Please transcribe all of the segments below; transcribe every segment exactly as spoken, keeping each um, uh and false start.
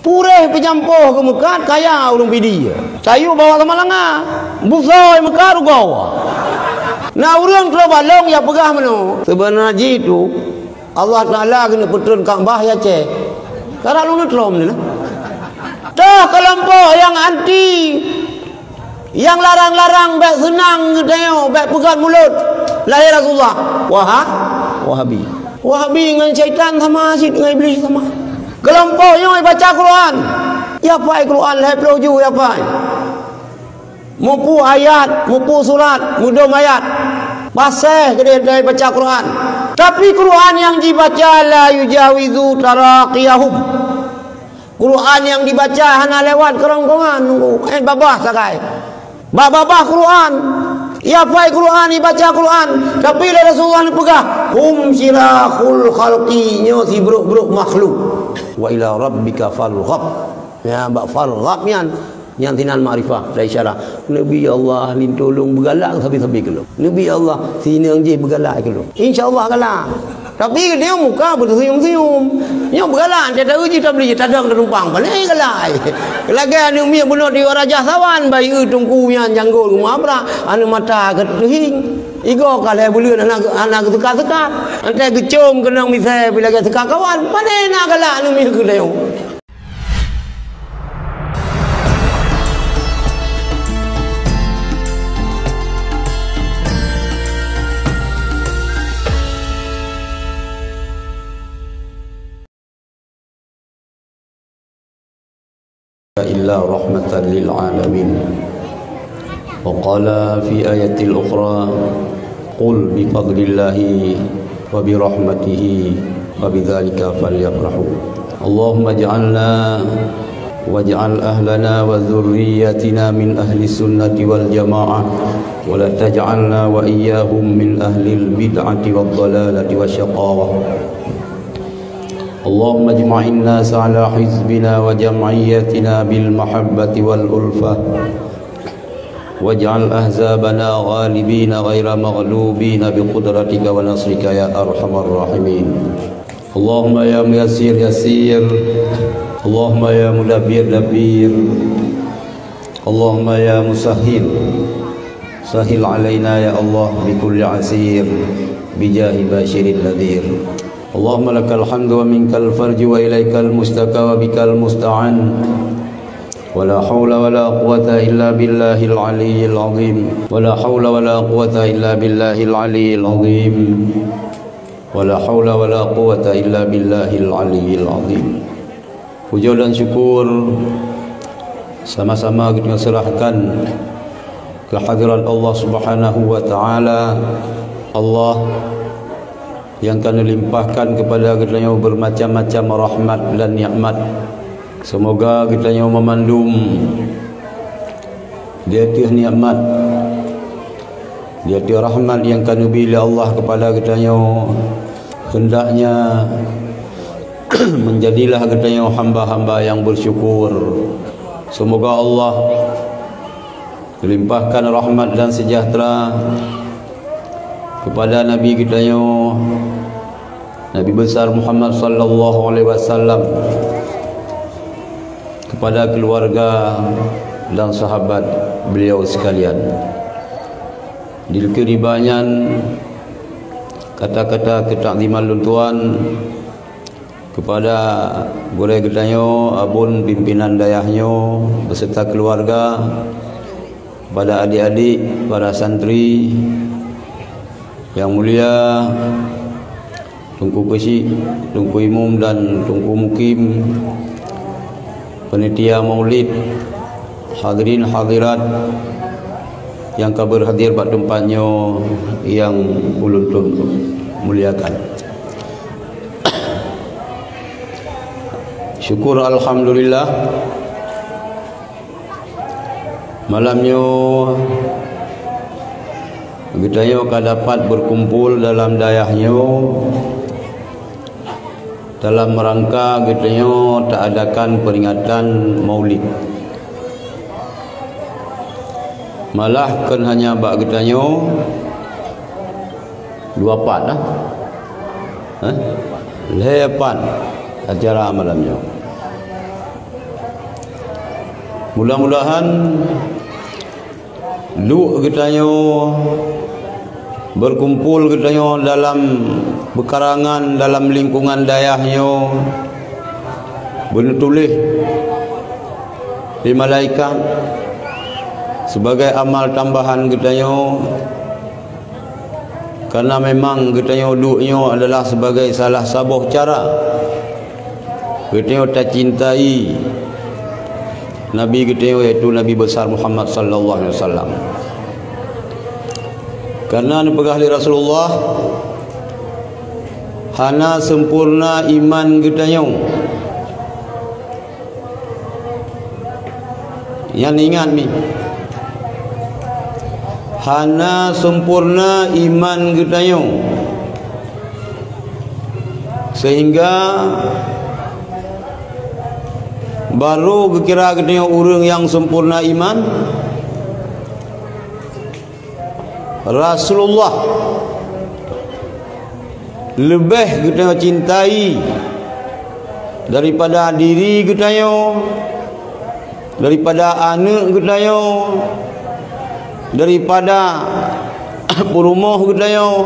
Puréh peujampôh geumeukat kaya ureuëng Pidie. Sayue bawa keumalanga. Busôi meukat rugoe. Na ureuëng troh balong ya peugah meunoe. Seubeuna jih tu, Allah Taala keuneuk peutrön Ka'bah ya ceh. Karab lôn neutrôm ni lah. Toh keulompok nyang anti, nyang larang-larang bék seunang geutanyoe, bék peugét mulod lahé Rasulullah. Waha-, Wahabi. Wahabi ngon syaitan sama cit, ngon Iblih sama. Keulompok nyoe baca Quran. Ya pai Quran lhée ploh ju ya pai. Mupu ayat, mupu surat, mudom ayat. Paséh keudeh dari baca Quran. Tapi Quran nyang jibaca la yujawizu taraqiyahum. Quran nyang dibaca hana lewat keurongkongan nunggu, eh, babah sagai. Bak babah Quran, ya pai Quran, dibaca Quran, tapi lé Rasulullah neupeugah, "Hum syirahul khalqi, nyoe sibrok-brok makhluk. Wa ila rabbika farghab." Ya, bak farghab nyan, nyan sinan makrifah, dah isyarah. Nabi Allah, lintulung beugalak sabe-sabe keulong. Nabi Allah, sinang jih beugalak keulong. Insya Allah galak. Tapi dia muka bersuyum-suyum. Nyoe beugalak, dia tahu jih tabli, tadong tanumpang. Paling galak. Lagée aneuk miet bunoe di Raja Sawan, bai eu teungku nyan janggol geumabrak, aneuk mata ke teuhing. Igo ka lhée buleuen hana, hana geuseuka-seuka. Antai geucom keunong misai pi lagée seuka kawan. Pane na galak aneuk miet keu dayong. Illa rahmatan lil alamin. Wa qala fi ayatil ukhra, "Qul bi fadlillahi wa bi rahmatihi fa bidzalika falyafrahu." Allahumma ij'alna waj'al ahlana wa dzurriyyatina min ahli sunnati wal jamaah, wa la taj'alna wa iyyahum min ahlil bid'ati wad dhalalati wasy syaqawah. Allahumma ijma'in nasa ala hizbina wa jam'iyyatina bil mahabbati wal ulfah. Waj'al ahzabana ghalibina ghaira maghlubina bi qudratika wa nasrika ya arhamar rahimin. Allahumma ya muyassir yassir. Allahumma ya mudabbir dabbir. Allahumma ya musahhil, sahhil alaina ya Allah bi kulli asir, bi jahi basyirin nadhir. Allahumma lakal hamdu wa minkal farju wa ilaikal mustaka wa bikal musta'an. Wa la haula wa la quwwata illa billahil aliyyil azim. Wa la haula wa la quwwata illa billahil aliyyil azim. Wa la haula wa la quwwata illa billahil aliyyil azim. Pujoe dan syukur sama-sama geutanyoe seurahkan keu hadirat Allah Subhanahu wa Ta'ala. Allah nyang ka neulimpahkan keupada geutanyoe beumacam-macam rahmat dan nikmat. Seumoga geutanyoe meumandum di ateueh nikmat, di ateueh rahmat nyang ka neubi lé Allah keupada geutanyoe, heundaknya meunjadilah geutanyoe hamba-hamba nyang beusyukur. Seumoga Allah meulimpahkan rahmat dan seujahteura keupada Nabi geutanyoe, Nabi Besar Muhammad sallallahu alaihi wasallam, keupada keuluwarga dan sahabat beuliau seukalian. Di likot nibak nyan, kata-kata keutakziman lôn tuan keupada gurée geutanyoe, abon pimpinan dayah nyoe beserta keuluwarga, pada adik-adik, para santri nyang mulia, Teungku Keuchik, Teungku Imum dan Teungku Mukim, panitia Maulid, hadirin hadirat nyang ka beurhadir bak teumpat nyoe nyang ulôn tuan muliakan. Syukur alhamdulillah, malam nyoe geutanyoe ka dapat beukumpul dalam dayah nyoe dalam rangka geutanyoe taadakan peuringatan Maulid. Malah kon hanya bak geutanyoe, dua pat dah. Hah? Lhée pat acara malam nyoe. Mudah-mudahan duek geutanyoe, berkumpul geutanyoe dalam peukarangan, dalam lingkungan dayah nyoe, beuneutuléh lé malaikat sebagai amal tambahan geutanyoe. Karena memang geutanyoe duek nyoe adalah sebagai salah saboh cara geutanyoe tacintai Nabi geutanyoe, yaitu Nabi Besar Muhammad sallallahu alaihi wasallam. Karena neupeugah lé Rasulullah, hana sempurna iman geutanyoe. Nyan ingat mi, hana sempurna iman geutanyoe, sehingga barô geukira geutanyoe ureuëng nyang sempurna iman. Rasulullah leubeh geutanyoe cintai daripada diri geutanyoe, daripada aneuëk geutanyoe, daripada peurumoh geutanyoe,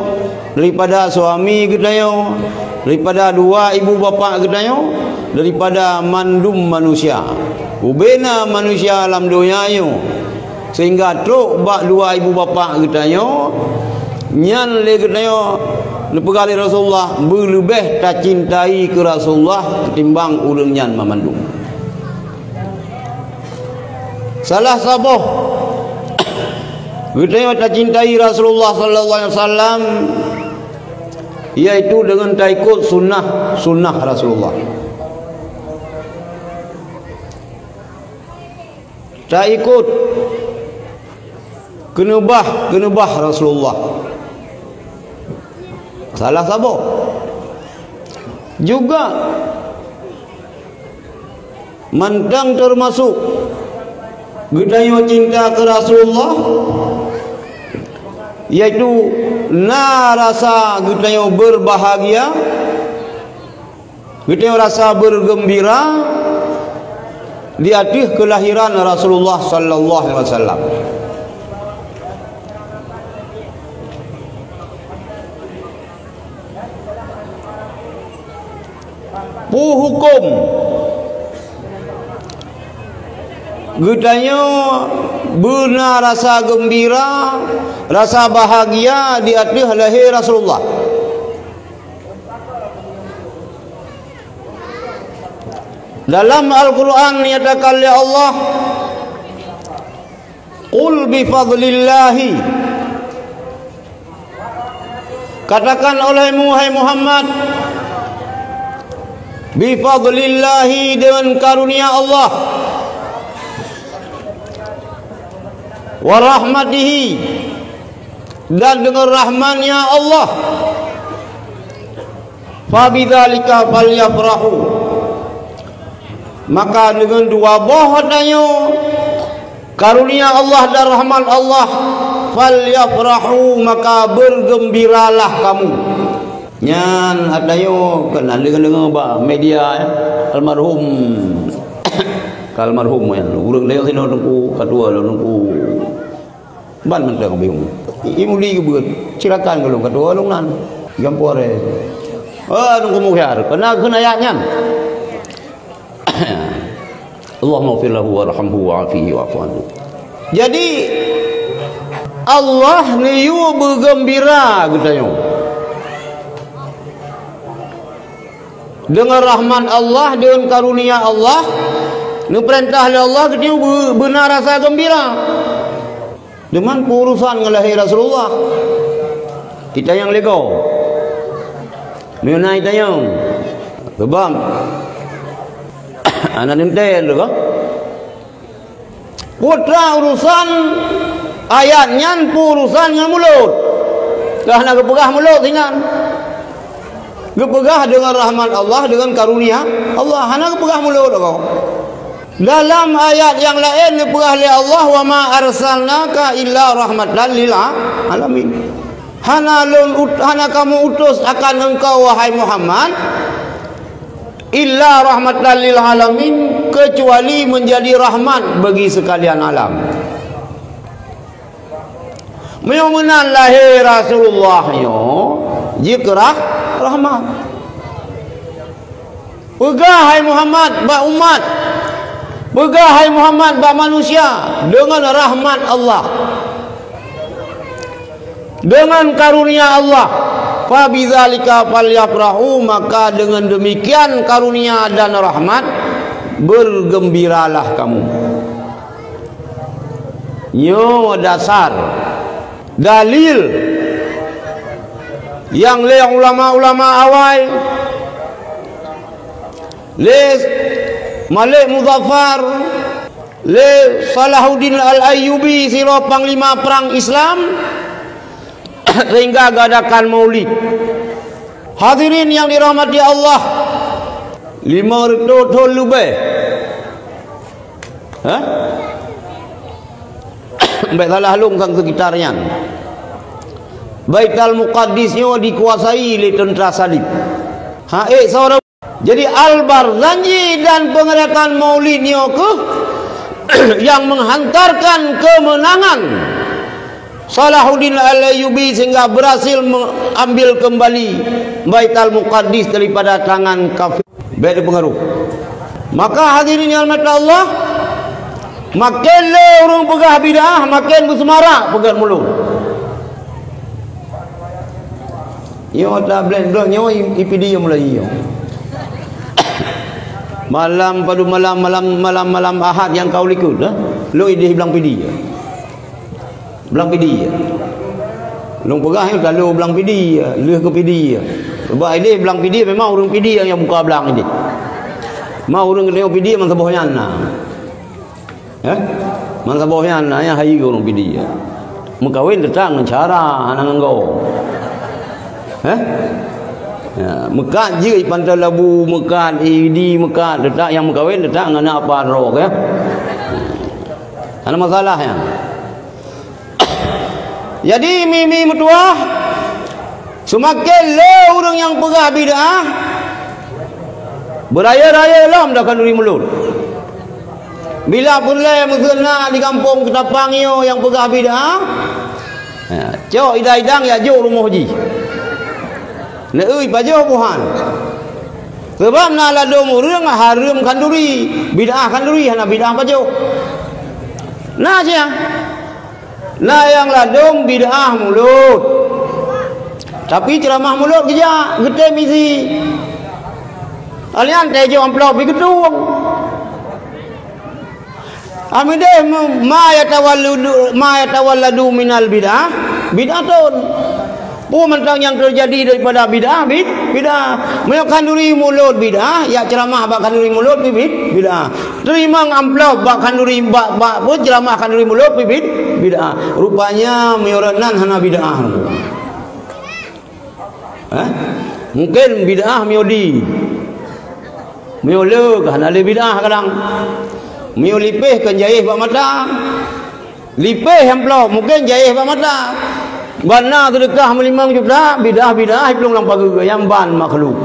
daripada suami geutanyoe, daripada dua ibu bapak geutanyoe, daripada mandum manusia. Ubena manusia lam donya nyoe, sehingga trok bak dua ibu bapak geutanyoe, nyan lé geutanyoe neupeugah lé Rasulullah, beuleubeh tacintai keu Rasulullah ketimbang ureuëng nyan mamandum. Salah saboh geutanyoe tacintai Rasulullah sallallahu alaihi wasallam, yaitu dengan taikot sunnah-sunnah Rasulullah. Taikot keuneubah-keuneubah Rasulullah. Salah saboh. Juga mantong teumasok geutanyoe cinta keu Rasulullah, yaitu na rasa geutanyoe beurbahagia, geutanyoe rasa beurgeumbira di ateueh keulahiran Rasulullah sallallahu alaihi wasallam. Peue huköm geutanyoe beuna rasa geumbira, rasa bahagia di ateueh lahé Rasulullah? Dalam Al-Qur'an nyatakan lé Allah, "Qul bi fadlillahi." Katakan olehmu, hai Muhammad, "Bi fadlillahi," dengan karunia Allah, "wa rahmatihi," dan dengan rahmatnya Allah, "fa bidzalika falyafrahu." Maka deungon dua boh tanyoe, karunia Allah dan rahmat Allah, "falyafrahu," maka beurgeumbiralah kamu. Nyan ata nyoe keunan deungoe-deungoe bak media, ya. Almarhum, ka almarhum nyan, ureuëng lé sinoe Teungku, ka tuha lom Teungku. Ban mantong biyueng. I Mudi geubeuet, silakan gohlom ka tuha lom nan. Gampông ré. Ah, Teungku Mukhiar, keunan kheun ayat nyan. Allahumma fir lahu warhamhu wa'afihi wa'fu anhu. Jadi, Allah neuyue beugeumbira geutanyoe. Deungon rahmat Allah, deungon karunia Allah, neupeurintah lé Allah geutanyoe beu-, beuna rasa geumbira. Deungon peurusan ngon lahé Rasulullah, geutanyoe lego. Meunyoe na geutanyoe, sebab aneuk teuntèe lé ka. Putra urusan ayat nyan peurusan ngon mulod. Ka hana geupeugah mulod sinyan. Geupeugah deungon rahmat Allah, deungon karunia Allah, hana geupeugah mulod kok. Dalam ayat nyang laén geupeugah lé Allah, "Wa ma arsalnaka illa rahmatan lil alamin." Hana lôn ut-, hana kamoe utus akan engkau, wahai Muhammad, illa rahmatan lil alamin, kecuali menjadi rahmat bagi sekalian alam. Meunyoe meunan lahé Rasulullah nyoe jeuet keu rah-, rahmat. Peugah, hai Muhammad, bak umat. Peugah, hai Muhammad, bak manusia, deungon rahmat Allah. Deungon karunia Allah, "Fa bidzalika falyafrahu," maka deungon demikian karunia dan rahmat, bergembiralah kamu. Nyoe dasar, dalil nyang lé ulama-ulama awai, lé Malik Muzaffar, lé Salahuddin Al-Ayyubi sidroe panglima perang Islam, sehingga gadakan maulid. Hadirin yang dirahmati Allah, lima reutôh thon leubeh. Hah? Bèk salah lôn sang sekitar nyan. Baitul Muqaddis nyoe dikuasai lé teuntara salib. Ha, eh, saudara. Jadi, Al-Barzanji dan pengerakan maulid nyoe keuh yang menghantarkan kemenangan. Salahuddin Al-Ayyubi sehingga berhasil mengambil kembali Baitul Muqaddis daripada tangan kafir. Bèk teupeungaruh. Maka hadirin yang dirahmati Allah, maken lé ureueng peugah bid'ah, maken beuseumarak peugöt mulod. Nyoe tablét droe nyoe i-, i Pidie mulai nyoe. Malam padu malam, malam, malam, malam Ahad nyang ka u likot, eh? Lôn idéh blang Pidie. Blang Pidie. Lôn peugah nyoe talo blang Pidie, lheueh keu Pidie. Sebab idéh blang Pidie memang ureueng Pidie nyang buka blang idéh. Ma ureueng geutanyoe Pidie meusaboh nyan na. Eh? Meusaboh nyan na nyang hayeue ureueng Pidie. Meukawen teutap ngon cara, hana ngon gob. Eh? Ya, meukat jeuet i Pantai Labu, meukat i Idi, meukat teutap nyang meukawen teutap ngon aneuk apa droe, ya. Hana masalah nyan. Jadi, mi-mi meutuwah, seumaken lé ureueng nyang peugah bid'ah, beuraya-raya lom dah khanduri mulod. Bila peureulèe meuseuen na di gampông Keutapang nyoe nyang peugah bid'ah, ha, cok idang-idang jak jok rumoh jih. Neueu pajoh buhan. Sabab na ladôm ureueng hareuem khanduri, bid'ah khanduri, hana bid'ah pajoh. Na sia. Na nyang ladôm bid'ah mulod. Tapi ceuramah mulod geujak, geutem isi. Alèh nyan teuh jok amplop di geutueng. Amideh ma yatawalladu, ma yatawalladu minal bid'ah, bid'atun. Peue mantong nyang teujadi daripada bid'ah, bid-, bid'ah. Meunyoe khanduri mulod bid'ah, jak ceuramah bak khanduri mulod pih bid-, bid'ah. Teurimong amplop bak khanduri, bak, bak peue ceuramah khanduri mulod pih bid-, bid'ah. Rupanya meunyoe rot nan hana bid'ah. Eh? Mungken bid'ah meunyoe di. Meunyoe le ka hana le bid'ah kadang. Meunyoe lipéh kan jayéh bak mata. Lipéh amplop, mungken jayéh bak mata. Ban na seudeukah meulimong juta, bid'ah-bid'ah iplueng lam pageue, nyan ban makhluk.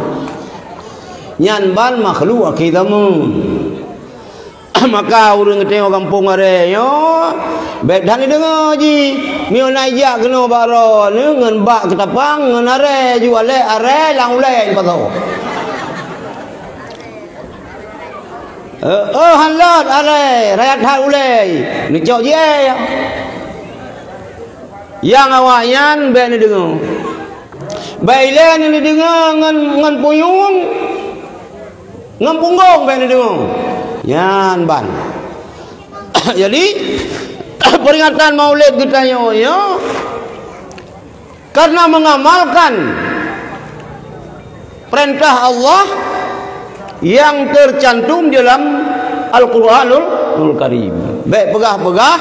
Nyan ban makhluk akhé zaman. Maka ureueng geutanyoe gampông Aré nyoe, bèk that neudeungoe jih. Meunyoe na ijak keunoe bak droeneuh ngon bak Keutapang, ngon Aré, ju alèh Aré lam ulèe pasoe. Eh, oh, han lôt Aré, raya that ulèe. Neucok jih, eh. Nyang awaknyan bèk neudeungoe. Bèk ilèe neudeungoe ngon, ngon punyueng, ngon punggong bèk neudeungoe. Nyan ban. Jadi, peringatan Maulid geutanyoe nyoe karena mengamalkan perintah Allah yang tercantum di dalam Al-Quranul Karim. Bèk peugah-peugah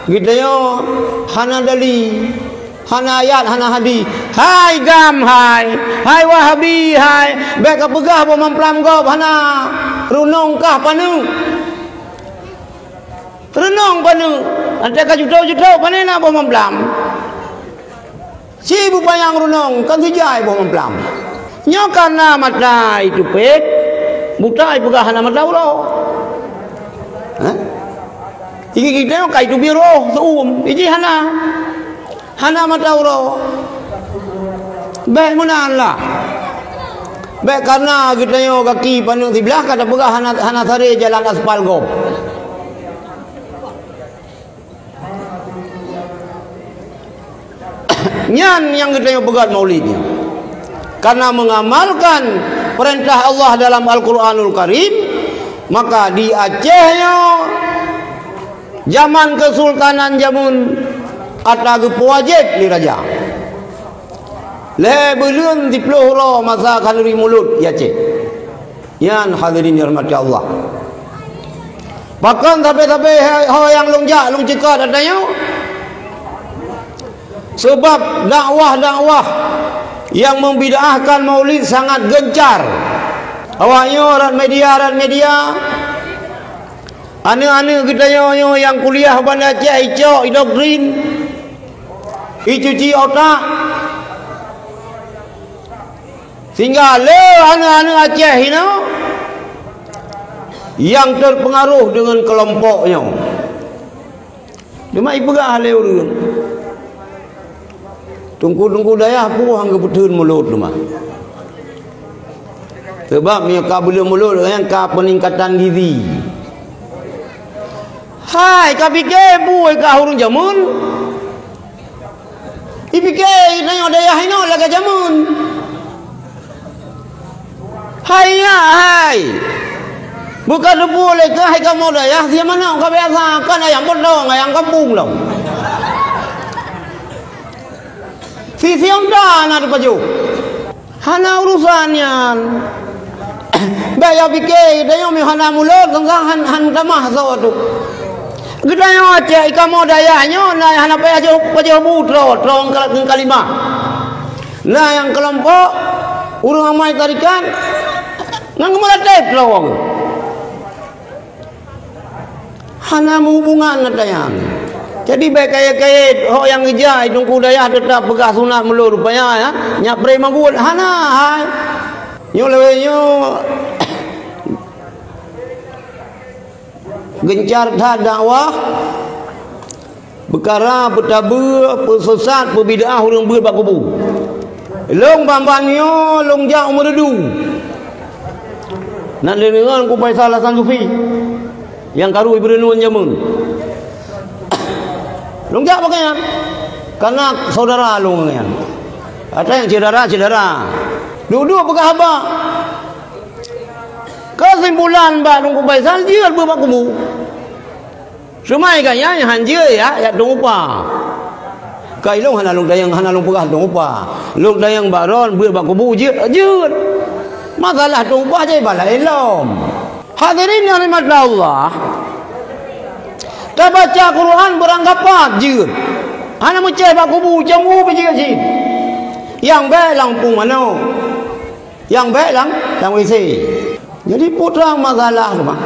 geutanyoe hana dalil, hana ayat, hana hadis. Hai GAM, hai, hai Wahabi, hai, bèk kapeugah boh mamplam gob hana. Runong kah paneuk? Runong paneuk? Até ka juto-juto pané na boh mamplam? Si bupanyang runong, kan sijai boh mamplam. Nyoe karena mata itupet, buta ipeugah hana mata uroe. Iki geutanyoe ka iteubiet roh seuuem, iji hana. Hana mata uroe. Bék meunan lah. Bék kareuna geutanyoe gaki paneuk siblah ka tapeugah hana, hana saré jalan aspal gob. Nyan nyang geutanyoe peugah maulid nyan. Karena mengamalkan perintah Allah dalam Al-Quranul Karim, maka di Aceh nyoe zaman kesultanan jameun ata geupeuwajéb lé raja. Lhée buleuen siplôh uroe masa khanuri mulod di Aceh. Nyan hadirin dirahmati Allah. Pakon sabe-sabe ho nyang lôn jak lôn ceukat ata nyoe? Sebab dakwah-dakwah nyang membid'ahkan maulid sangat gencar. Awak nyoe rot media, rot media. Aneuk-aneuk geutanyoe nyoe nyang kuliah Banda Aceh icok, idoktrin, icuci otak. Sehingga le aneuk-aneuk Aceh inoe nyang terpengaruh dengan kelompok nyoe. Cuma ipeugah lé ureuëng, teungku-teungku dayah peue han geupeutheun mulod teuma. Sebab meunyoe ka buleuen mulod, nyan ka peningkatan gizi. Hai, ka pike bui ka ureuëng jameun. Ipike tanyoe dayah inoe lagée jameun. Hai nyak hai, buka debu lé keu hai kamoe dayah, siapa nak ka biasa kan ayam potong, ayam kampung lom. Si siom da na dipajoh. Hana urusan nyan. Bèk ya pike, tanyoe meu hana mulod, teuntang han, han tamah soe tu. Geutanyoe cit, i kamoe dayah nyoe na hana payah jeuet pajoh bu troe, troe ngon kalimah. Na nyang keulompok ureuëng amai tarikat ngon meuratéb troe. Hana meuhubungan ata nyan. Jadi bèk kayèe-kayèe hok nyang geujak i teungku dayah teutap peugah sunat mulod rupanya ya. Nyak pré mabuet hana hai. Nyoe lawét nyoe gencar that dakwah. Peukara peutabeue, peusesat, peubid'ah ureuëng beuet bak kubu. Lôn ban-ban nyoe lôn jak u Meureudu. Na lé deungon ku Faisal Hasan Sufi nyang karu ibeureuneuen jameun. Lôn jak bak nyan. Kana syedara lôn nyan. Ata nyang syedara-syedara. Duek-duek peugah haba. Keusimpulan bak lôn ku Faisal jeuet beuet bak kubu. Seumai gaya nyang han jeuet ya, ya tueng upah. Ka ilôn hana lôn tanyong, hana lôn peugah tueng upah. Lôn tanyong bak droen beuet bak kubu jeuet, jeuet. Masalah tueng upah jai bala ilom. Hadirin yang dirahmati Allah, tabaca Quran beurangkapat jeuet. Hana meucéh bak kubu, cam u beujeuet cit. Nyang bèk lam pung manok. Nyang bèk lam, lam W C. Jadi putra masalah tu mah.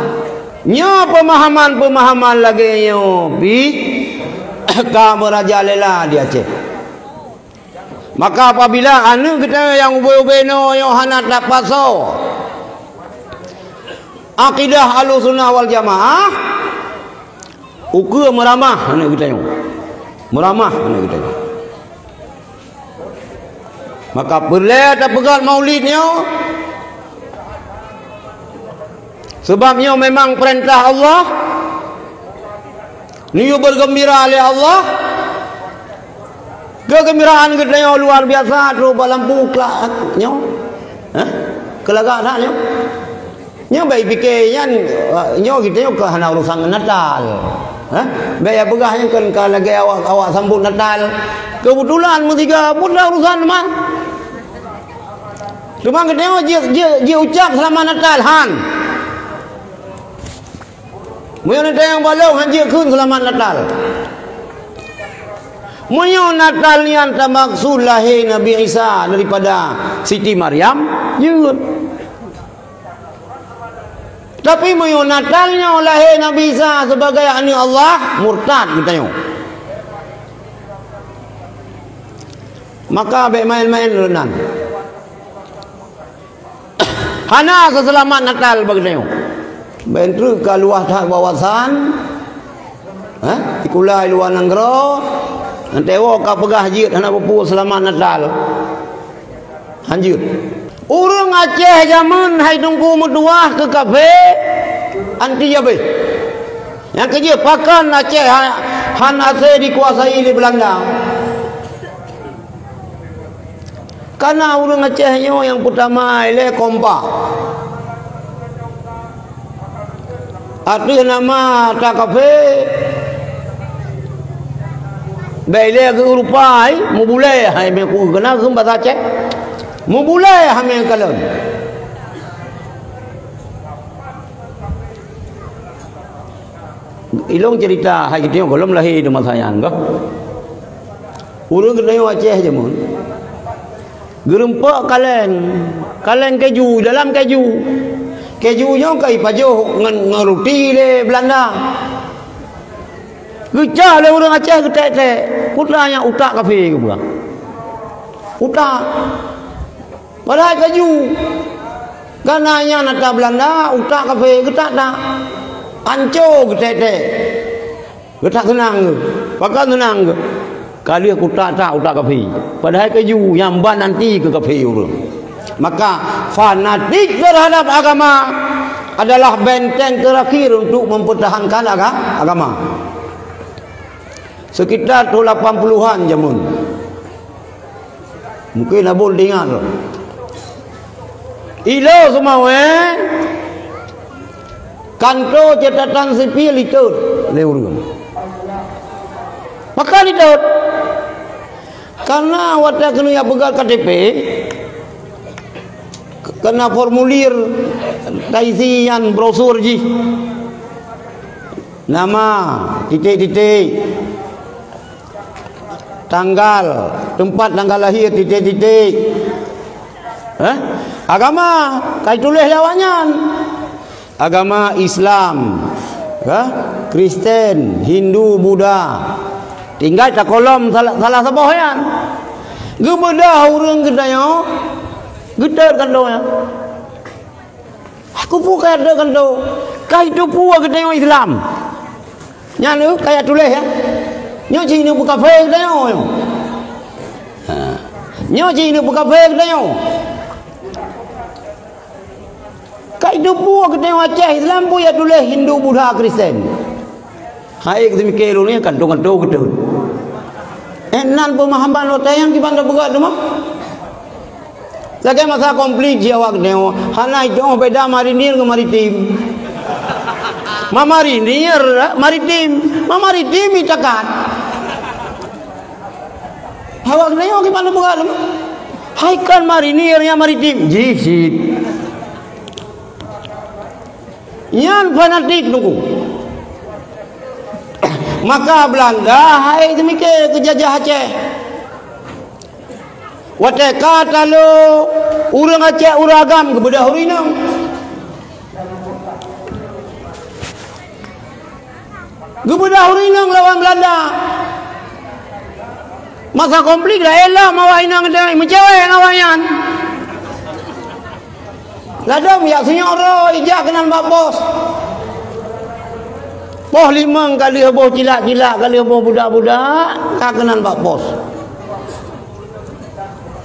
Nyoe pemahaman-pemahaman lagèe nyoe pih ka meurajalela di Aceh. Maka apabila aneuk geutanyoe nyang ubé-ubé nyoe hana tapasoe akidah Ahlussunnah wal Jamaah, ukeue meuramah aneuk geutanyoe. Meuramah aneuk geutanyoe. Maka peureulèe tapeugöt maulid nyoe, sabab nyoe memang peurintah Allah. Neuyue beugeumbira lé Allah. Keugeumbiraan geutanyoe luar biasa, trok bak lampu klak nyoe. Hah? Keulagak that nyoe. Nyoe bèk pike nyan, nyoe geutanyoe ka hana urusan ngon Natal. Hah? Bèk ya peugah nyan kan ka lagèe awak, awak sambot Natal. Keubeutulan meusiga pun na urusan teuma. Teuma geutanyoe jeuet, jeuet, jeuet ucap Seulamat Natal, han. Meunyoe na tanyong bak lôn, han jeuet kheun Seulamat Natal. Meunyoe Natal nyan tamaksud lahé Nabi Isa daripada Siti Maryam, jeuet. Tapi meunyoe Natal nyoe lahé Nabi Isa sibagai aneuk Allah, murtad geutanyoe. Maka bèk maén-maén lôn nan. Hana seuseulamat Natal bak geutanyoe. Bèk treuk ka luwah that wawasan. Ha? Sikula i luwa nanggroe, nyang teuwoe ka peugah jeuet hana peue-peue seulamat Natal. Hanjeuet. Ureuëng Aceh jameun hai Teungku meutuwah keu kafé, anti jabeh. Nyang keujeuet pakon Aceh ha-, hana asai dikuasai lé Beulanda. Kana ureuëng Aceh nyoe nyang peutama ilée kompak. Ateueh nama ata kafé, bèk ilée geu-Europa hai, mubulée hai meuku keuna geumbasa cek. Mubulée hai meukalon. Ilong cerita hai geutanyoe gohlom lahé di masa nyan goh. Ureuëng geutanyoe Aceh jameun. Geurumpok kaleng, kaleng keju, dalam keju. Keju nyoe ka ipajoh ngon, ngon ruti lé Beulanda. Geucah lé ureuëng Aceh geutek-tek. Peue teuma nyan utak kafé geupeugah. Utak. Padahai keju. Kana nyan ata Beulanda, utak kafé geutak-tak. Anco geutek-tek. Geutak seunang geuh. Pakon seunang geuh? Ka lheueh kutak-tak utak kafé. Padahai keju nyang ban anti keu kafé ureuëng. Maka fanatik terhadap agama adalah benteng terakhir untuk mempertahankan aga-, agama. Sekitar tahun lapan puluhan jameun. Mungkin abon ingat. Ilo Seumawé, kanto catatan sipil itot lé ureuëng. Pakon itot? Karena watée keuneuk jak peugét K T P, keu-, keu na formulir taisi nyan brosur jih. Nama, titik-titik. Tanggal, tempat tanggal lahir, titik-titik. Eh? Agama, ka ituléh lé awaknyan. Agama Islam, eh? Kristen, Hindu, Buddha. Tinggai takolom salah, salah saboh nyan. Geubeudoh ureuëng geutanyoe, geutot kantô nyan. Aku peue ka deuh kantô, ka itu peue geutanyoe Islam. Nyan lé ka ya tuléh ya. Nyoe cit ineuk peukafé geutanyoe nyoe. Ha. Nyoe cit ineuk peukafé geutanyoe. Ka itu peue geutanyoe Aceh Islam peue ya tuléh Hindu, Buddha, Kristen. Hai, geuteumiké lôn nyoe kantô-kantô geutot. Eh, nan peumahaman watée nyan kiban tapeugah teuma. Lagée masa konflik jih awak nyoe, hana jeuet beda marinir ngon maritim. Ma marinir, maritim. Ma maritim itakat. Awak nyoe kiban tapeugah teuma. Hai kan marinir nyang maritim. Jih cit. Nyan fanatik nunggu. Maka Beulanda hai teumiké keu jajah Aceh. Watée ka talo ureuëng Aceh ureuëng agam geubeudoh ureuëng inong. Geubeudoh ureuëng inong lawan Beulanda. Masa konflik dak elok awak inong deuh meucewek ngon awak nyan. Ladom yak sinyok roh ijak keunan bak pos. Poh limong ka lheueh boh cilak-cilak, ka lheueh boh budak-budak, ka keunan bak pos.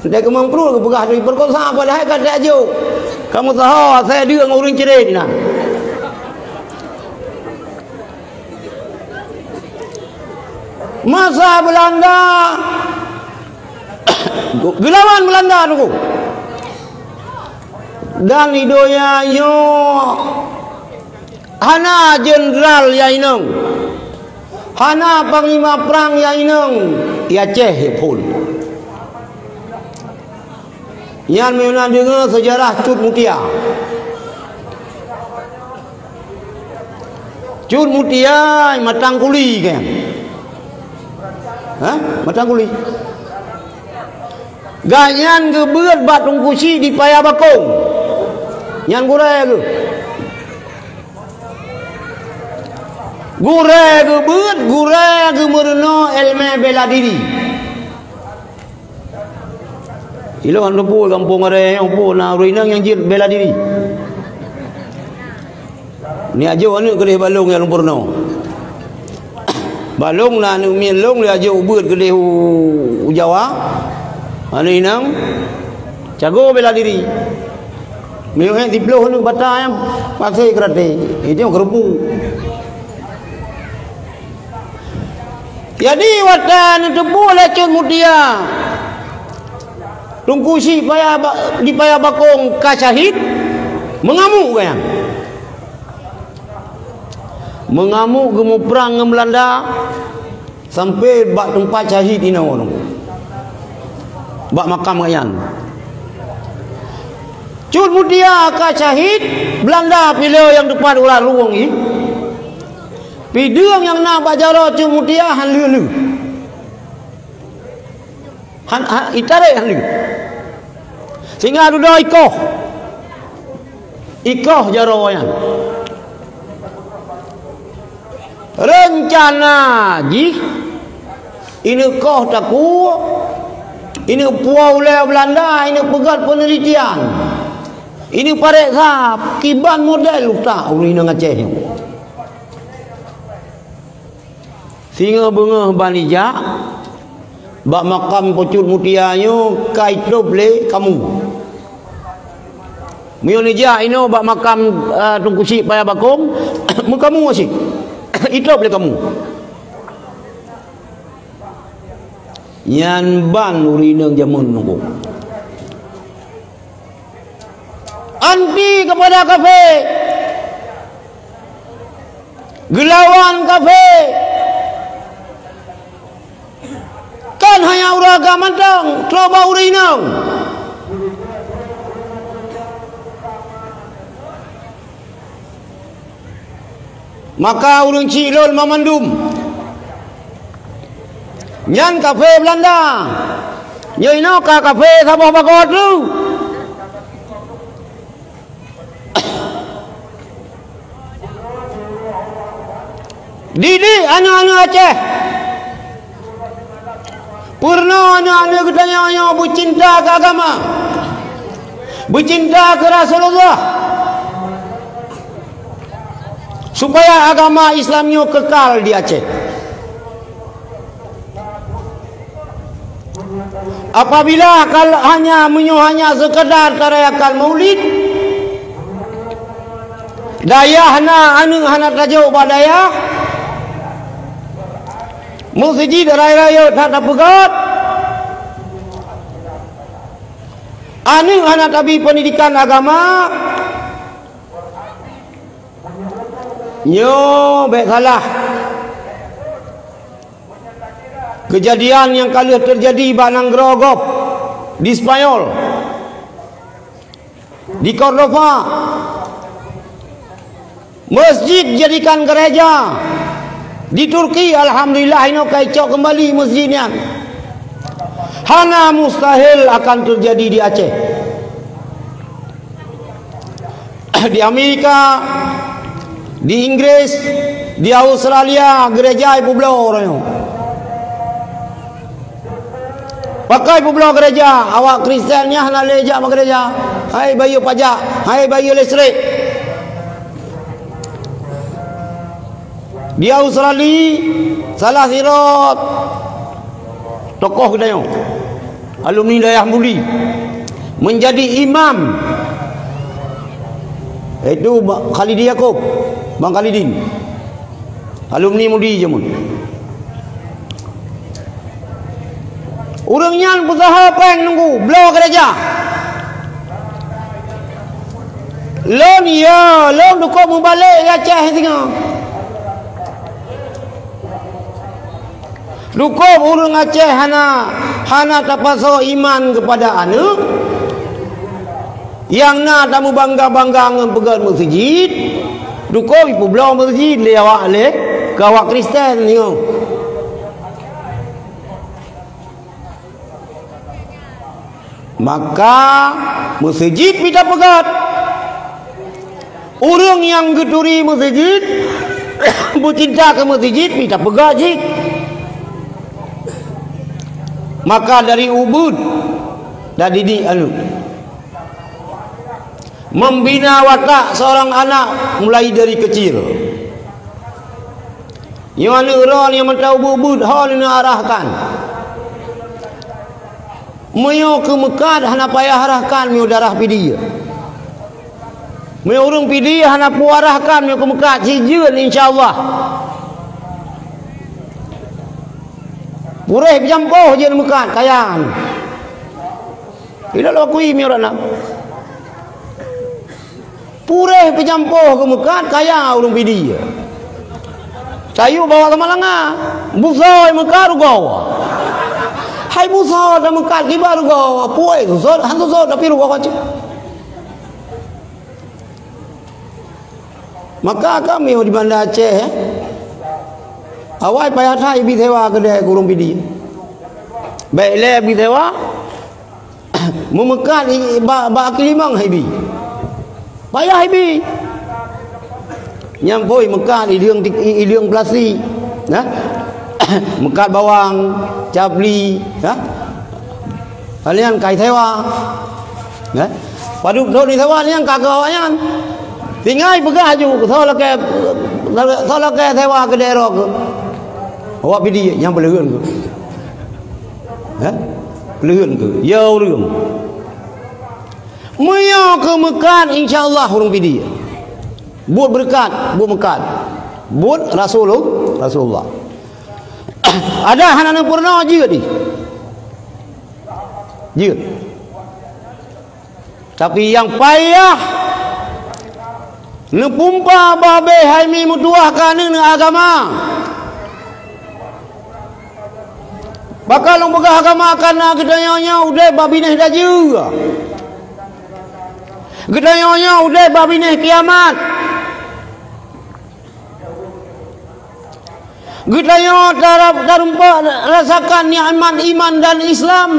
Dai keumang pruet geupeugah diperkosa padahai ka tajok. Kamu tahu saya deuek ngon ureuëng ceret na. Masa Beulanda geulawan Beulanda tu. Dan di donya nyoe hana jenderal nyang inong, hana panglima prang nyang inong, ya Aceh phon. Nyan meunyoe na deungoe seujarah Cut Mutia. Cut Mutia matang kuli kan? Hah? Matang kuli. Gobnyan geubeuet bak Teungku Chik di Paya Bakong. Nyan gurée geuh. Gurée geubeuet, gurée geumeurunoe iéleumé bela diri. Ilôn hana peue gampông aré nyang peue na ureuëng inong nyang jeuet bela diri. Ni ajoe aneuëk keudeh balong nyang lumpur no. Bak lôn na aneuk miet lôn lé ajok ubeuet keudeh u, u Jawa. Aneuk inong, jago bela diri. Meunyoe ék siploh aneuk bata nyang maséh keuraté, itu keureubu. Jadi, watée neuteupeue lé Cut Mutia, Teungku Chik Paya Ba-, di Paya Bakong ka syahid, meungamuk gobnyan. Meungamuk geumuprang ngon Beulanda sampai bak teumpat syahid inoe, bak makam gobnyan. Cut Mutia ka syahid, Beulanda piléh nyang teupat ulat luwong jih. Pideueng nyang na bak jaroe Cut Mutia han lheueh-lheueh. Han, han, itarek han lheueh. Sehingga dudoe ikoh. Ikoh jaroe nyan. Reuncana jih, ineuk koh takue, ineuk puwoe ulée Beulanda, ineuk peugét peunelitian, ineuk pareksa kiban model utak ureuëng inong Aceh nyoe. Singoh beungoh ban ijak, bak makam Po Cut Mutia nyoe ka itôb lé kamoe. Meunyoe neujak inoe bak makam, eh, Teungku Chik Paya Bakong, meukamoe cit. Itôb lé kamoe. Nyan ban ureuëng inong jameun nunggu. Anti kepada kafé. Geulawan kafé. Kon hanya ureuëng agam mantong, troh bak ureuëng inong. Maka ureuëng chik lôn mamandum, nyan kafé Beulanda. Nyoe inoe ka kafé saboh bagoe teuh. Didik aneuk-aneuk Aceh. Peurunoe aneuk-aneuk geutanyoe nyoe beucinta keu agama, beucinta keu Rasulullah, supaya agama Islam nyoe keukal di Aceh. Apabila kal-, hanya, meunyoe hanya sekadar tarayakan Maulid, dayah na aneuk hana tajok bak dayah, meuseujid rayeuk-rayeuk that tapeugét, aneuk hana tabi peundidikan agama, nyoe bék salah. Keujadian nyang ka lheueh teujadi bak nanggroe gob di Spanyol, di Cordova, meuseujid jadikan gereja. Di Turki, alhamdulillah, inoe ka icok keumbali meuseujid nyan. Hana mustahil akan teujadi di Aceh. Di Amerika, di Inggris, di Australia, gereja ipeubloe uroe nyoe. Pakon ipeubloe gereja, awak Kristen nyan hana lé jak bak gereja. Hai bayeue pajak, hai bayeue listrik. Di Australia, salah sidroe tokoh geutanyoe, alumni Dayah Mudi, menjadi imam, yaitu Ba-, Khalidi Yakub, Bang Khalidin, alumni Mudi jameun. Ureuëng nyan peusaha péng nunggu bloe gereja. Lôn, ya, lôn dukôb mubalek Aceh singoh. Dukôb ureuëng Aceh hana, hana tapasoe iman keupada aneuk. Nyang na tameubangga-bangga ngon peugét meuseujid, dukôb ipeubloe meuseujid lé awak, lé keu awak Kristen nyoe. Maka meuseujid pih tapeugét. Ureuëng nyang geuturi meuseujid, beucinta keu meuseujid pih tapeugét cit. Maka dari ubit tadidik aneuk. Membina watak seorang anak mulai dari kecil. Nyoe aneuk droeneuh nyang mantong ubeuet-ubeuet ho neuarahkan. Meunyoe keu meukat hana payah arahkan meunyoe darah Pidie. Meunyoe ureuëng Pidie hana peue arahkan meunyoe keu meukat, si jeuet insya Allah. Puréh peujampôh jeuet meukat kaya. Ilak lôn akui meunyoe rot na. Puréh peujampôh keu meukat kaya ureuëng Pidie. Tayue bawa Samalanga. Busoe meukat rugoe. Hai busoe dan meukat kiban rugoe. Puéh susot, han susot tapi rugoe kacau. Maka kami di Banda Aceh, eh, awai payah that ibi sewa keudè keu ureuëng Pidie. Bèk lé ibi sewa, meumeukat i, bak, bak keulimong ibi. Payah ibi. Nyan phôi meukat i lheueng tik-, i, i lheueng plastik. Nah. Meukat bawang, capli, nah. Kalian kai sewa. Nah. Padub thon isewa nyan ka keu awaknyan. Tinggai peugah aju, soe lakèe, soe lakèe sewa keudè droe keuh. Awak Pidie nyang peuleuheuen keuh. Hah? Peuleuheuen keuh. Ya ureuëng. Meunyoe keu meukat, insya Allah ureuëng Pidie. Buet beureukat, buet meukat. Buet Rasulul-, Rasulullah. Ada hana neupeurunoe jeuet jih. Jeuet. Tapi nyang payah neupumpa babeh hai mi meutuwah keu aneuk agama. Pakon lôn peugah agama, kareuna geutanyoe nyoe udeb bak binéh dajeue. Geutanyoe nyoe udeb bak binéh kiamat. Geutanyoe tarab-, tarumpok rasakan nikmat iman dan Islam.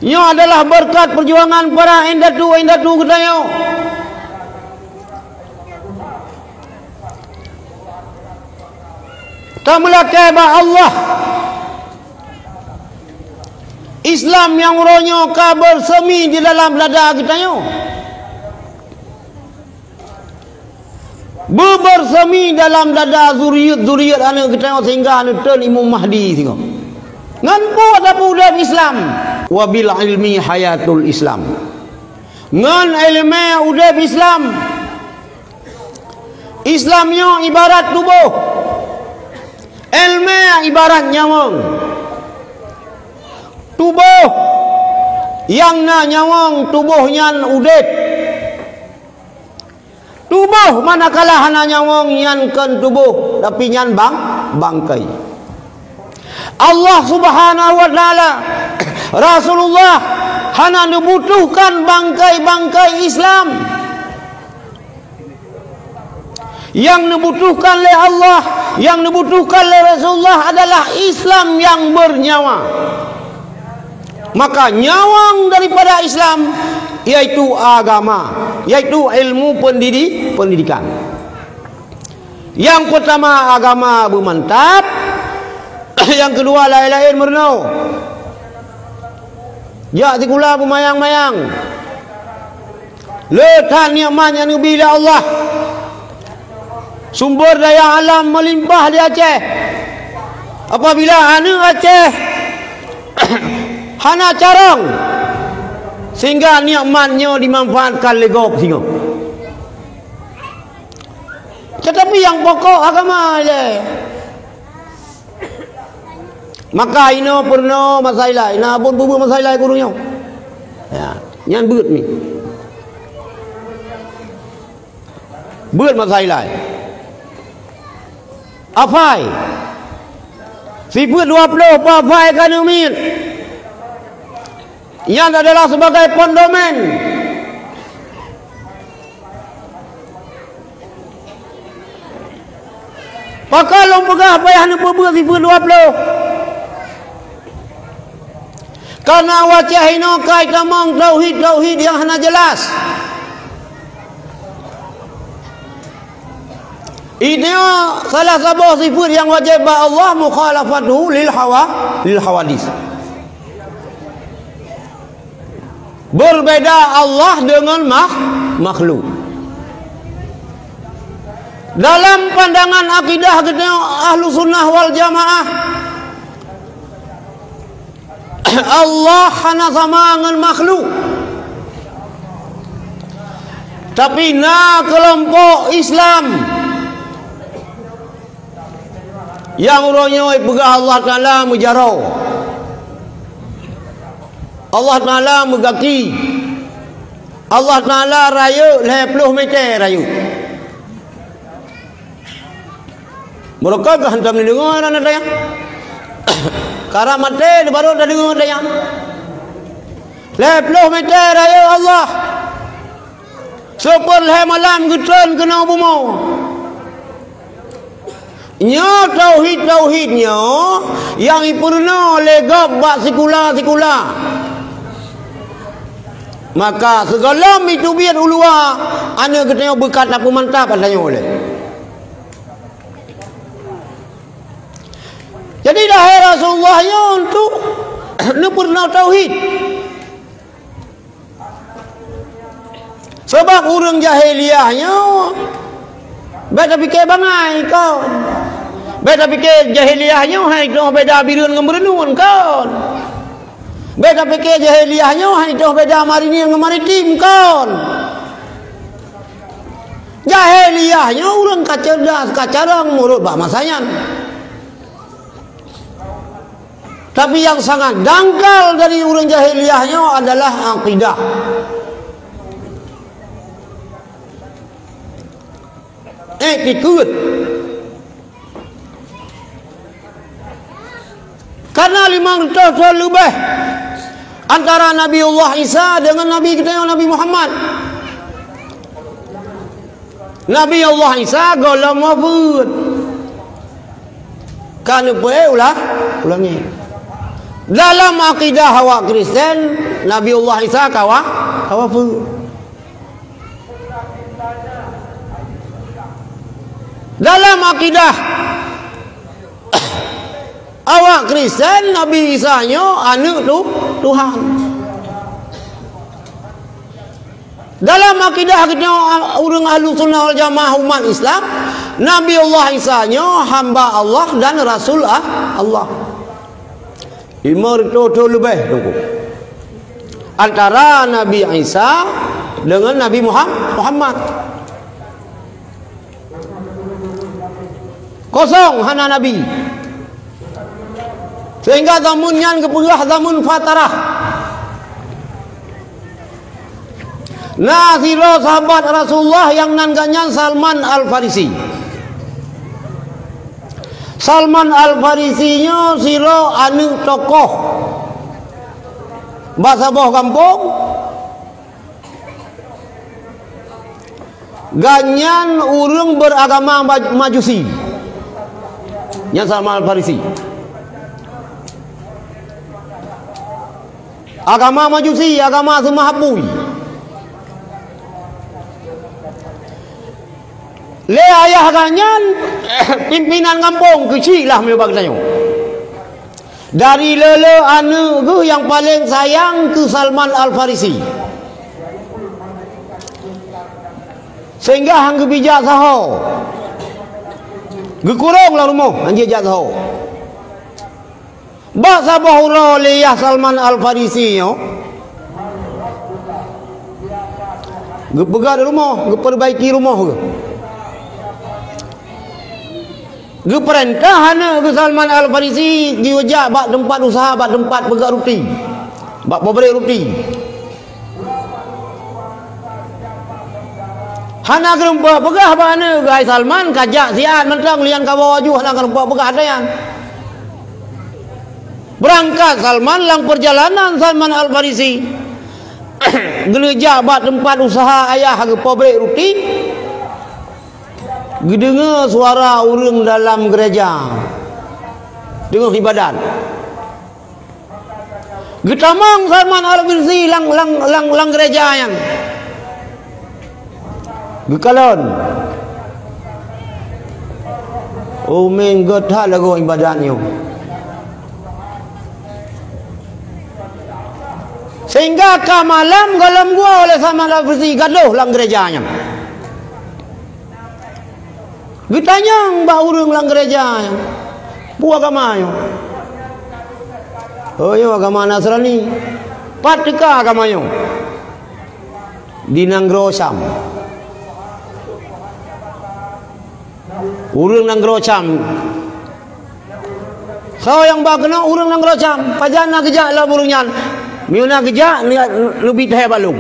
Nyoe adalah beureukat peujuangan para indatu-indatu geutanyoe. Tameulakèe bak Allah. Islam nyang uroe nyoe ka beurseumi di dalam dada geutanyoe. Beubeurseumi dalam dada zuriat-zuriat aneuk geutanyoe sehingga neuteun Imam Mahdi singoh. Ngon peue tapeudong Islam? Wa bil ilmi hayatul Islam. Ngon iéleumé udeb Islam. Islam nyoe ibarat tuboh. Iéleumé ibarat nyawöng. Tuboh nyang na nyawöng, tuboh nyan udeb. Tuboh manakala hana nyawöng, nyan kon tuboh, tapi nyan bang-, bangkai. Allah Subhanahu wa Ta'ala, Rasulullah hana neubutuhkan bangkai-bangkai Islam. Nyang neubutuhkan lé Allah, nyang neubutuhkan lé Rasulullah adalah Islam nyang beurnyawa. Maka nyawöng daripada Islam yaitu agama, yaitu ilmu pendidi-, pendidikan. Nyang peutama agama beumantap, nyang keudua laén-laén meurunoe. Jak sikula beumayang-mayang. Le that nikmat nyang neubi lé Allah. Sumber daya alam meulimpah di Aceh. Apabila aneuk Aceh hana carông, sehingga nikmat nyoe dimanfaatkan lé gob singoh. Tetapi nyang pokok agama ilèe. Maka inoe peurunoe masa ilai, na buet peue-peue masa ilai keu ureuëng nyoe. Ya, nyan beuet mi. Beuet masa ilai. Afai. Sifeuet dua ploh peue afai ka neumiet. Nyan adalah sebagai pondomen. Pakon lôn peugah payah neupeubeuet sifeuet dua ploh? Kareuna watèe inoe ka itamong tauhid-tauhid nyang hana jeulaih. Inoe salah saboh sifeuet nyang wajéb bak Allah, mukhalafatuhu lil hawa-, lil hawadits. Berbeda Allah dengan makh-, makhluk. Dalam pandangan akidah geutanyoe Ahlussunnah wal Jamaah, Allah hana sama ngon makhluk. Tapi na keulompok Islam nyang uroe nyoe peugah Allah Taala meujaroe, Allah Taala meugaki, Allah Taala rayeuk lhèe ploh mètè rayeuk. Meureuka ka hantom neudeungoe na tanyong. Karab maté di barô tadeungoe tanyong. Lhèe ploh mètè rayeuk Allah. Seupôt lhèe malam geutreun keunoe bumoe. Nyoe tauhid-tauhid nyoe nyang jipeurunoe lé gob bak sikula-sikula. Maka sigohlom jiteubiet u luwa, aneuk geutanyoe beukat tapeumantap ata nyoe lé. Jadi, lahé Rasulullah nyoe untuk neupeurunoe tauhid. Sabab ureuëng jahiliyah nyoe, bèk tapike bangai kon. Bèk tapike jahiliyah nyoe hai toh beda bireuen ngon beureunuen kon. Bèk tapike jahiliyah nyoe hai toh beda marinir ngon maritim kon. Jahiliyah nyoe ureuëng ka cerdas, ka carông meunurot bak masa nyan. Tapi nyang sangat dangkal dari ureuëng jahiliyah nyoe adalah akidah. Iktikeuet. Karena limong reutôh thon leubeh antara Nabi Allah Isa dengan Nabi geutanyoe Nabi Muhammad. Nabi Allah Isa gohlom wafeuet. Ka neupeuék ulah, ulangi. Dalam akidah awak Kristen, Nabi Allah Isa ka wa-, ka wafeuet. Dalam akidah awak Kristen, Nabi Isa nyoe aneuk tu-, Tuhan. Dalam akidah geutanyoe ureuëng Ahlussunnah wal Jamaah umat Islam, Nabi Allah Isa nyoe hamba Allah dan rasul, ah, Allah. Limong reutôh thon leubeh teungku. Antara Nabi Isa dengan Nabi Muham-, Muhammad. Kosong hana nabi. Sehingga zaman nyan geupeugah zaman fatarah. Na sidroe sahabat Rasulullah nyang nan geuh nyan Salman Al-Farisi. Salman Al-Farisi nyoe sidroe aneuk tokoh bak saboh gampông. Gobnyan ureuëng beragama Maj-, Majusi. Nyan Salman Al-Farisi. Agama Majusi, agama seumah apui. Lé ayah gobnyan, pimpinan gampông keuchik lah meunyoe bak geutanyoe. Dari le-le aneuk geuh nyang paleng sayang keu Salman Al-Farisi. Sehingga han geubri jak saho. Geukurong lam rumoh, han jijak saho. Bak saboh uroe lé yah Salman Al-Farisi nyoe, geupeugah rumoh, geupeurbaiki rumoh geuh. Geupeurintah aneuk geuh Salman Al-Farisi jiweujak bak teumpat useuha, bak teumpat peugöt ruti, bak pabrék ruti. Hana geureumpok peugah bak aneuk geuh, "Hai Salman, kajak siat mantong, lian kawoe aju," hana geureumpok peugah lagèe nyan. Beurangkat Salman, lam peurjalanan Salman Al-Farisi geuneuk jak bak teumpat useuha ayah geuh pabrék ruti, geudeungoe suara ureuëng dalam geureuja teungoh iébadat. Geutamong Salman Al-Farisi lam, lam, lam, lam geureuja nyan. Geukalon. Umen gét that lagoe iébadat nyoe. Sehingga ka malam gohlom geuwoe lé Salman Al-Farisi gadôh lam geureuja nyan. Geutanyong bak ureuëng lam gereja nyan, "Peue agama nyoe?" "Oh, nyoe agama Nasrani." "Pat teuka agama nyoe?" "Di nanggroe Syam." Ureuëng nanggroe Syam. Soe nyang ba keunoe ureuëng nanggroe Syam? Pajan na geujak lom ureuëng nyan? Meunyoe na geujak, neubiet thèe bak lôn.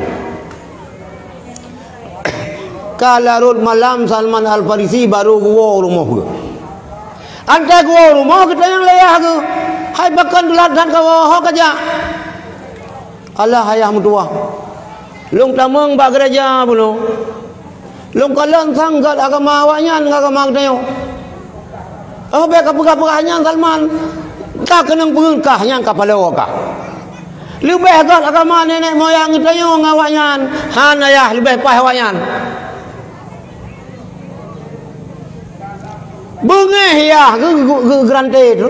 Ka larot malam, Salman Al-Farisi barô geuwoe u rumoh geuh. Antée geuwoe u rumoh, geutanyong lé yah geuh, "Hai pakon teulat that kawoe, ho kajak?" "Alah, ayah meutuwah, lôn tamong bak gereja bunoe. Lôn kalon sang göt agama awaknyan ngon agama geutanyoe." "Oh, bék kapeugah-peugah nyan, Salman. Ka keunong peungeut kah, nyan ka paloe kah. Leubeh göt agama nenek moyang geutanyoe ngon awaknyan. Han, ayah, leubeh paih awaknyan." Beungéh yah geu-, geu-, geu-, geurante tu.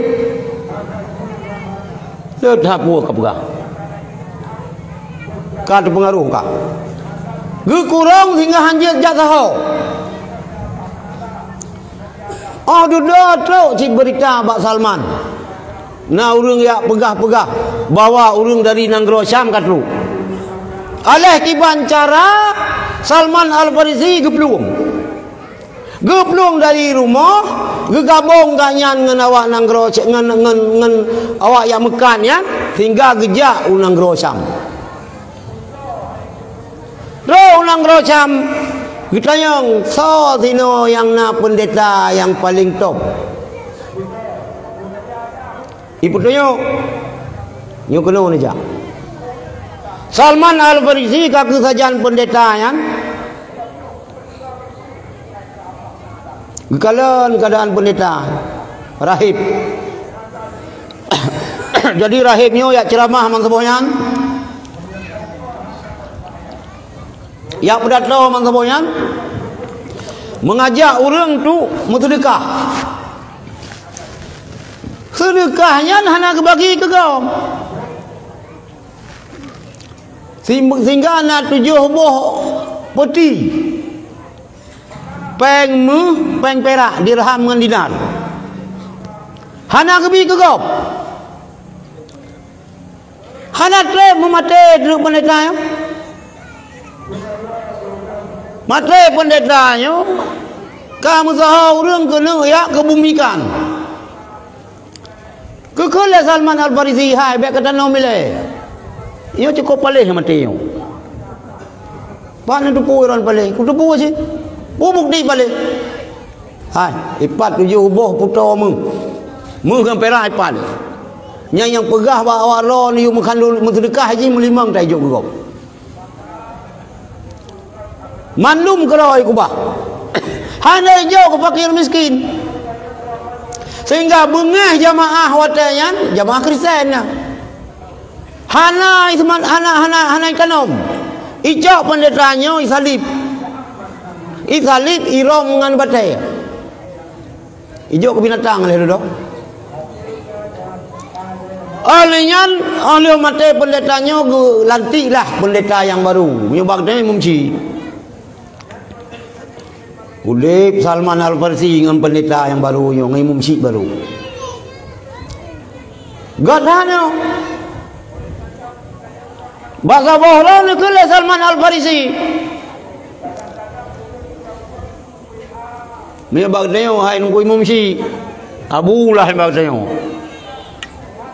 Teutab peue kapeugah. Ka teupeungaroh ka. Geukurong sehingga han jeuet jak saho. Oh dudoe trok cit beurita bak Salman. Na ureuëng jak peugah-peugah bahwa ureuëng dari nanggroe Syam ka trok. Aléh kiban cara Salman Al-Farisi geuplueng. Geuplueng dari rumoh, geugabong gobnyan ngon awak nanggroe, ngon, ngon, ngon awak nyang meukat nyan, sehingga geujak u nanggroe Syam. Trok u nanggroe Syam, geutanyong, "Soe sinoe nyang na peundeta nyang paleng top?" Ipeutunyok, "Nyoe keunoe neujak." Salman Al-Farisi ka keusajan peundeta nyan. Geukalon keuadaan peundeta, rahib. Jadi rahib nyoe jak ceuramah meusaboh nyan. Jak peudato meusaboh nyan, meungajak ureuëng tu meuseudeukah. Seudeukah nyan hana geubagi keu gob. Sim-, sehingga na tujoh boh peuti. Péng méuh, péng pirak, dirham ngon dinar. Hana geubi keu gob. Hana treb meumaté droe peundeta nyoe. Maté peundeta nyoe ka meusaho ureuëng keuneuk jak keubumikan. Geukheun lé Salman Al-Farisi, "Hai, bék katanom ilée. Nyoe cukôp paléh maté nyoe." "Pat neuteupeue droen paléh?" "Kuteupeue cit." "Peue bukeuti paléh?" "Hai, ipat tujoh boh putoe méuh. Méuh ngon pirak ipat. Nyang, nyang peugah bak awak droen yue meukhandul meuseudeukah jih meulimong tajok keu gob." Mandum keudroe keubah. Hana ijok keu fakir miskin. Sehingga beungéh jamaah watée nyan, jamaah Kristen na. Hana iseuman, hana, hana, hana itanom. Icok peundeta nyoe isalib. Isalib irôm ngon batée. Ijok keu binatang lé dudoe. Óh lheueh nyan, óh lheueh maté peundeta nyoe geulantiklah peundeta nyang barô. Meunyoe bak tanyoe imum chik. Udeb Salman Al-Farsi ngon peundeta nyang barô nyoe, ngon imum chik barô. Gata nyoe. Bak saboh lom neukheun lé Salman Al-Farisi. Meunyoe bak tanyoe hai Teungku Imum Chik, Abu lah bak tanyoe.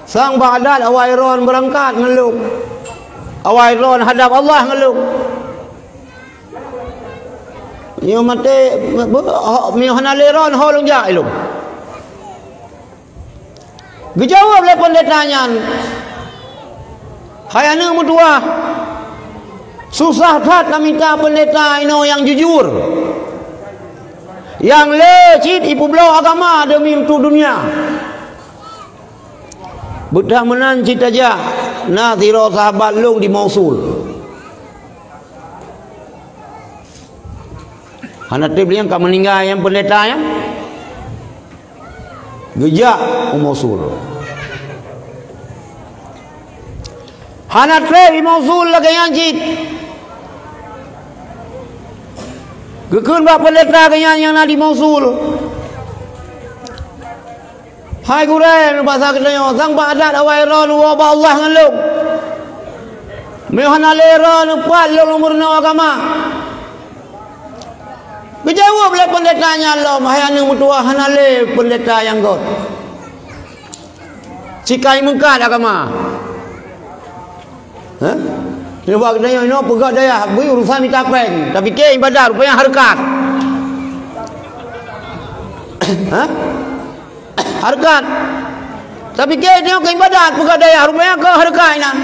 Sang bak adat awai droen beurangkat ngon lôn. Awai droen hadab Allah ngon lôn. Meunyoe maté, meunyoe hana lé droen, ho lôn jak ilôn. Geujaweueb lé peundeta nyan, "Hai aneuëk meutuwah, susah that tamita peundeta inoe nyang jujur, nyang le cit ipeubloe agama deumi untuk dunia. Beudah meunan cit tajak, na sidroe sahabat lôn di Mosul." Hana treb lé nyang ka meuninggai nyang peundeta nyan. Geujak u Mosul. Hana treb i Mosul lagée nyan cit. Geukheun bak peundeta geuh nyan nyang na di Mosul. Hai gurèe, meubasa geutanyoe, sang bak adat awai droeneuh woe bak Allah ngon lôn. Meunyoe hana lé droeneuh, pat lôn meurunoe agama. Geujaweueb lé peundeta nyan lom, hai aneuk meutuwah, hana lé peundeta nyang göt. Sikai meungkat agama. Hah? Nyoe bak geutanyoe inoe peugah dayah, bri urusan mita péng. Tapike ibadat, rupanya hareukat. Hah? Hareukat. Tapike nyoe keu ibadat, peugah dayah, rupanya keu hareukat inan.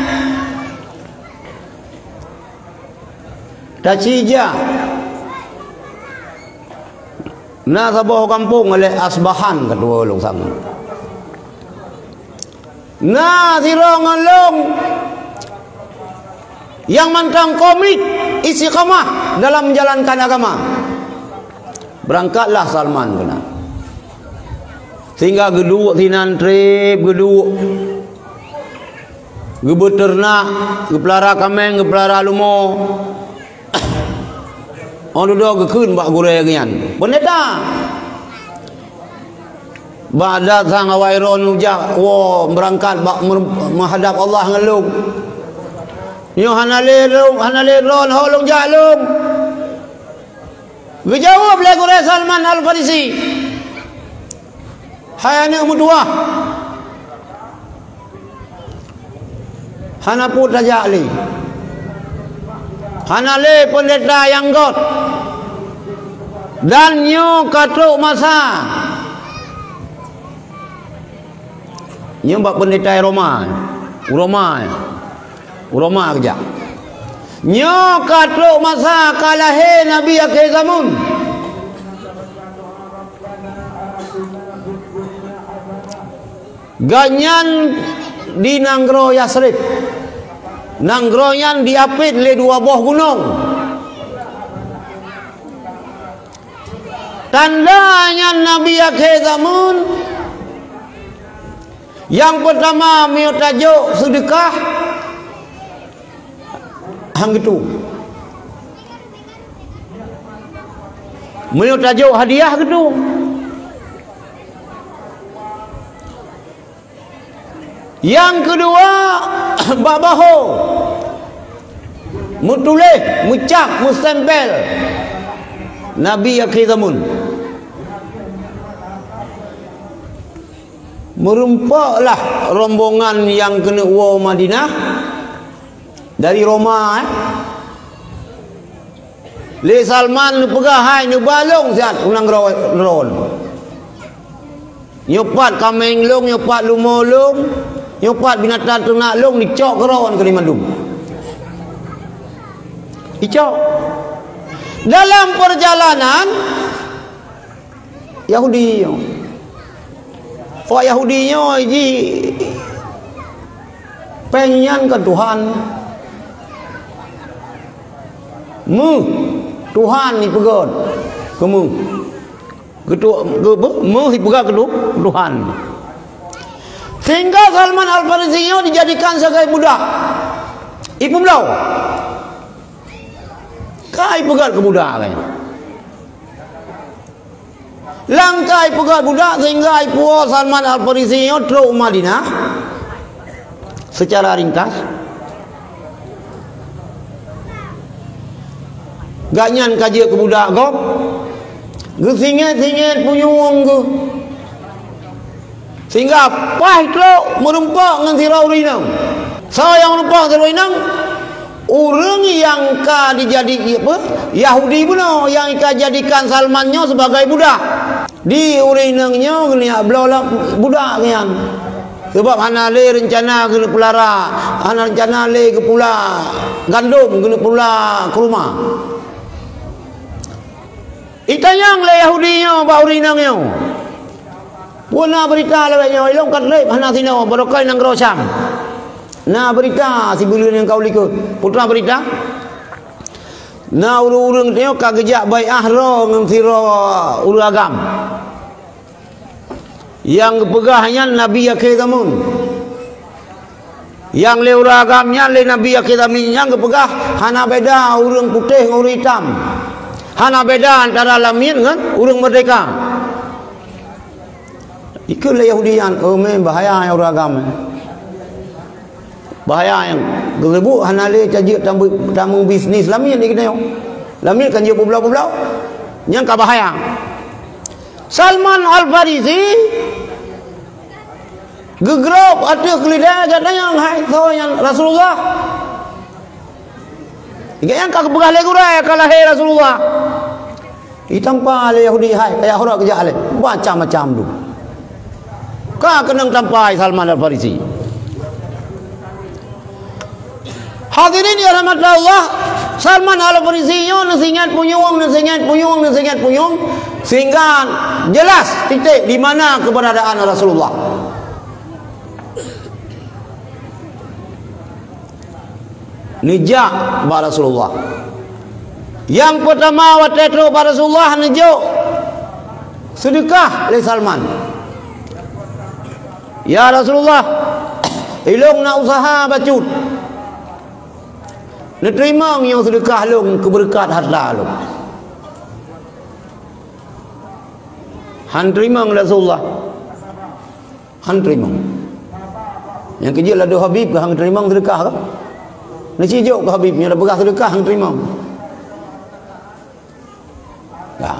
Tacija. Na saboh gampông lé Asbahan keudua lôn sang. Na sidroe ngon lôn nyang mantong komit istiqamah dalam menjalankan agama. Beurangkatlah Salman keunan. Sehingga geuduek sinan treb geuduek. Geubeuteureunak, geupeulara kaméng, geupeulara leumo. Oh dudoe geukheun bak gurèe geuh nyan, "Peundeta, bak adat sang awai droeneuh jak woe beurangkat bak meuhadab Allah ngon lôn. Nyoe hana lé lôn, hana lé droeneuh ho lôn jak lôn." Geujaweueb lé gurèe Salman Al-Farisi, "Hai aneuk meutuwah, hana peue tajak lé. Hana lé peundeta nyang göt. Dan nyoe ka trok masa." Nyoe bak peundeta Roma, Roma. Roma keujak. Nyoe ka trok masa ka lahé Nabi akhé zamon. Gobnyan di nanggroe Yasrib. Nanggroe nyan jiapit lé dua boh gunong. Tanda nyan Nabi akhé zamon, nyang peutama meunyoe tajok seudeukah, han geutueng. Meunyoe tajok hadiah, geutueng. Nyang keudua, bak bahô meutuléh, meucap, meustempel Nabi akhé zamon. Meurumpoklah rombongan nyang keuneuk woe Madinah dari Roma, eh. Lé Salman neupeugah, "Hai, neuba lôn siat u nanggroe droen. Nyoe pat kaméng lôn, nyoe pat leumo lôn, nyoe pat binatang teunak lôn, neucok keu droen keunoe mandum." Icok. Dalam peurjalanan, Yahudi nyoe. Awak Yahudi nyoe jih péng nyan kan Tuhan. Méuh Tuhan jipeugöt keu méuh. Keu tu-, keu méuh jipeugöt keu tu-, Tuhan. Sehingga Salman Al-Farisi nyoe dijadikan sebagai budak. Ipeubloe. Ka ipeugöt keu budak kan. Lam ka ipeugöt budak sehingga ipuwoe Salman Al-Farisi nyoe trok u Madinah. Secara ringkas, gobnyan ka jeuet keu budak gob, geusingét-singét punyueng geuh. Sehingga paih trok meurumpok ngon sidroe ureueng inong. Soe nyang meurumpok sidroe inong? Ureueng nyang ka dijadi, apa, Yahudi bunoe nyang ka jadikan Salman nyoe sebagai budak. Di ureueng inong nyoe geunyak bloe lam budak nyan. Sabab hana lé reuncana keuneuk peulara, hana reuncana lé geupula gandom, keuneuk pula keuruma. Itanyong lé Yahudi nyoe bak ureueng inong nyoe, "Peue na beurita lawét nyoe? Ilôn ka treb hana sinoe, barokon nanggroe Syam. Na beurita sibuleuen nyang ka u likot. Peue na beurita?" "Na ureueng-ureueng nyoe ka geujak bai'ah droe ngon sidroe ureueng agam. Nyang geupeugah nyan nabi akhé zamon. Nyang lé ureueng agam nyan lé nabi akhé zamon nyan geupeugah hana beda ureueng putéh ngon ureueng itam. Hana beda antara lamiet ngon ureueng meurdéhka." Ikheun lé Yahudi nyan, "Oh, mé bahaya nyang ureueng agam, mé. Bahaya nyang geuleubu hana lé tajeuet tameu-, tameu bisnis lamiet di keunoe. Lamiet kan jeuet peubloe-peubloe. Nyang ka bahaya." Salman Al-Farisi geugrob ateueh keuleudai, geutanyoe, "Hai, soe nyan Rasulullah?" Gobnyan ka geupeugah lé gurée ka lahé Rasulullah. Itampa lé Yahudi, "Hai, kaya hura keujak lé." Macam-macam tu. Ka keunong tampa Salman Al-Farisi. Hadirin yang dirahmati Allah, Salman Al-Farisi nyoe neusingat punyueng, neusingat punyueng, neusingat punyueng, sehingga jelas titik di mana keberadaan Rasulullah. Neujak bak Rasulullah. Nyang peutama watée trok bak Rasulullah neujok seudeukah lé Salman. "Ya Rasulullah, ilong na usaha bacut. Neuteurimong nyang seudeukah lôn keu beureukat hareuta lôn." Han teurimong Rasulullah. Han teurimong. Nyang keujeuet ladôm Habib ka han teurimong seudeukah ka. Neuci jok keu Habib, nyoe peugah seudeukah han teurimong. Ya.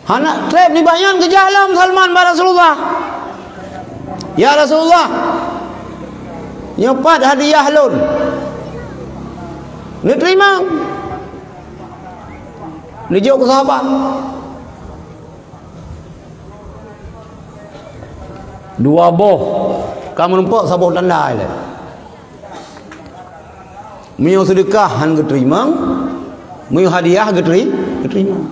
Hana treb nibak nyan geujak lom Salman bak Rasulullah. "Ya Rasulullah, nyoe pat hadiah lôn." Neuteurimong. Neujok keu sahabat. Dua boh. Ka meurumpok saboh tanda ilée. Meunyoe seudeukah han geuteurimong, meunyoe hadiah geuteri-, geuteurimong.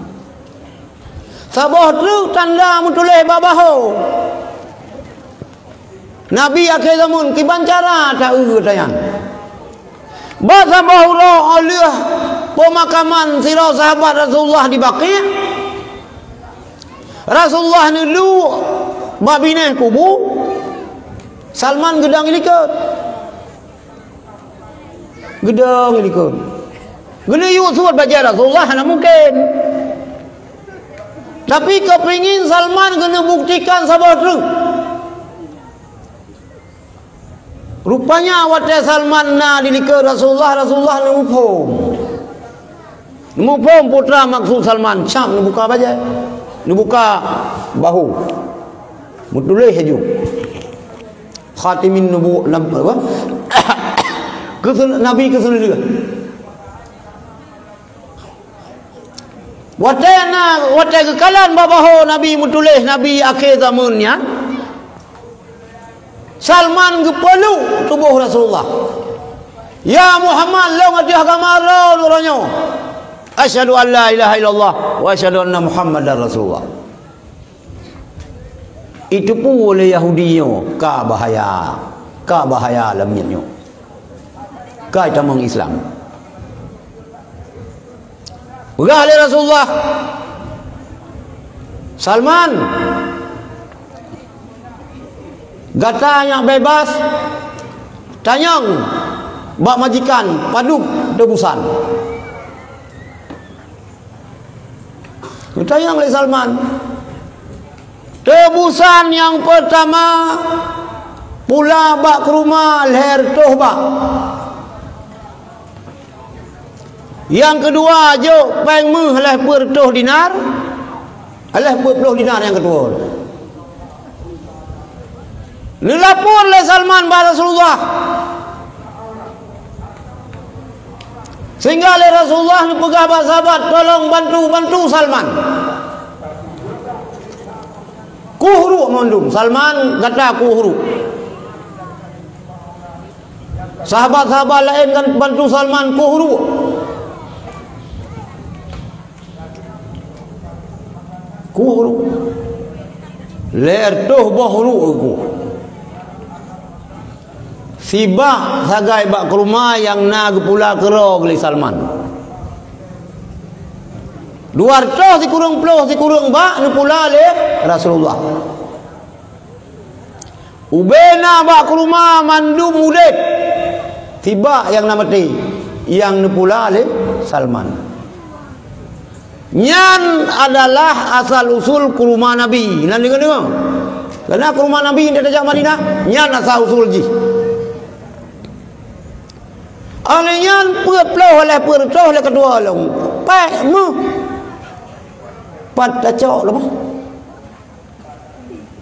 Saboh treuk tanda meutuléh bak bahô. Nabi akhé zamon kiban cara ta-eu geutanyan. Bak saboh uroe óh lheueh peumakaman sidroe sahabat Rasulullah di Baqi', Rasulullah neuluek bak binéh kubu, Salman geudong i likot. Geudong i likot. Geuneuk yue suet bajée Rasulullah hana mungken. Tapi keupingin Salman geuneuk buktikan saboh treuk. Rupanya watée Salman na di likot Rasulullah, Rasulullah neumuphom. Neumuphom peue teuma maksud Salman, cap neubuka bajée, neubuka bahô. Meutuléh laju. Khatimin nubu-, nab-, apa? Keuseul-, Nabi keuseuleuh. Watée na, watée geukalon bak bahô Nabi meutuléh Nabi akhé zamon nyan, Salman geupeuluk tuboh Rasulullah. "Ya Muhammad, lôn ateueh agama droe uroe nyoe. Asyhadu an la ilaha illallah wa asyhadu anna Muhammadar Rasulullah." Iteupeue lé Yahudi nyoe ka bahaya, ka bahaya lam miet nyoe. Ka itamong Islam. Peugah lé Rasulullah, "Salman, gata nyang bebas, tanyong bak majikan padub teubusan." Geutanyong lé Salman. Teubusan nyang peutama pula bak keuruma lhée reutôh bak. Nyang keudua jok péng méuh lhée peuet reutôh dinar, lhée peuet ploh dinar nyang keudua. Neulapor lé Salman bak Rasulullah. Sehingga lé Rasulullah neupeugah bak sahabat, "Tolong bantu, bantu Salman. Kuh ruek mandum, Salman gata kuh ruek." Sahabat-sahabat laén kan bantu Salman kuh ruek. Kuh ruek. Lhée reutôh boh ruek kuh. Sibak sagai bak keuruma nyang na geupula keudroe lé Salman. Dua reutôh sikureueng ploh sikureueng bak neupula lé Rasulullah. Ubena bak keuruma mandum udeb, sibak nyang na maté, nyang neupula lé Salman. Nyan adalah asal usul kuruma Nabi. Nan deungoe-deungoe. Karena kuruma Nabi nyang tajak Madinah, nyan asal usul jih. Oleh nyan, peuet ploh lhèe peuet reutôh lhèe keudua lom. Pèt meuh. Pat tacok lom.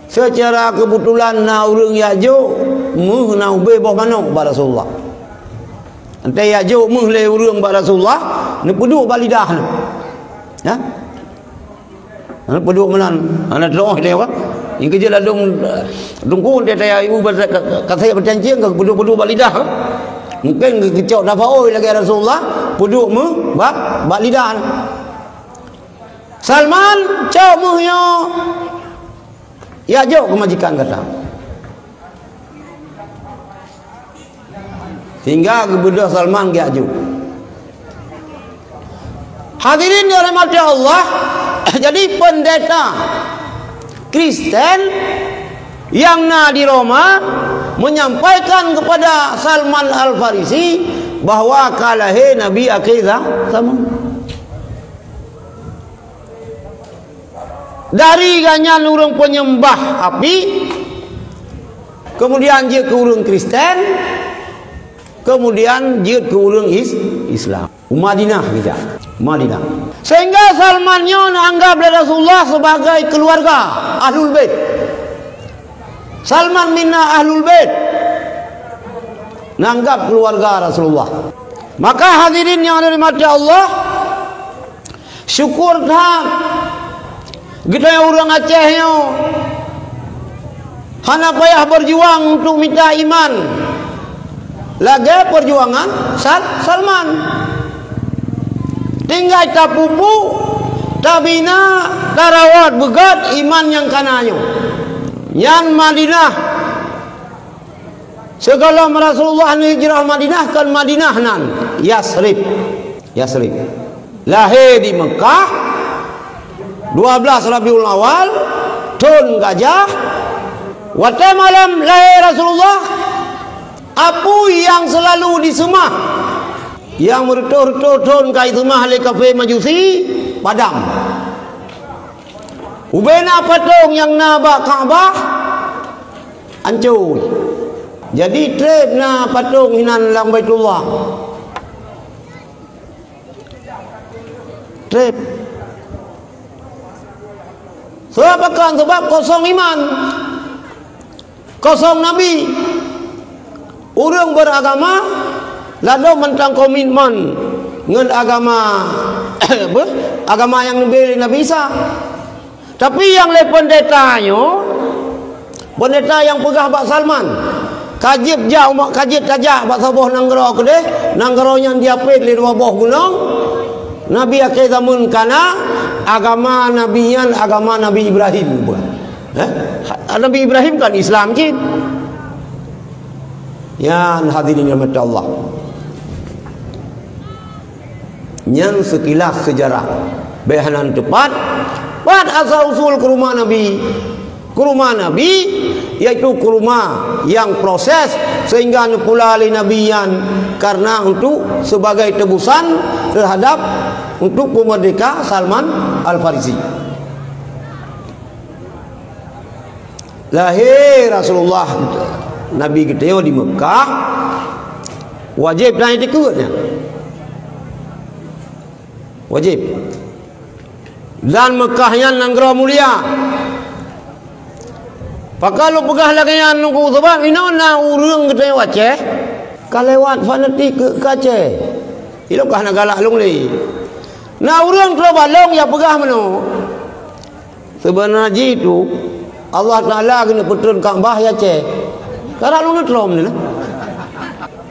Seucara keubeutulan na ureueng jak jok meuh, na ubé boh manok bak Rasulullah. Enteuk jak jok meuh lé ureueng bak Rasulullah, neupeuduek bak lidah neuh. Ya? Neupeuduek meunan, hana teudoh lé apa? Nyang keujeuet ladôm, eh, teungku, enteuk taya ibu basa-, ka-, ka-, kasée peucancing ka peuduek-peuduek bak lidah. Mungken geucok tafaôi lagée Rasulullah, peuduek meuh bak, bak lidah. Salman, cok meuh nyoe, jak jok keu majikan gata. Sehingga geubeudôh Salman geujak jok. Hadirin dirahmati Allah, jadi pendeta Kristen yang na di Roma menyampaikan kepada Salman Al-Farisi bahwa ka lahé Nabi akhé za-, zaman. Dari gobnyan ureueng peunyeumbah api, kemudian jeuet keu ureueng Kristen, kemudian jeuet keu ureueng Is-, Islam. U Madinah geujak, Madinah. Sehingga Salman nyoe neuanggap lé Rasulullah sebagai keluarga Ahlul Bait. Salman minna Ahlul Bait. Neuanggap keluarga Rasulullah. Maka hadirin yang dirahmati Allah, syukur that geutanyoe ureueng Aceh nyoe hana payah berjuang untuk mita iman lagée perjuangan Sal-, Salman. Tinggai tapupuk, tabina, tarawat beugét iman nyang kana nyoe. Nyan Madinah. Sigohlom Rasulullah neuhijrah Madinah, kon Madinah nan, Yasrib. Yasrib. Lahé di Mekah, dua belas Rabiul Awal, thon gajah. Watée malam lahé Rasulullah, apui nyang seulalu jiseumah, nyang meureutôh-reutôh thon ka jiseumah lé kafé Majusi, padam. Ubé na patong nyang na bak Ka'bah, ancô. Jadi, treb na patong hinan lam Baitullah. Treb. Sabab pakon? Sabab kosong iman. Kosong Nabi. Ureueng beragama, lalu mantong komitmen ngon agama, beuh, agama nyang neubri Nabi Isa. Tapi nyang lé peundeta nyoe, peundeta nyang peugah bak Salman, ka jeuet jak umat, ka jeuet tajak bak saboh nanggroe keudeh, nanggroe nyan jiapét lé dua boh gunong, Nabi akhé zaman kana, agama Nabi nyan agama Nabi Ibrahim. Eh? Nabi Ibrahim kan Islam cit. Nyan hadirin rahmati Allah. Nyan seukilas seujarah. Bék hana teupat, pat asal usul keuruma Nabi. Keuruma Nabi, yaitu keuruma nyang proses sehingga neupula lé Nabi nyan karena untuk sebagai tebusan terhadap untuk peumerdeka Salman Al-Farisi. Lahé Rasulullah, Nabi geutanyoe di Meukah, wajéb na iktikeuet nyan. Wajéb. Dan Meukah nyan nanggroe mulia. Pakon lôn peugah lagée nyan, Teungku? Sabab inoe na ureuëng geutanyoe Aceh ka lewat fanatik keu, keu Aceh. Ilôn ka hana galak lôn lé. Na ureuëng troh balong nyang peugah meunoe. Seubeuna jih tu, Allah Taala geuneuk peutreun Ka'bah di Aceh. Karab lôn neutrom nyoe.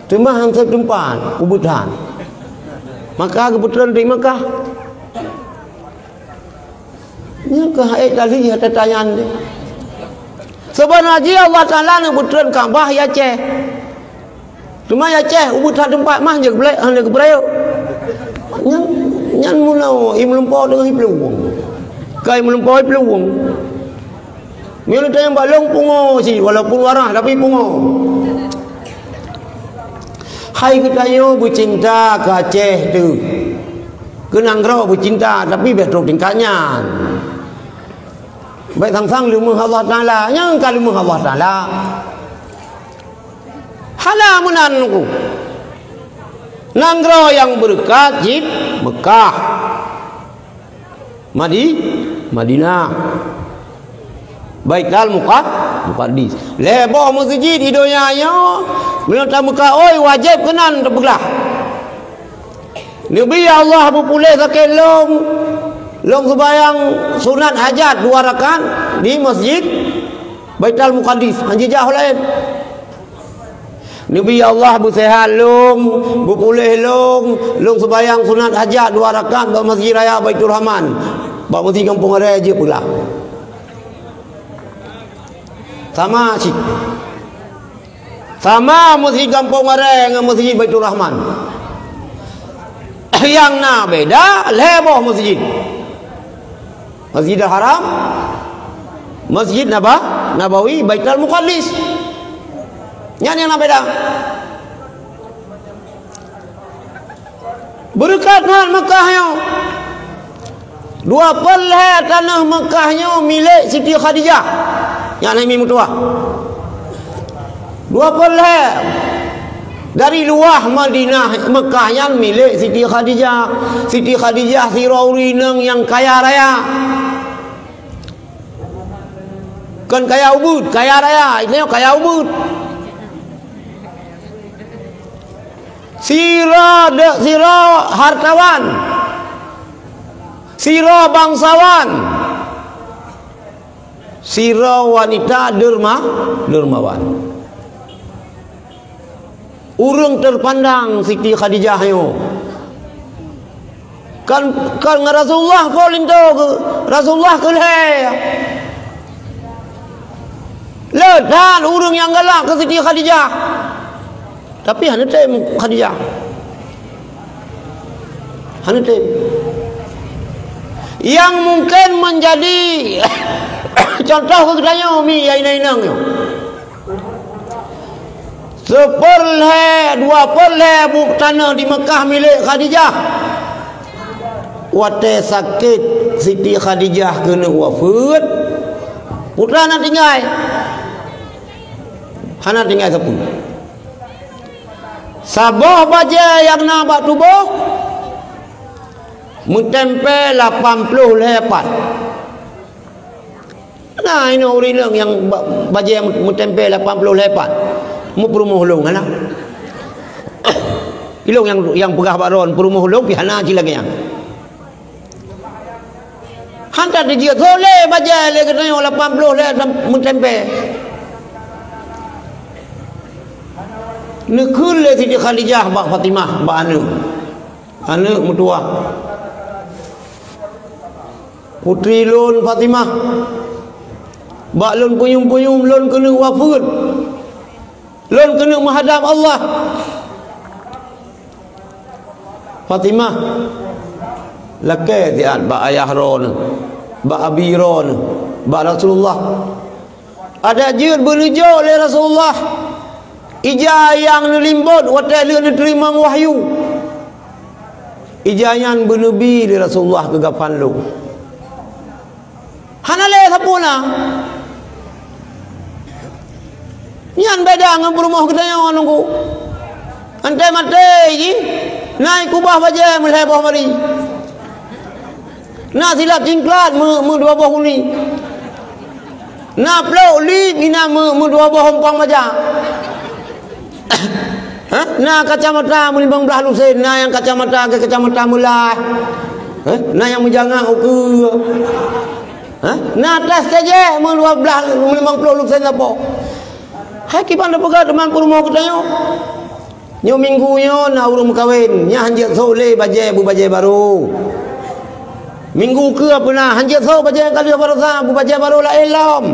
Teuma han sép teumpat, ubit that. Maka geupeutreun di Meukah. Nyoe keuh hai tali, hai teutanyan deh. Seubeuna jih Allah Taala neuk peutreun Ka'bah di Aceh. Teuma di Aceh, ubit that teumpat mah jeuet geupeulé-, hana geupeurayeuk. Nyan, nyan meunoe, ié meulumpoe teungoh iplueng. Ka ié meulumpoe iplueng. Meunyoe tanyong bak lôn pungo cit, walaupun warah, tapi pungo. Hai geutanyoe beucinta keu Aceh teuh. Keu nanggroe beucinta, tapi bék trok tingkat nyan. Bék sang-sang leumeuh Allah Taala, nyang ka leumeuh Allah Taala. Hana meunan ku. Nanggroe nyang beureukat cit Mekah. Madi-, Madinah. Baitul Muqad-, Muqaddis. Lhée boh meuseujid di donya nyoe, meunyoe tameukaôi wajéb keunan teupeugah. Neubi Allah beupuléh sakét lôn, lôn seubayang sunat hajat dua rakaat di Masjid Baitul Muqaddis, han jijak laén. Neubi Allah beuseuhat lôn, beupuléh lôn, lôn seubayang sunat hajat dua rakaat bak Masjid Raya Baiturrahman, bak Masjid Gampông Aré jeuet peulah. Sama cit. Sama Masjid Gampông Aré ngon Masjid Baiturrahman. Nyang na beda lhée boh masjid. Masjidil Haram, Masjid Naba-, Nabawi, Baitul Muqaddis. Nyan nyang na beda. Beureukat that Mekah nyoe. Dua peuet lhée tanoh Mekah nyoe milék Siti Khadijah. Nyan hai mi meutuah. Dua peuet lhée. Dari luwah Madinah, Mekah nyan milék Siti Khadijah. Siti Khadijah sidroe ureuëng inong nyang kaya raya. Kon kaya ubeuet, kaya raya, itu kaya ubeuet. Sidroe de-, sidroe hartawan. Sidroe bangsawan. Sidroe wanita derma-, dermawan. Ureuëng terpandang Siti Khadijah nyoe. Kan, kan ngon Rasulullah po linto keu, Rasulullah keu lhée. Le that ureuëng nyang galak keu Siti Khadijah. Tapi hana tem Khadijah. Hana tem. Yang mungkin menjadi contoh keu geutanyoe mi ya inong-inong nyoe. Seupeurlhée, dua peurlhée buet tanoh di Mekah milék Khadijah. Watée sakét Siti Khadijah keuneuk wafeuet, putra hana tinggai. Hana tinggai sapeue. Saboh bajée nyang na bak tuboh meutempé lapan ploh lhée pat. Na inoe ureuëng inong nyang ba-, bajée meutempé lapan ploh lhée pat. Meupeurumoh lôn hana. Ilong nyang, nyang peugah bak droe peurumoh lôn pih hana cit lagée nyan. Hana teujeuet soleh bajée lé geutanyoe lapan ploh lhée meutempé. Neukheun lé Siti Khadijah bak Fatimah bak aneuëk. Aneuëk meutuwah. Putri lôn Fatimah, bak lôn punyueng-punyueng lôn keuneuk wafeuet. Lôn keuneuk meuhadab Allah. Fatimah, lakée siat bak ayah droeneuh, bak abi droeneuh, bak Rasulullah. Adak jeuet beuneujok lé Rasulullah ija nyang neulimbot watée lheueh neuteurimong wahyu. Ija nyan beuneubi lé Rasulullah keu gafan lôn. Hana lé sapeue na. Nyan beda ngon peurumoh geutanyoe nunggu. Anté maté jih, na ikubah bajée meulhée boh bari. Na silap cingklat meu-, meudua boh uni. Na plok lip inan meu-, meudua boh umpang baja. Hah? Na kacamata meulimong blaih lusen, na nyang kacamata keu kacamata meulaih. Hah? Na nyang meujangak ukeue. Hah? Na tas tajéh meudua blaih meulimong ploh lusen sapo. Hai kiban tapeugah teuma peurumoh geutanyoe. Nyoe minggu nyoe na ureuëng meukawen, nyan han jeuet sôk lé bajée, beu bajée barô. Minggu keue peuna han jeuet sôk bajée ka lheueh baroesa, beu bajée barô laén lom.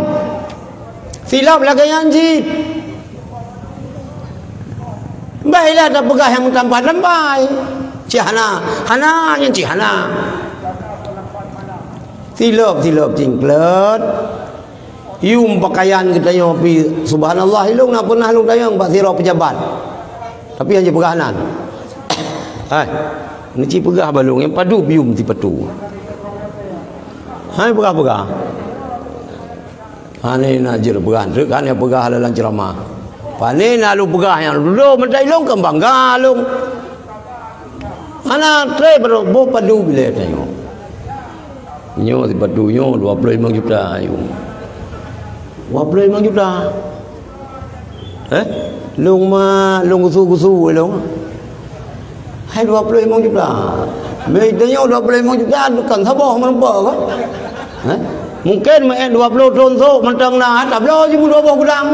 Silop lagée nyan cit. Bah ilah tapeugah nyang meutampan-tampan. Cit hana, hana nyan cit hana. Silop-silop cingklot. Yum pakaian geutanyoe pi, subhanallah, ilong na peunah lôn tanyong bak sidroe peujabat. Tapi hana jipeugah nan. Hai. Neuci peugah bak lôn, nyang padub yum sipatu. Hai peugah-peugah. Hana na jeuet peugah, treuk hana peugah lam ceramah. Pane na lôn peugah nyang dudoe meutai lôn kan bangga lôn. Hana treb boh padub ilée tanyoe. Nyoe sipatu nyoe dua ploh limong juta yum. Dua ploh limong juta. Eh? Lôn ma lôn gusu-gusu lôn. Hai dua ploh limong juta. Meutanyoe dua ploh limong juta tukang saboh meureumpok kan? Eh? Mungken meuet dua ploh thon sôk mantong na, tabloe jimeudoboh gudang.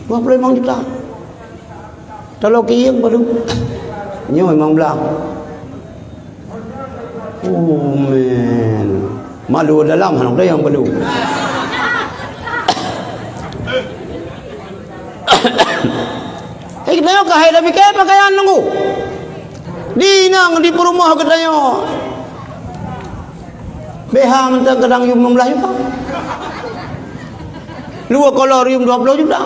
Dua ploh limong juta. Taloe kiyeng baru. Nyoe limong blah. Oh, man. Malu dalam hana ada nyang malu. Eh, kita nyoe ka hai dah pikir pakaian nunggu. Di nang di peurumoh kita nyoe. B H mantong kadang yum limong blah juta. Luwa kolor yum dua ploh juta.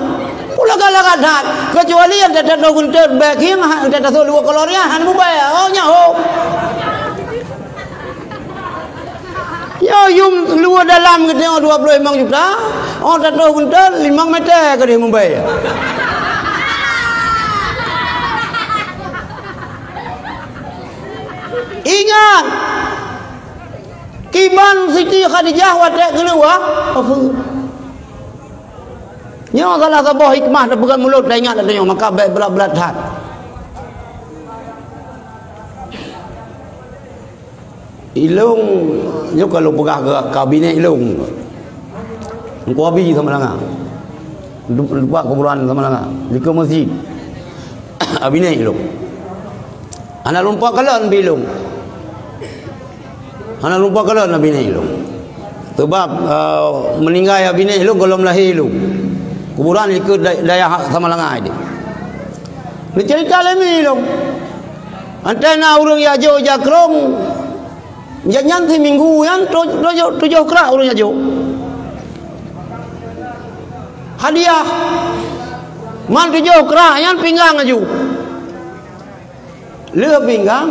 Ku lagak-lagak that. Kecuali nyang that-that lôn geunteut bèk hieng, ha, nyang that-that lôn luwa kolor nyan, han mubèe. Oh, nyan ho. Nyoe yum luwa dalam geutanyoe dua ploh limong juta. Oh, that lôn geunteut limong meter keudeh mubèe. Ingat, kiban Siti Khadijah watèe keuluwa, nyoe salah saboh hikmah teupeugah mulod taingat lagèe nyoe, maka bèk brat-brat that. Ilôn nyoe ka lôn peugah keu kabinet ilôn. Teungku Abi Samalanga. Teumpat kuburan Samalanga, dikeue meuseujid. Abinéh ilôn. Hana lôn pat kalon bi ilôn. Hana lôn pat kalon abinéh ilôn. Sabab, eh, meuninggai abinéh ilôn gohlom lahé ilôn. Kuburan dikeue da-, dayah Samalanga idéh. Neuceurita lé mi ilôn. Watèe na ureueng jak jok jakrong, nyan, nyan siminggu nyan tu-, tujoh, tujoh krak ureueng jak jok. Hadiah. Man tujoh krak nyan pinggang laju. Lheueh pinggang,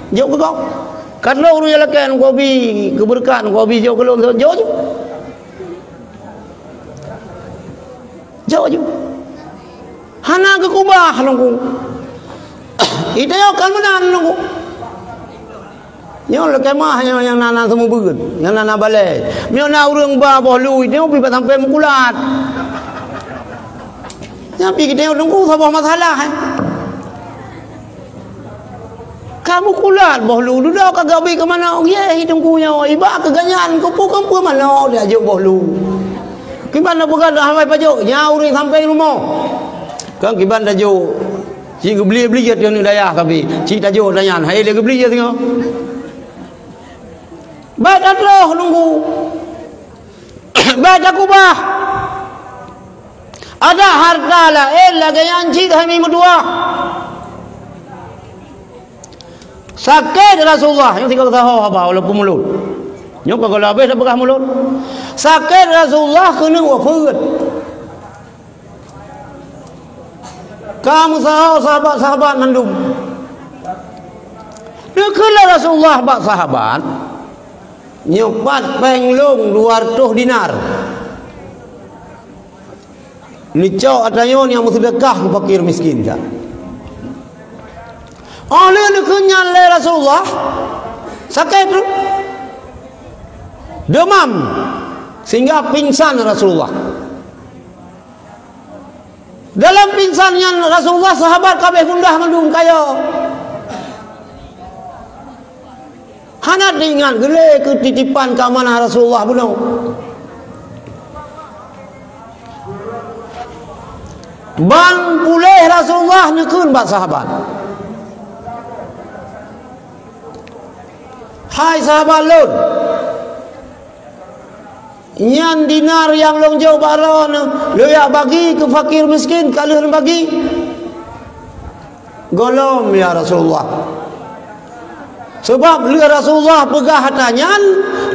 jok keu gob. Ka trok ureueng nyang lakèe, "Teungku Abi, keu beureukat Teungku Abi jok keu lôn," jok ju. Jok ju. Hana geukubah Teungku. Ita nyoe kan meunan Teungku. Nyoe lé keumah nyoe nyang na, na seumeubeuet, nyang na, na balèe. Meunyoe na ureueng ba boh lu, nyoe pih bak sampoe meukulat. Nyan pih geutanyoe Teungku saboh masalah, eh. Ka meukulat boh lu, dudoe ka geubi keu manok, yeh, Teungku nyoe, iba keu gobnyan, keupeue-keupeue manok tajok boh lu. Kiban na peugah dah hawai pajok, nyan ureueng sampoe rumoh. Kan kiban tajok, cit geubeli-beli jeuet keu aneuk dayah kabi, cit tajok tanyan, hai lé geubeli jeuet singoh. Bèk tatroh Teungku. Bèk takubah. Adak hareuta laén lagèe nyan cit hai mi meutuah. Sakét Rasulullah, nyoe tinggai saho haba walaupun mulod. Nyoe ka gohlom habéh tapeugah mulod. Sakét Rasulullah keuneuk wafeuet. Ka meusaho sahabat-sahabat mandum. Neukheun lé Rasulullah bak sahabat, "Nyoe pat péng lôn dua reutôh dinar. Neucok ata nyoe nyang meuseudeukah keu fakir miskin jak." Óh lheueh neukheun nyan lé Rasulullah, sakét tu. Deumam, sehingga pingsan Rasulullah. Dalam pingsan nyan Rasulullah sahabat ka abéh gundah mandum kayô. Hana teuingat geulée keu titipan keu amanah Rasulullah bunoe. Ban puléh Rasulullah neukheun bak sahabat, "Hai sahabat lôn, nyan dinar nyang lôn jok bak droeneuh, lôn jak bagi keu fakir miskin, ka lheueh lôn bagi?" "Gohlom, ya Rasulullah." Sabab lheueh Rasulullah peugah hata nyan,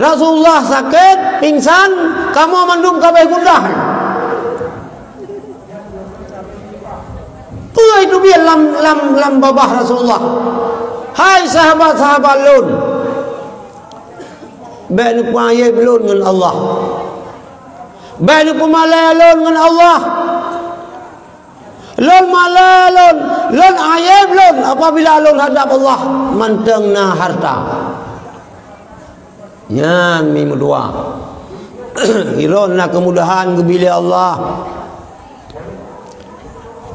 Rasulullah sakét, pingsan, kamoe mandum ka abéh gundah. Peue teubiet lam, lam, lam babah Rasulullah, "Hai sahabat-sahabat lôn, bék neupeuaéb lôn ngon Allah. Bék neupeumalée lôn ngon Allah. Lôn malée lôn, lôn aéb lôn apabila lôn hadab Allah mantong na hareuta." Nyan mi meudua. Ilôn na keumudahan geubri lé Allah.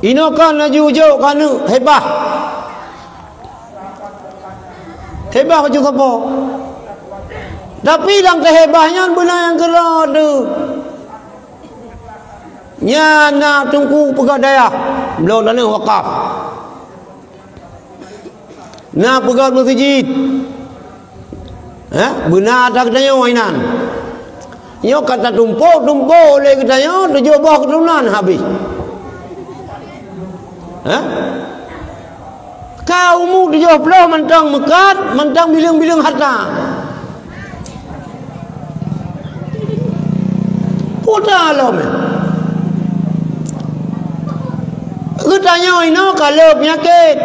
Inoe kan laju jok keuneuk hibah. Hibah baju sapo. Tapi lam keuhibah nyan beuna nyang keudroe teuh. Nyan na teungku peugah dayah, bloe tanoh wakaf. Na peugah meuseujid. Hah? Beuna that geutanyoe inan. Nyoe ka tatumpôk-tumpôk lé geutanyoe tujoh boh keuturonan habéh. Hah? Ka umu tujoh ploh mantong meukat, mantong bileueng-bileueng harta. Puta lom. Geutanyoe inoe ka le peunyakét.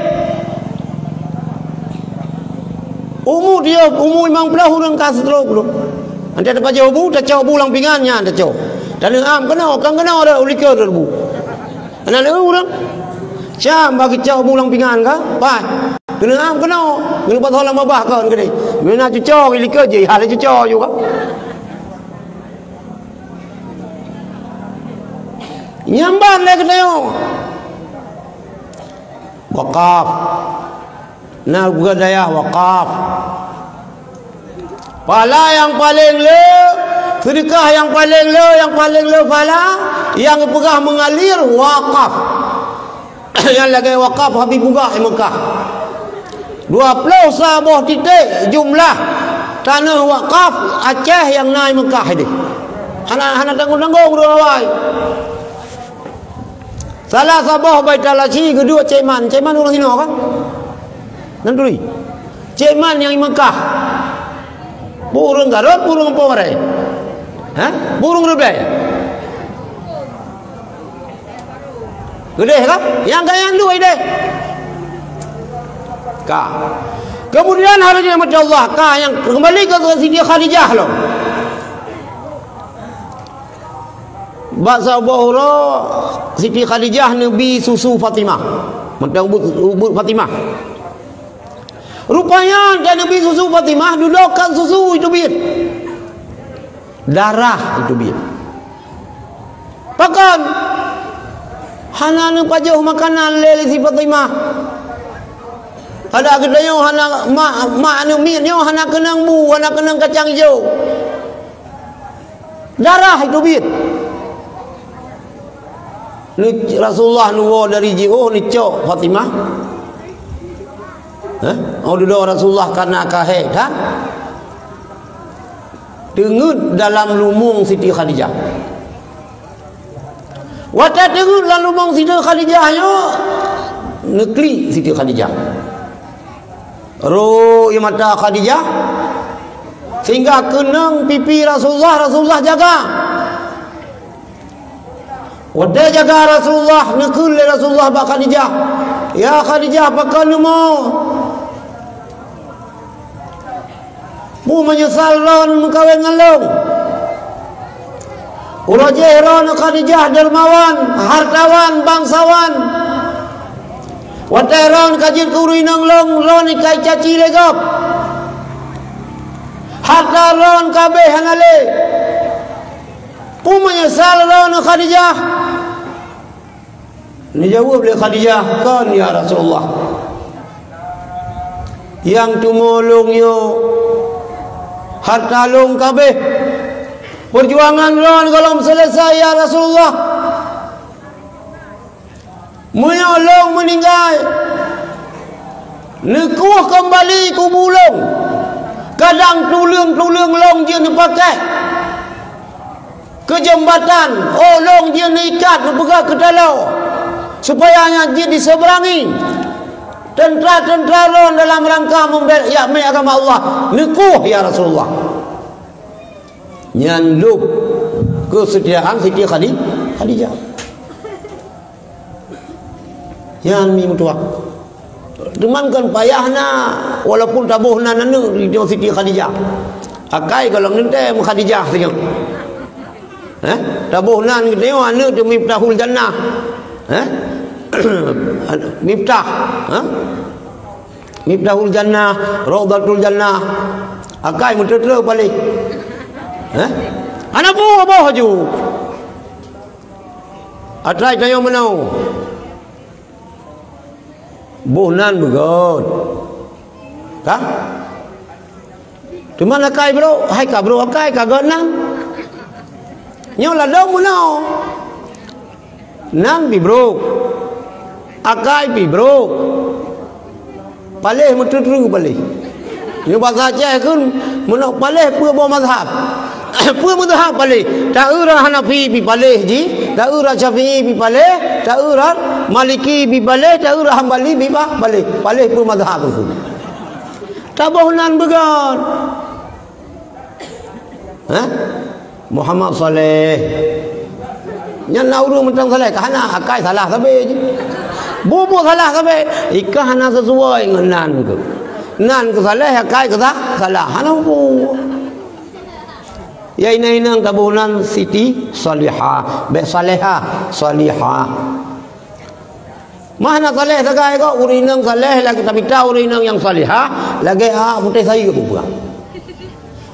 Umu tiep, umu limong ploh ureueng ka stroke lom. Antai tapajoh bu, tacok bu lam pingan nyan tacok. Taneuk am keunoe, kan keunoe dah u likot bu. Hana lé ureueng. Cam bagi cok bu lam pingan ka? Pai. Keuneuk am keunoe. Keuneuk pasoe lam babah kon keudeh. Meuna cuco likot jih, hana cuco juga. Nyamban lé geutanyoe. Wakaf. Na peugah dayah wakaf. Pahala nyang paleng le, seudeukah nyang paleng le, nyang paleng le pahala, nyang geupeugah meungalir wakaf. Nyang lagée wakaf Habibullah di Meukah. Dua ploh sa boh titek jumlah tanoh wakaf Aceh nyang na di Meukah ideh. Hana, hana tanggong-tanggong ureueng awai. Salah saboh Baitul Haji geuduek Cék Man. Cék Man ureueng sinoe kan? Nan turi. Cék Man nyang di Meukah. Peue ureueng Garot, peue ureueng Poh Bareh? Hah? Peue ureueng Rebleh? Geudeh kan? Nyang ka nyang duek deh. Ka. Kemudian hari ini, masya Allah, ka nyang kembali ke Siti Khadijah lom. Bak saboh uroe Siti Khadijah neubi susu Fatimah. Mantong ubit, ubit Fatimah. Rupanya, dan neubi susu Fatimah, dudoe kan susu itu biet. Darah itu biet. Pakon? Hana neupajoh makanan lé Siti Fatimah. Ada geutanyoe hana mak, mak aneuk miet nyoe hana keunong bu, hana keunong kacang ijo. Darah itu biet. Ni Rasulullah neuwoe dari jiôh neucok Fatimah. Hah? Oh, dudoe Rasulullah kana ka hék, ha? Teungeut dalam lumong Siti Khadijah. Watée teungeut lam lumong Siti Khadijah nyoe, neuklik Siti Khadijah. Rô ie mata Khadijah, sehingga keunong pipi Rasulullah, Rasulullah jaga. Watée jaga Rasulullah, neukheun lé Rasulullah bak Khadijah, "Ya Khadijah, pakon neumoe? Peue meunyeusal droeneuh meukawen ngon lôn?" Uroe jéh droeneuh Khadijah dermawan, hartawan, bangsawan. Watée droeneuh ka jeuet keu ureueng inong lôn, droeneuh ka jicaci lé gob. Harta droeneuh ka abéh hana lé. Peue meunyeusal droeneuh Khadijah? Neujaweueb lé Khadijah, "Kon, ya Rasulullah. Nyang tumo lôn nyoe harta lôn ka abéh. Peujuangan lôn gohlom seuleusai, ya Rasulullah. Meunyoe lôn meuninggai, neukueh keumbali kubu lôn. Kadang tuleueng-tuleueng lôn jeuet neupakék keu jeumbatan, ôk lôn jeuet neuikat neupeugah keu taloe, supaya nyan jeuet diseuberangi teuntra-teuntra lôn dalam rangka meubela, jak mé agama Allah. Neukueh, ya Rasulullah." Nyan lôb keusetiaan Siti Khadi-, Khadijah. Nyan mi meutuah. Teuma kon payah na, walaupun taboh nan aneuk di Siti Khadijah. Akai golom teuntèe Khadijah singoh. Eh? Taboh nan geutanyoe aneuk teuh Miftahul Jannah. Eh? Miftah. Eh? Miftahul Jannah, Raudhatul Jannah. Akai meuteuteu paléh. Eh? Hana boh-boh ju. Atai tanyoe meunoe. Boh nan beugöt. Ka? Teuma akai brok, hai ka brok akai ka göt nan. Nyoe ladôm meunoe. Nan pih brok. Akai pih brok. Paléh meuteuteu paléh. Nyoe basa Aceh kheun meunoe paléh peue boh mazhab. Peue mazhab paléh? Taeu rot Hanafi pih paléh jih, taeu rot Syafi'i pih paléh, taeu rot Maliki pih paléh, taeu rot Hambali pih pa-, paléh. Paléh peue mazhab kheun. Taboh nan beugöt. Hah? Muhammad Saleh. Nyan na ureueng mantong Saleh, ka hana, akai salah sabe jih. Bubu salah sabe, i ka hana sesuai ngon nan keuh. Nan keuh Saleh, akai keuh sa-, salah. Hana bubu. Ya inong-inong taboh nan Siti Salihah, bèk Salehah, Salihah. Mah na saleh sagai kok, ureueng inong saleh lagèe tamita ureueng inong nyang salihah, lagèe a putéh sayeuep peue.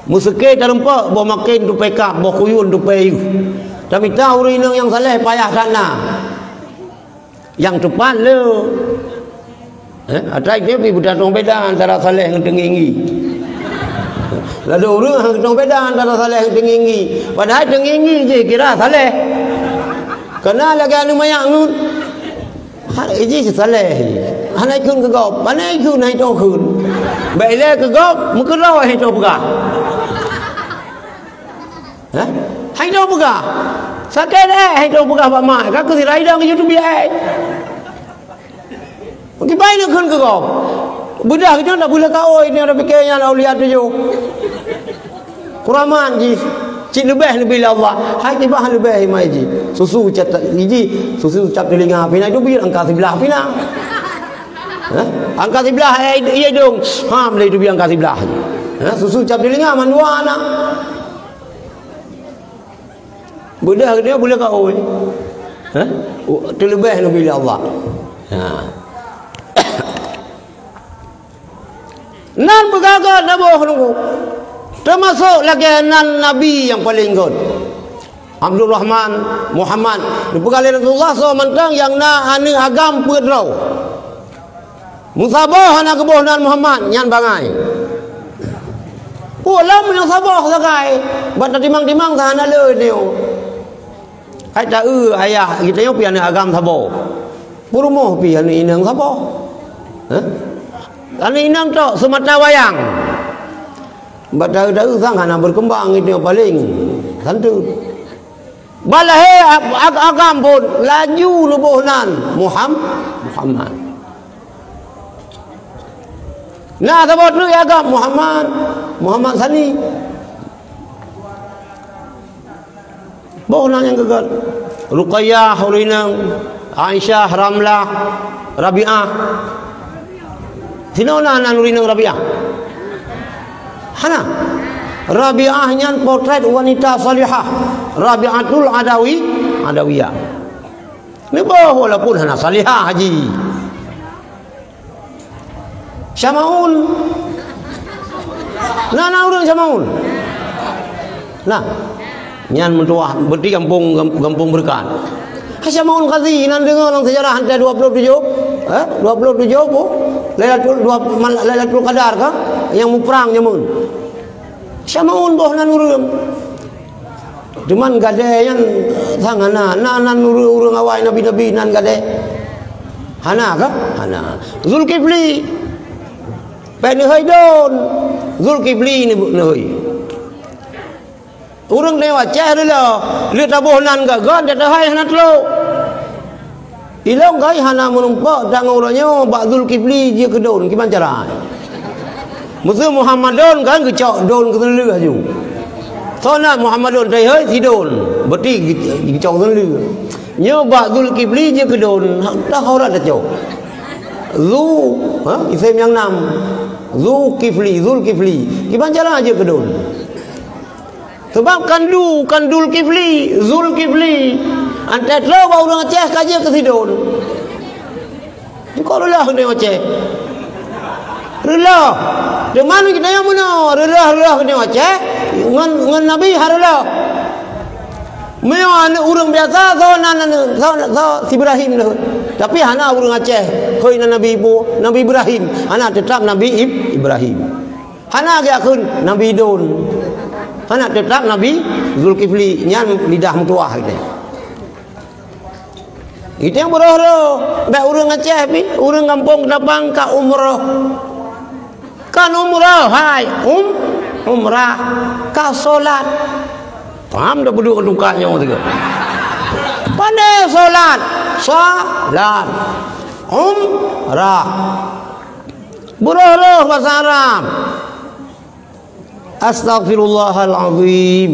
Meuseuké tarumpok, boh maken tupée kab, boh kuyun tupée yeuh. Tamita ureueng inong nyang saleh payah that na. Nyang teupat le. Eh, atra itu pih beutatong beda antara saleh ngon teungingi. Ladôm ureueng hana tong beda antara saleh ngon teungingi. Padahai teungingi jih kira saleh. Kana lagèe aneuk manyak ngon Ha, iji saleh. Hana ikheun keu gob. Hana ikheun, hana itong kheun. Bèk ilèe keu gob, meukeurah hana itong peugah. Hah? Hana itong peugah. Sakét, eh, hana itong peugah bak mak. Ka keu sira idang keu YouTube, eh. Kiban neukheun keu gob. Beudah keu nyoe dak buleue kaôi, nyoe dak pike nyan aulia tujoh. Kuramat jih, cit leubeh neubi lé Allah. Hai tibah leubeh imai jih. Susu cap iji, susu cap teulinga pih na, itu bit angka siblah pih na. Hah? Angka siblah, eh, iya dong. Ha, boleh itu bit angka siblah. Ha, susu cap teulinga mandua na. Beudah dia boleh kaôi. Hah? Teuleubeh neubi lé Allah. Ha. Nan beugöt-göt taboh nunggu. Teumasok lagèe nan nabi nyang paleng göt. Abdurrahman, Muhammad. Neupeugah lé Rasulullah soe mantong nyang na aneuk agam peuet droe. Meusaboh hana geuboh nan Muhammad, nyan bangai. Peue lom nyang saboh sagai. Bak tatimang-timang sa hana le nyoe. Hai taeu ayah geutanyoe pih aneuk agam saboh. Peurumoh pih aneuk inong saboh. Hah? Aneuk inong tok seumata wayang. Bak taeu-taeu sang hana berkembang, itu yang paling santun. Bak lahé ag-, ag-, agam phon laju neuboh nan Muham-, Muhammad. Na saboh treuk agam Muhammad, Muhammad Sani. Boh nan nyang geugot. Ruqayyah, ureueng inong, Aisyah, Ramlah, Rabi'ah. Sinoe na nan ureueng inong Rabi'ah? Hana. Rabi'ah nyan potret wanita salihah. Rabi'atul Adawi, Adawiyah. Neuboh walaupun hana salihah haji. Syamaun. Na, na ureueng Syamaun. Nah. Nyan meutuah beuti gampông, gam-, gampông Beureukat. Syamaun Qazi nan deungoe lam seujarah hantai dua puluh tujoh, eh, dua puluh tujoh peue? Lailatul, dua, mal-, Lailatul Qadar ka? Nyang muprang jameun. Syamaun boh nan ureueng. Cuman gadée nyan sang hana, na nan ureueng-ureueng awai nabi-nabi nan gadée. Hana ka? Hana. Zulkifli. Peuet neuhôi don. Zulkifli ni bu-, neuhôi. Ureueng teuh Aceh dulu. Lheueh taboh nan gak gon, teuhôi hana trok. Ilong kai hana meurumpok tanggong uroe nyoe bak Zulkifli jeuet keu don, kiban cara? Meuseu Muhammadon kan geucok don keu teuleuh laju. Soe nan Muhammadun, teuhôi Sidon. Berarti geucok ngon lé. Nyoe bak Zulkifli jeuet keu don, dah orang tacok. Zu, ha, isim nyang nam. Zulkifli, Zulkifli. Kiban cara jeuet keu don. Sebab kan du, kan Dulkifli, Zulkifli. Antai troh bak ureueng Aceh ka jeuet keu Sidon. Kok reuloh keuneuk Aceh? Reuloh. Teuma geutanyoe meunoe, reuloh-reuloh keuneuk Aceh ngon, ngon Nabi hareuloh. Meunyoe aneuk ureueng biasa, soe nan aneuk, soe, soe si Ibrahim leuh. Tapi hana ureueng Aceh, hôi nan Nabi Ibu-, Nabi Ibrahim, hana, teutap Nabi Ib-, Ibrahim. Hana geukheun Nabi Idon. Hana, teutap Nabi Zulkifli, nyan lidah meutuwah geutanyoe. Itu nyang beurôh-rôh. Bèk ureueng Aceh pih, ureueng gampông Ketapang ka umroh. Kan umroh, hai, um, umrah, ka solat. Paham dah beudôh tungkat nyoe tiga? Pandai solat, solat, umrah. Beurôh-rôh basa Arab. Astaghfirullahalazim.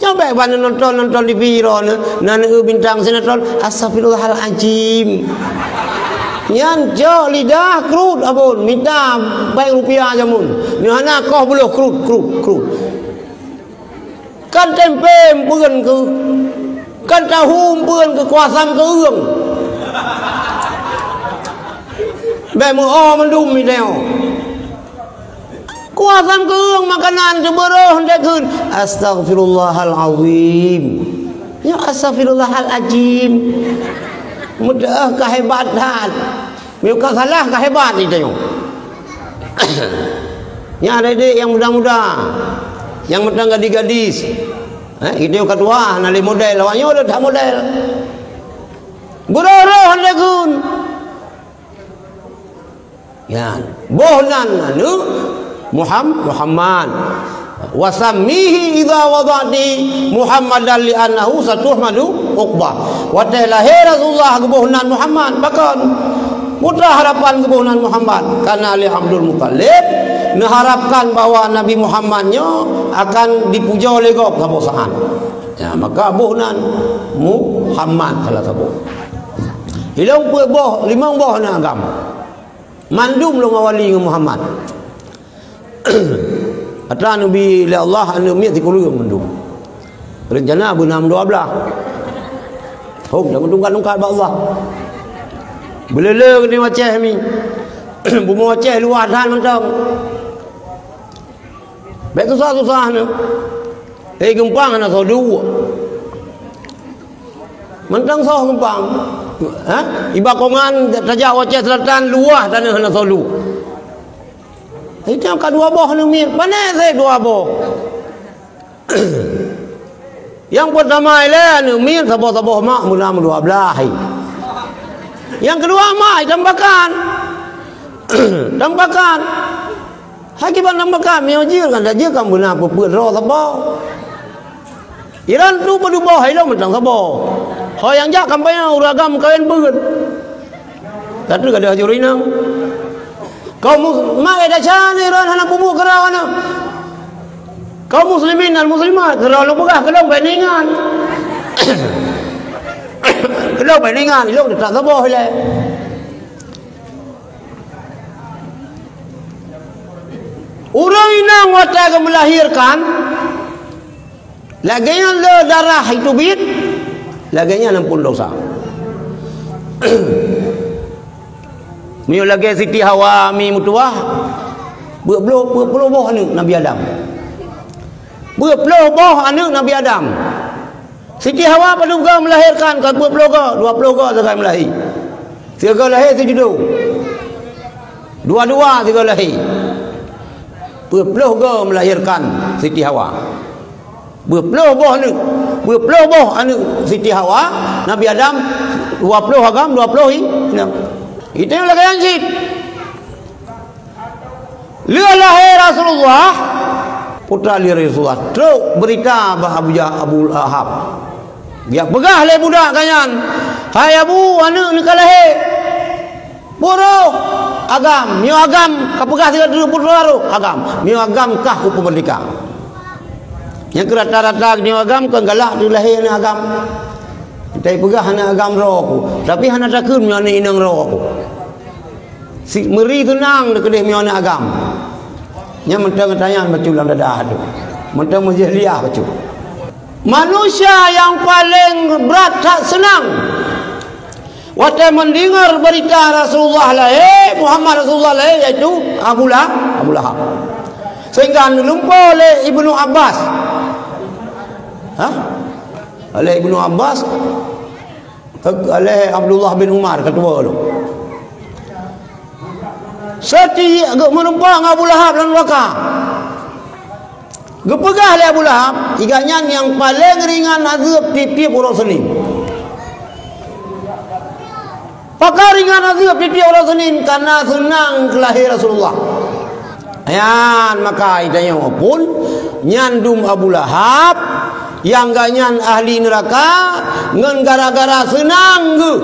Coba bak nonton-nonton T V droeneuh, na neu bintang sinetron, "Astaghfirullahalazim." Nyan cok lidah krut abon, mita baik rupiah jamun. Nyoe hana koh buluh krut, krut, krut. Kan tempe meupeuen keu, kan tahu meupeuen keu, kuasam keu ureueng. Bèk meu-o mandum idéh. Kuasam keu ureueng makanan teubeurôh, ndak kheun, "Astaghfirullahalazim." Ya, "Astaghfirullahalazim." Mudah ka hebat that. Meunyoe ka salah, ka hebat itu. Nyan adik-adik nyang muda-muda, nyang mantong gadis-gadis. Eh, itu ka tuha, na lé model, awak nyoe lé that model. Beurôh-rôh lé gun. Ya, boh nan aneuk Muham-, Muhammad. "Wa sammihi idza wada'ti Muhammadan li'annahu satuhmadu uqbah." Watèe lahé Rasulullah geuboh nan Muhammad, pakon? Putra harapan geuboh nan Muhammad. Karena lé Abdul Muthalib neuharapkan bahwa Nabi Muhammad nyoe akan dipujoe lé gob saboh saát. Ya, maka boh nan Muhammad salah saboh. Ilong peuet boh, limong boh aneuk agam. Mandum lôn awali ngon Muhammad. Atra neubi lé Allah aneuk miet sikureueng mandum. Reuncana beunam dua blah. Hom, dah meutungkat-tungkat bak Allah. Beuleuleue keuneuk Aceh mi. Bumoe Aceh luwah that mantong. Bèk susah-susah nyoe. Eh, geumpang hana soe duek. Mantong soh geumpang. Ha? Iba kongan tajak u Aceh Selatan luwah taneuh hana soe duek. Itu ka dua boh aneuk miet. Pané seh dua boh. Nyang peurtama ilèe aneuk miet saboh-saboh mak meunam dua blah. Nyang keudua mak itam pakan. Tam pakan. Hai kiban tam pakan, meunyoe jeuet kan, dak jeuet kan beuna peue-peue droe saboh. Iran tu beudeuboh ilong mantong saboh. Ho nyang jak kampanye ureueng agam kawén beuet. Tapi kada haju rinang. Kaum mus-, mak ai dasya ni ron hana pubuet keurau aneuk. Kaum muslimin dan muslimat, keurau lôn peugah keudong bèk ningan. Keudong bèk ningan, ilong teutap saboh ilèe. Ureueng inong watèe geumeulahirkan, lagèe nyan le darah iteubiet, lagèe nyan amphon dosa. Meunyoe lagèe Siti Hawa mi meutuwah, peuet ploh, peuet ploh boh aneuk Nabi Adam. Peuet ploh boh aneuk Nabi Adam. Siti Hawa padub goe meulahirkan, kon peuet ploh goe, dua ploh goe sagai meulahé. Sigoe lahé sijudoe. Dua-dua sigoe lahé. Peuet ploh goe meulahirkan Siti Hawa. Peuet ploh boh aneuk. Peuet ploh boh aneuk Siti Hawa, Nabi Adam, dua ploh agam, dua ploh i-, inong. Itu nyang lagèe nyan cit. Lheueh lahé Rasulullah, putra lé Rasulullah, trok beurita bak Abu Ja-, Abu Lahab. Geujak peugah lé budak geuh nyan, "Hai Abu, aneuk neuka lahé." "Pue roh?" "Agam." "Meunyoe agam, kapeugah sigoe teuk pue roh agam. Meunyoe agam kah kupeumeurdeka." Nyang keu rata-rata geutanyoe agam kon galak teulahé aneuk agam. Teupeugah aneuk agam droe ku, tapi hana takheun meunyoe aneuk inong droe ku. Si meuri seunang teukeudeh meunyoe aneuk agam. Nyan mantong tanyong bacut lam dada tu. Mantong meujeuhliah bacut. Manusia nyang paleng brat that seunang watée meudeungoe beurita Rasulullah lahé, Muhammad Rasulullah lahé, yaitu Abu Lahab, Abu Lahab. Sehingga neulumpoe lé Ibnu Abbas. Hah? Oleh Ibnu Abbas, oleh Abdullah bin Umar, ketua tu. Seti geumeureumpok ngon Abu Lahab lam nuraka. Geupeugah lé Abu Lahab, "Iga nyan nyang paleng ringan azeub tieb-tieb uroe Senin." Pakon ringan azeub tieb-tieb uroe Senin? Kareuna seunang keu lahé Rasulullah. Nyan maka geutanyoe pun nyan dum Abu Lahab nyang geuh nyan ahli neuraka ngon gara-gara seunang geuh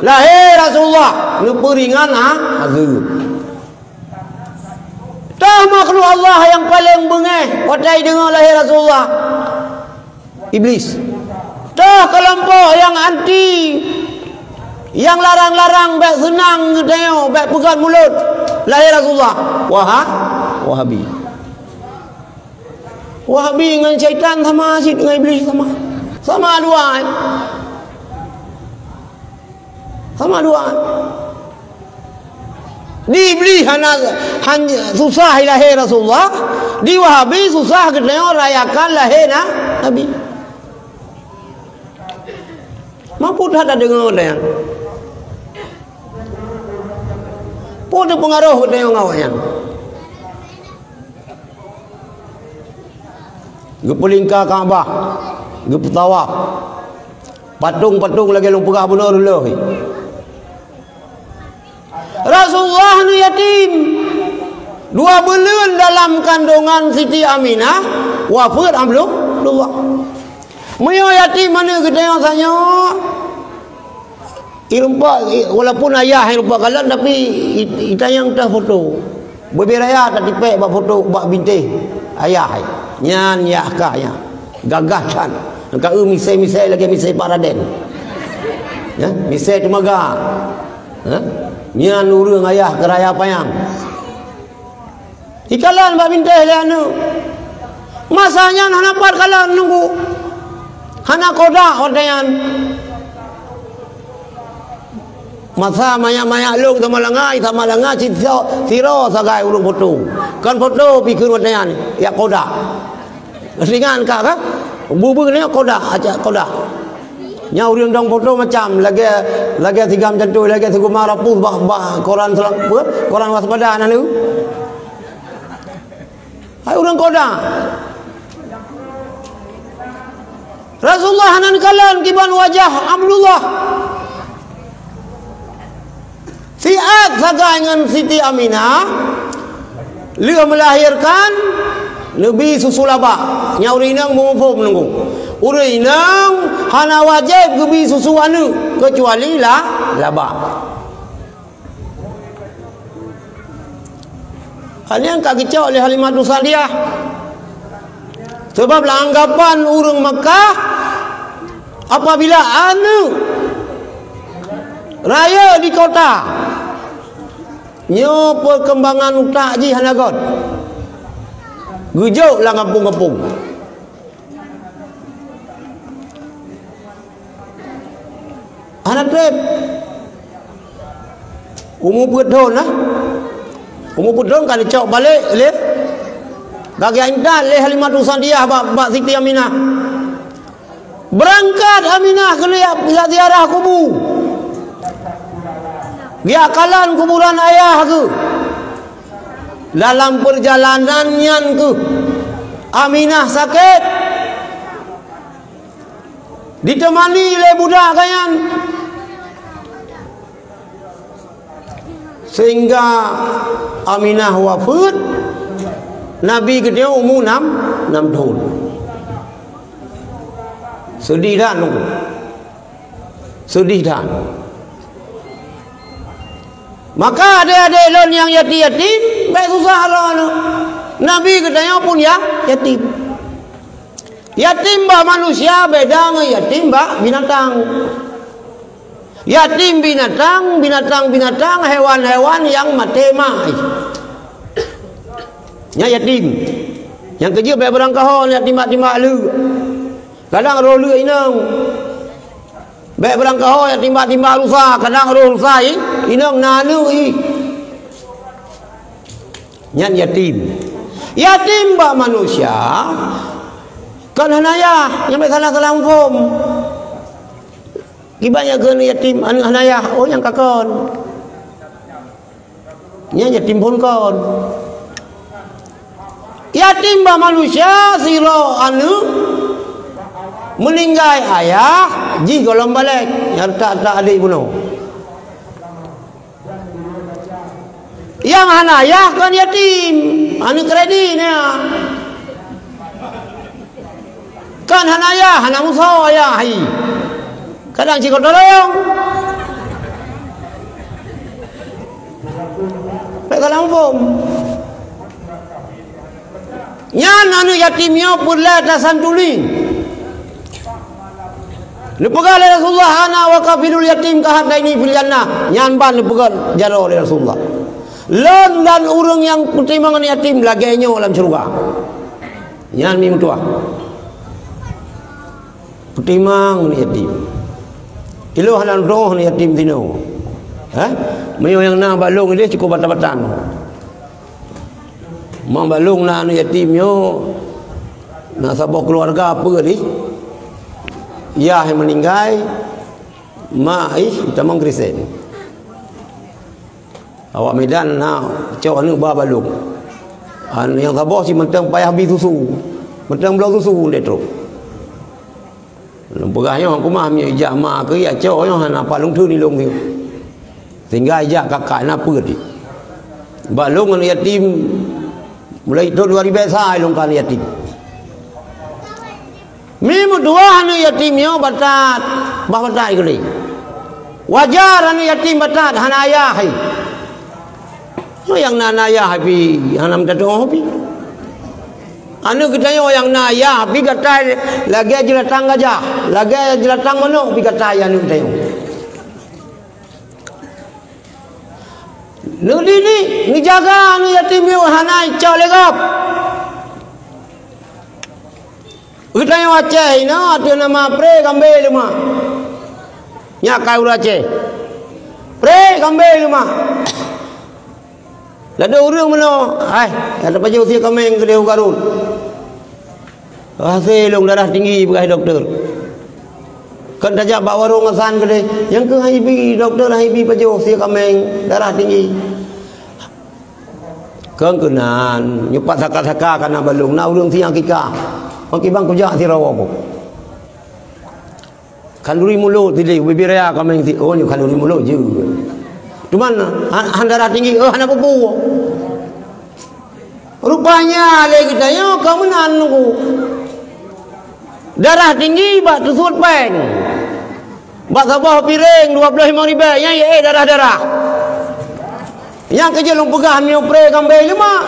lahé Rasulullah neupeuringan a-, azeub. Toh makhluk Allah nyang paleng beungéh watée deungoe lahé Rasulullah? Iblis. Toh keulompok nyang anti, nyang larang-larang bék seunang geutanyoe, bék peugét mulot lahé Rasulullah? Waha-, Wahabi. Wahabi ngon syaitan sama cit, ngon Iblis sama. Sama dua, eh. Sama dua. Di Iblis hana, han-, susah lahé Rasulullah, di Wahabi susah geutanyoe rayakan lahé na-, Nabi. Mampu that tadeungoe nyan. Peue teupeungaroh geutanyoe ngon awaknyan? Geupeulingka Ka'bah, geupeutawaf. Patong-patong lagée lôn peugah bunoe reuloh. Rasulullah neu yatim. Dua buleuen dalam kandongan Siti Aminah, wafeuet Abdullah. Meunyoe yatim aneuk geutanyoe sanyoe, Ireumpok, i-, walaupun ayah ireumpok kalon, tapi i-, itanyong teuh foto. Bubé raya tatipék bak foto, bak bintéh ayah. Nyan yah kah nyan. Gagah that. Ka eu misai-misai lagée misai Pak Raden. Ya, misai teumaga. Ha? Nyan ureuëng ayah keu raya panyang. Ikalon bak bintéh lé aneuk. Masa nyan hana pat kalon nunggu. Hana kodak watée nyan. Masa manyak-manyak lôn sama langa, sama langa si-, sidroe sagai ureuëng foto. Kon foto pi kheun watée nyan, jak kodak. Ringan ka, ka? Bubu ni kodak, acak kodak. Nya ureuëng dong foto macam lagée, lagée sigam cantui, lagée siguma rapus bak, bak koran selam-, apa? Koran waspada na tu. Hai ureuëng kodak. Rasulullah hana neukalon kiban wajah Abdullah. Siat sagai ngon Siti Aminah, lheueh meulahirkan, neubi susu laba. Nyan ureuëng inong muphom nunggu. Ureuëng inong hana wajéb geubi susu aneuk, keucuali la-, laba. Hal nyan ka geucok lé Halimatus Sa'diyah. Sabab lam anggapan ureuëng Makkah, apabila aneuk rayeuk di kota, nyoe peukembangan utak jih hana göt. Geujok lam gampông-gampông. Hana treb. Umu peuet thon lah. Umu peuet thon ka neucok balek lé, ka geuintat lé Halimatus Sa'diyah bak, bak Siti Aminah. Beurangkat Aminah keuneuk jak ziarah kubu. Geujak kalon kuburan ayah geuh. Dalam peurjalanan nyan keuh Aminah sakét. Ditemani lé budak geuh nyan. Sehingga Aminah wafeuet, Nabi geutanyoe umu nam, nam thon. Seudeh that nunggu. Seudeh that. Maka adék-adék lôn nyang yatim-yatim, bék susah droeneuh. Nabi geutanyoe pun ya-, yatim. Yatim bak manusia beda ngon yatim bak binatang. Yatim binatang, binatang-binatang, hewan-hewan nyang maté mak. Nyan yatim. Nyang keujeuet bèk beurangkaho nyan timbak-timbak leuek. Kadang roh leuek inong. Bèk beurangkaho nyan timbak-timbak rusa, kadang roh rusa i, inong na aneuk i. Nyan yatim. Yatim bak manusia kon hana yah, nyan bèk salah-salah muphom. Kiban nyang kheun yatim aneuk hana yah, oh nyang ka kon. Nyan yatim phon kon. Yatim bak manusia sidroe aneuk meuninggai ayah jih gohlom balek, nyang retak-retak adék bunoe. Nyang hana yah kon yatim, aneuk kredit nyan. Kan hana yah, hana musoh yah, hai. Kadang cit gotong royong. Bèk salah muphom. Nyan aneuk yatim nyoe peureulèe tasantuni. Neupeugah lé Rasulullah, "Ana wa kafilul yatim kahataini fil jannah." Nyan ban neupeugah jaroe lé Rasulullah. Lôn dan ureueng nyang peutimang aneuk yatim lagèe nyoe lam syeuruga. Nyan mi meutuah. Peutimang aneuk yatim. Ilôn hana neutu'oh aneuk yatim sinoe. Hah? Meunyoe nyang na bak lôn idéh cukôp batan-batan. Mak bak lôn na aneuk yatim nyoe, na saboh keuluwarga peue di. Yah meuninggai, mak ih tamong Kristen. Awak Medan na cok aneuk ba bak lôn. Aneuk nyang saboh cit mantong payah bi susu. Mantong bloe susu lé trok. Lôn peugah nyoe, "Ku mah, meunyoe ijak ma keuh, ijak cok nyoe hana pat lôn theun ilôn nyoe." Sehingga ijak kakak na peuet. Bak lôn aneuk yatim, mulai thôn dua ribèe sa lôn ka aneuk yatim. Mi meutuah aneuk yatim nyoe batat, bah batat ikeu lé. Wajar aneuk yatim batat hana ayah hai. Nyoe nyang na, na ayah hai pi, hana meutateu'oh pi. Aneuk geutanyoe nyang na ayah pi gatai lagèe jeulatang gajah, lagèe jeulatang manok pi gatai aneuk geutanyoe. Neudidik, neujaga aneuk yatim nyoe hana icok lé gob. Geutanyoe Aceh inoe ateueh nama pré kambé leumah. Nyak kai ureueng Aceh. Pré kambé leumah. Ladôm ureueng meunoe, "Hai, nyang tapajoh sie kaméng keudéh u Garut. Hase lôn darah tinggi," peugah dokto. Kon tajak bak warông Hasan keudéh, "Nyang keuh han ibi dokto, han ibi pajoh sie kaméng darah tinggi." Kon keunan, nyoe pat saka-saka ka na bak lôn, na ureueng sie akikah. Pakriban kujak sidroe boh. Khanduri mulod sideh, ubé-bé raya kaméng si, oh, nyoe khanduri mulod jeuet. Cuman, han, han darah tinggi, oh, hana peue-peue. Rupanya lé geutanyoe ka meunan nunggu. Darah tinggi bak teusuet péng. Bak saboh piréng dua ploh limong ribèe, nyan yé darah-darah. Nyang keujeuet lôn peugah meunyoe pré kambé leumah.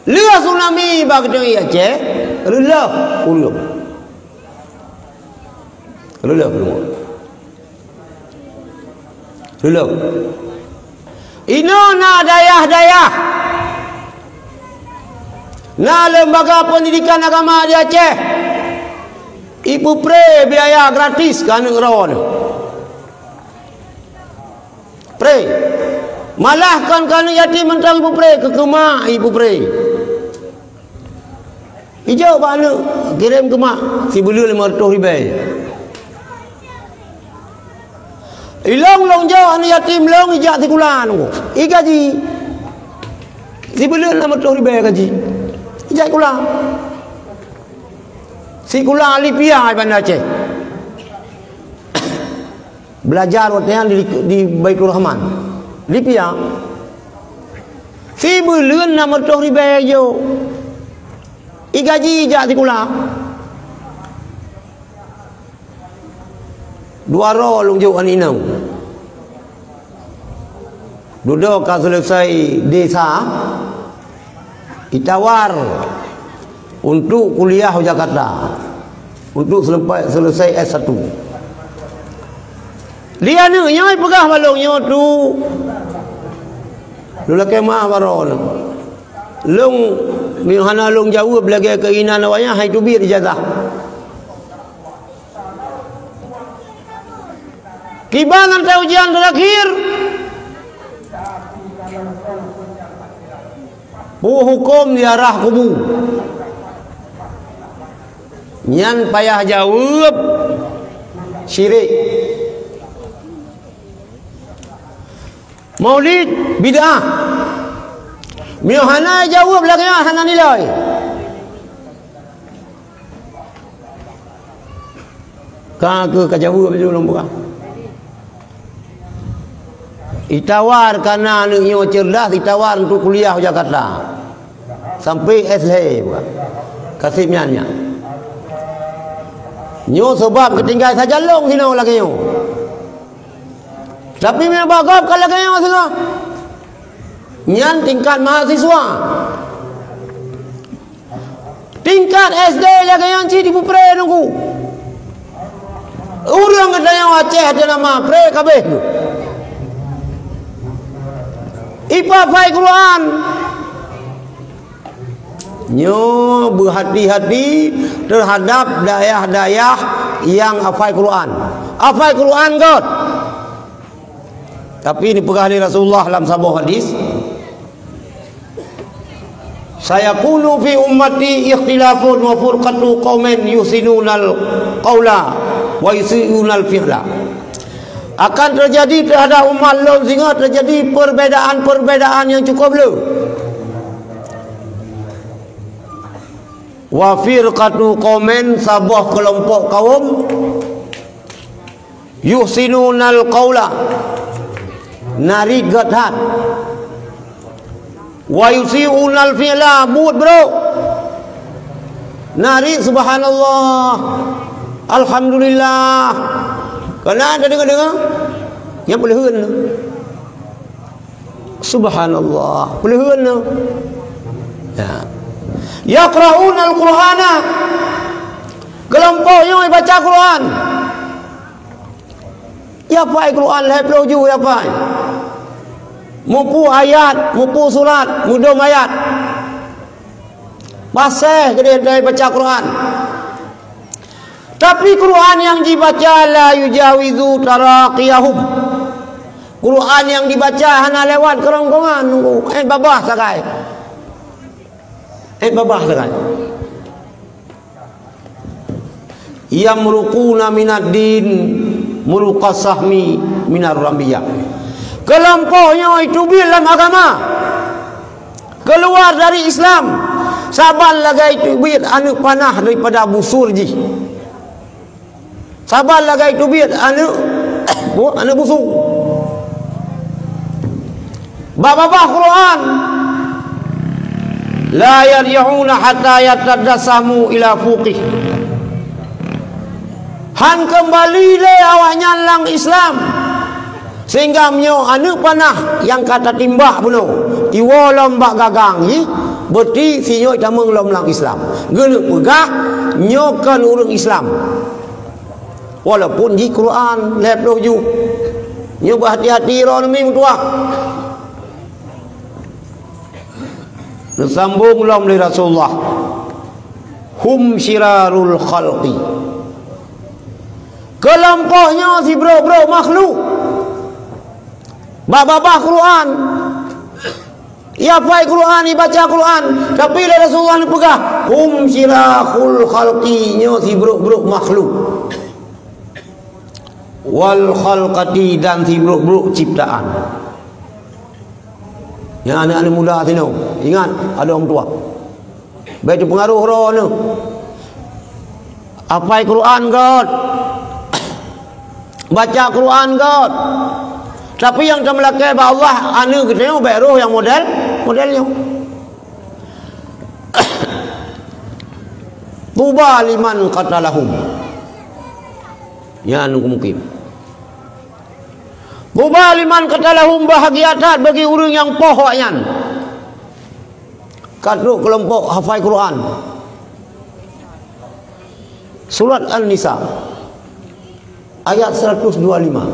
Lheueh tsunami bak geutanyoe Aceh, reuloh ureueng. Reuloh ureueng. Reuloh. Inoe na dayah-dayah. Na lembaga pendidikan agama di Aceh. Ipeupré biaya gratis keu aneuk droeneuh. Pré. Malah kon keu aneuk yatim mantong ipeupré, keu, keu mak ipeupré. Ijok bak aneuk kirém keu mak sibuleuen limong reutôh ribèe. Ilôn lôn jok aneuk yatim lôn ijak sikula nunggu. Igaji. Sibuleuen limong reutôh ribèe gaji. Ijak sikula. Sikula Alifia di Banda Aceh. Belajar watèe nyan di, di Baiturrahman. Di Pia. Sibuleuen limong reutôh ribèe jok. Igaji jak sikula. Dua droe lôn jok aneuk inong. Dudoe ka selesai D sa, Itawar untuk kuliah u Jakarta, untuk selempai-, selesai S satu. Di aneuk nyoe peugah bak lôn nyoe tu, lôn lakée meu'ah baroe nyoe. Lôn, meunyoe hana lôn jaweueb lagée keuinan awaknyan, hai teubiet ijazah. Kiban ngon ujian terakhir, peue hukôm ziarah kubu? Nyan payah jaweueb, syirik. Maulid, bid'ah. Meunyoe hana jaweueb lagée nyan, hana nilai. Ka keuh ka jaweueb laju lôn peugah. Itawar kareuna aneuk nyoe cerdas, itawar untuk kuliah u Jakarta. Sampai S lhée buka. Kaseb nyan nyan. Nyoe sabab geutinggai sajan lôn sinoe lagée nyoe. Tapi meunyoe bak gob ka lagée nyoe singoh. Nyan tingkat mahasiswa. Tingkat S D lagée nyan cit jipeupré nunggu. Ureuëng geutanyoe Aceh ata nama pré kabeh tu. Ipa-pai Quran. Nyoe beuhati-hati teuhadab dayah-dayah nyang hafai Quran. Hafai Quran göt. Tapi dipeugah lé Rasulullah lam saboh hadis, "Sayakunu fi ummati ikhtilafun wa furqatu qaumin yuhsinunal qaula wa yusi'unal fi'la." Akan terjadi terhadap umat lôn singoh terjadi perbedaan-perbedaan nyang cukup le. Wa firqatu qaumin, saboh keulompok kaum, yuhsinunal qaula, na riet göt that. Wa yusi'unal fi'la, buet brok. Na riet subhanallah, alhamdulillah. Keunan tadeungoe-deungoe, nyang peuleuheuen. Subhanallah, peuleuheuen nyoe. Ya. Yaqra'unal Qur'ana. Keulompok nyoe baca Quran. Hafai Quran lhée ploh ju hafai. Mupu ayat, mupu surat, mudom ayat. Paséh keudeh baca Quran. Tapi Quran nyang jibaca la yujawizu taraqiyahum. Quran nyang dibaca hana lewat keurongkongan, eh, babah sagai. Eh, babah sagai. Yamruquna minad din muruqas sahmi minar ramiyah. Keulompok nyoe teubiet lam agama. Keuluwa dari Islam, saban lagée teubiet aneuk panah daripada busur jih. Saban lagée teubiet aneuk, bu-, aneuk busur. Bak babah Quran, la yarji'una hatta yatadda sahmu ila fuqih. Han keumbali lé awaknyan lam Islam. Sehingga meunyoe aneuk panah nyang ka tatimbak bunoe, iwoe lom bak gagang jih, beuti sinyoe tamong lom lam Islam. Geuneuk peugah, nyoe kon ureuëng Islam. Walaupun jih Quran lhée ploh ju. Nyoe beuhati-hati droeneuh mi meutuah. Neusambong lom lé Rasulullah, "Hum syirarul khalqi." Keulompok nyoe sibrok-brok makhluk. Bak babah Quran. Ihafai Quran, ibaca Quran. Tapi lé Rasulullah neupeugah, "Hum syirarul khalqi," nyoe sibrok-brok makhluk. "Wal khalqati," dan sibrok-brok ciptaan. Nyan aneuk-aneuk muda sinoe, ingat, adoe ureuëng tuha. Bék teupeungaroh droeneuh. Hafai Quran göt. Baca Quran göt. Tapi nyang tameulakée bak Allah, aneuk geutanyoe bék roh nyang model, model nyoe. Tuba liman qatalahum. Nyan mungkin. Tuba liman qatalahum, bahgia that bagi ureuëng nyang poh awaknyan. Ka trok keulompok hafai Quran. Surat An-Nisa, ayat seratus dua lima.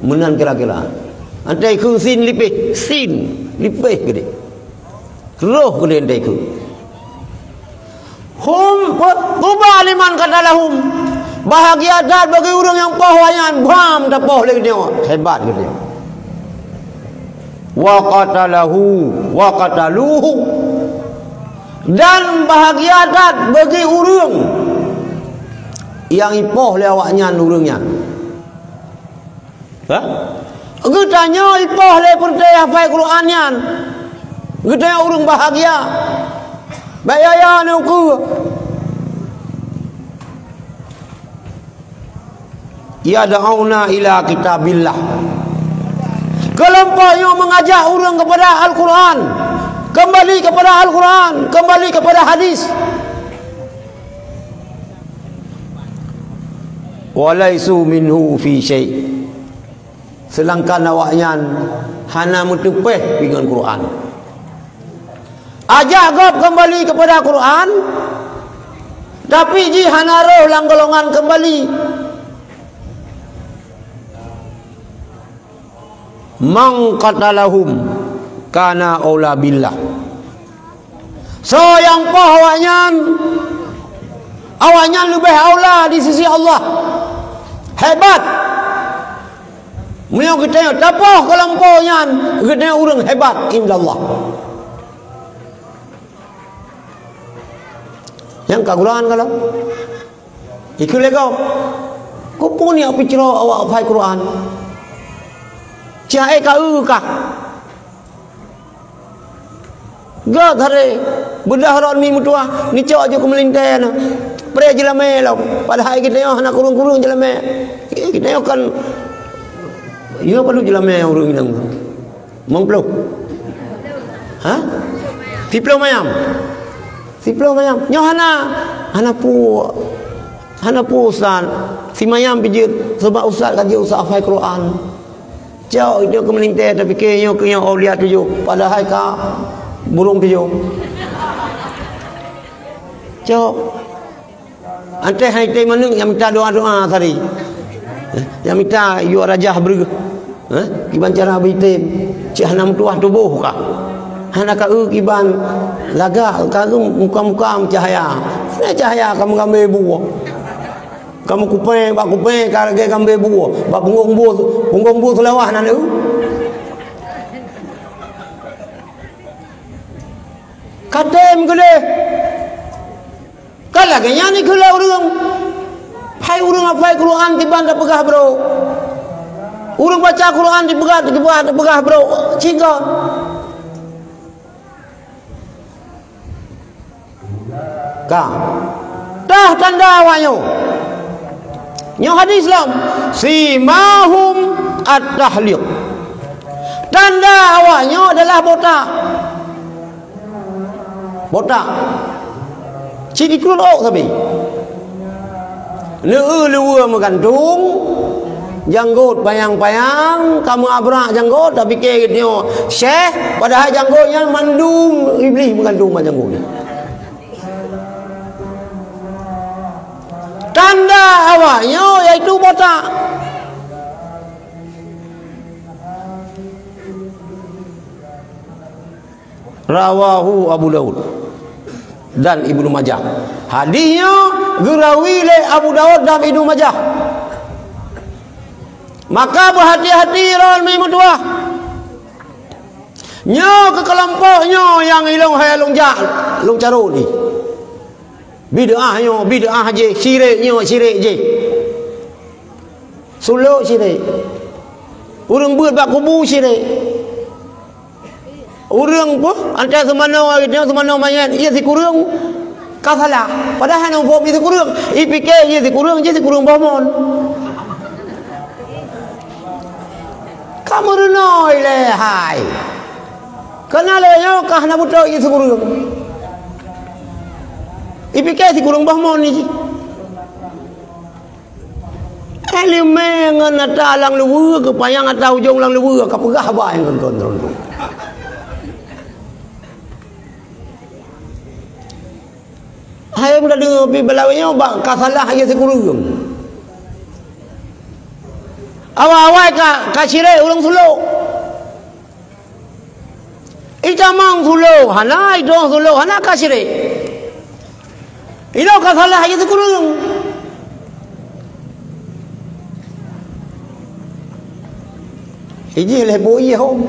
Meunan kira-kira. Antai keu sin lipéh, sin lipéh geude. Roh geude antai keu. Hum tuba liman qatalahum. Bahagia that bagi ureuëng nyang poh awaknyan, bam tapoh lé geutanyoe. Hebat geutanyoe. Wa qatalahu, wa qataluhu. Dan bahagia that bagi ureuëng nyang ipoh lé awaknyan ureuëng nyan. Ha? Geutanyoe ipoh lé peureuté hafai Quran nyan. Geutanyoe ureuëng bahagia. Bèk yaya neukeue. Yad'una ila kitabillah. Keulompok nyoe meungajak ureuëng keupada Al-Quran. Keumbali keupada Al-Quran, keumbali keupada hadis. Wa laisu minhu fi syai'. Seudangkan awaknyan hana meuteupéh pi ngon Quran. Ajak gob keumbali keupada Quran, tapi jih hana roh lam golongan keumbali. Man qatalahum kana aula billah. Soe nyang poh awaknyan, awaknyan leubeh aula di sisi Allah. Hebat. Meunyoe geutanyoe tapoh keulompok nyan, geutanyoe ureuëng hebat indallah. Nyang ka Quran ka lom. Ikeu lé gob. Keupeue nyak peucroe awak hafai Quran? Cahé ka eu kah? Göt haré, beudah rot mi meutuah, nicok jih keu meulintèe na. Preh jeulamé lom, padahai geutanyoe hana kureueng-kureueng jeulamé. Geutanyoe kan, yo padub jeulamé ureueng inong. Limong ploh. Ha? Siploh mayam. Siploh mayam. Nyoe hana, hana peue. Hana peue ustaz. Si mayam pih jeuet, sabab ustaz ka jeuet ustaz hafai Quran. Cok, nyoe keu meulintèe, tapike nyoe keu nyoe aulia tujoh. Padahai ka burông tujoh. Cok. Anté hai tém manök nyang mita doa-doa tadi. Nyang mita yue rajah breuh. Eh, kiban cara bri tém. Cit hana meutuah tuboh ka. Hana ka eu kiban lagak ka muka-muka meucahya. Hana cahya ka meugambé bu. Ka meukupée bak kupée ka lagée gambé bu. Bak punggong bu, punggong bu seulawah na eu. Ka tém geuleh. Ka lagée nyan ikheun lé ureuëng. Hai ureuëng hafai Quran kiban tapeugah brok. Ureuëng baca Quran dipeugah, dipeugah, dipeugah brok. Cit göt. Ka. Tah tanda awak nyoe. Nyoe hadis lom. Simahum at-tahliq. Tanda awak nyoe adalah botak. Botak. Cit dikeue ôk sabe. Leu-eu luweue meugantung, janggôt panyang-panyang, ka meuabrak janggôt, tapike geutanyoe syeh, padahai janggôt nyan mandum iblih meugantung bak janggôt nyan. Tanda awak nyoe yaitu botak. Rawahu Abu Daud dan Ibnu Majah. Hadis nyoe geurawi lé Abu Daud dan Ibnu Majah. Maka beuhati-hati droe mi meutuah. Nyoe keu keulompok nyoe nyang ilong hai lôn jak, lôn carôt jih. Bid'ah nyoe bid'ah jih, syirik nyoe syirik jih. Sulok syirik. Ureuëng beuet bak kubu syirik. Ureuëng pun antai seumanoe, seumanoe manyét, iya sikureueng ka salah. Padahai hana muphom iya sikureueng. Ipike iya sikureueng, jih sikureueng boh mon. Ka meurunoe lé hai. Kana lé nyoe ka hana beutôi iya sikureueng. Ipike sikureueng boh mon jih. Iéleumé ngon ata lam luweue, geupanyang ata ujong lam luweue, ka peugah haba ngon kon droe. Hai muda deungoe pih balawa nyoe bak ka salah aja sikureueng. Awai-awai ka, ka syirik ureuëng sulok. Itamong sulok hana, idong sulok hana ka syirik. Inoe ka salah aja sikureueng. Ijih leh bui hom.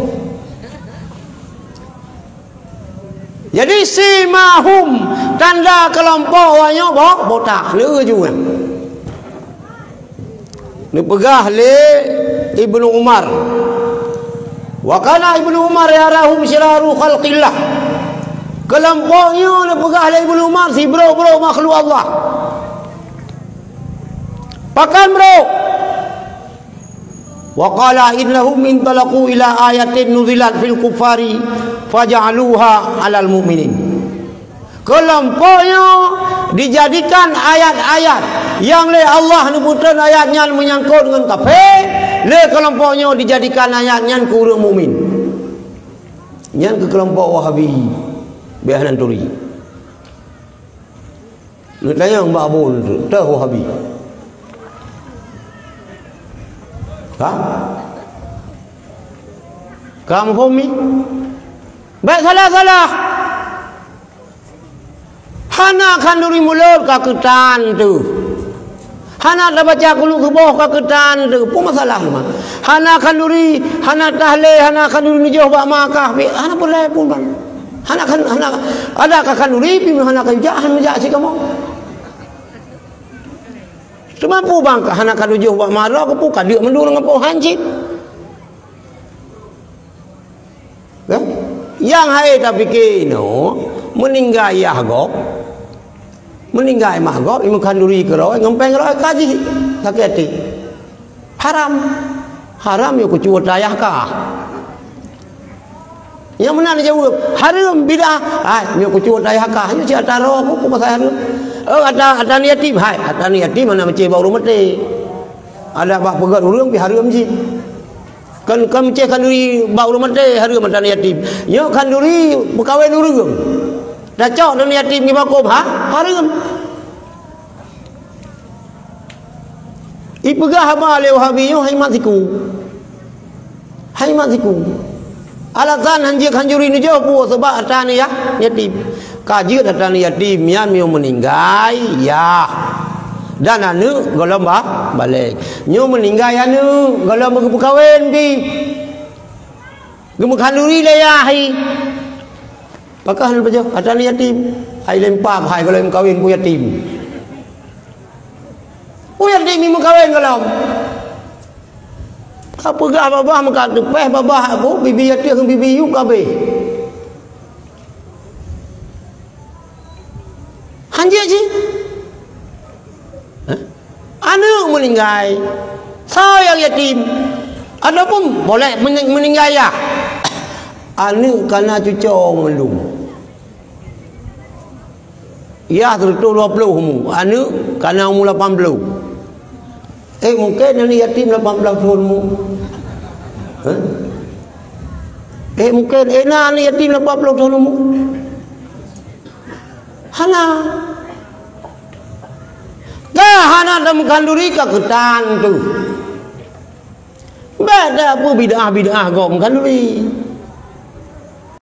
Jadi simahum, tanda keulompok awak nyoe boh, botak, leuju nyan. Neupeugah lé Ibnu Umar. Wa kana Ibnu Umar yarahum syiraru khalqillah. Keulompok nyoe neupeugah lé Ibnu Umar sibrok-brok makhluk Allah. Pakon brok? Wa qala innahum intalaqu ila ayatin nuzilat fil kuffari faja'aluha 'alal mu'minin. Keulompok nyoe dijadikan ayat-ayat nyang lé Allah neupeutrön ayat nyan meunyangkot ngon kafé, lé keulompok nyoe dijadikan ayat nyan keu ureuëng mukmin. Nyan keu keulompok Wahabi, beh nan turi. Neutanyong bak Abu Lutut, "Toh Wahabi?" Ka? Ka muphom mi? Baik salah-salah. Hana khanduri mulod ka keutan teuh. Hana tabaca kuluk suboh ka keutan teuh. Peue masalah teuma? Hana khanduri, hana tahlé, hana khanduri neujoh bak ma kah, hana peureulée pun ban. Hana khan-, hana, ada ka khanduri, pih hana ka jak, hana jak sikamoe. Teuma peue bang ka hana ka tujoh bak ma droe, keupeue ka deuk mandum ngon pohan cit? Kan? Nyang hai tapike inoe, meuninggai yah gob, meuninggai mah gob, imeuh khanduri keudroe, ngon péng droe ka jih sakét até. Haram. Haram nyoe keucuwoe tayah kah. Nyang meunan jaweueb, hareuem bid'ah. Hai, nyoe keucuwoe tayah kah, nyoe cit ata droe, peue pasai hareuem? Oh, ata, ata aneuk yatim. Hai, ata aneuk yatim hana meucé bak ureuëng maté. Ada bak peugét ureuëng pih hareuem jih. Kan, kan meucé khanduri bak ureuëng maté, hareuem ata aneuk yatim. Nyoe khanduri peukawen ureuëng. Tacok aneuk yatim nibak huköm, ha? Hareuem. Ipeugah haba lé Wahabi nyoe hai mat siku. Hai mat siku. Alasan hanjeuet khanduri neujoh peue? Sabab ata aneuk ya-, yatim. Ka jeuet ata aneuk yatim nyan meunyoe meuninggai, yah. Dan aneuk gohlom ba-, balek. Nyoe meuninggai aneuk gohlom geupeukawen pih. Geumeukawen lé yah hi. Pakon hana pajoh? Ata aneuk yatim. Hai lempam, hai gohlom meukawen peue yatim. Peue yatim meukawen gohlom. Ka peugah babah meukat teupeh babah aku, bibi ateueh ngon bibi yub ka abéh. Hanjeuet jih. Hah? Aneuk meuninggai. Soe nyang yatim? Ataupun boleh meuning-, meuninggai yah. Aneuk kana cucoe mandum. Yah seratus dua puluh umu, aneuk kana umu lapan puluh. Eh, mungken aneuk yatim lapan belas thon umu. Hah? Eh, mungken, eh, na aneuk yatim lapan puluh thon umu. Hana. Ka hana tameukawen ka keutan teuh. Beda peue bid'ah-bid'ah gob meukawen.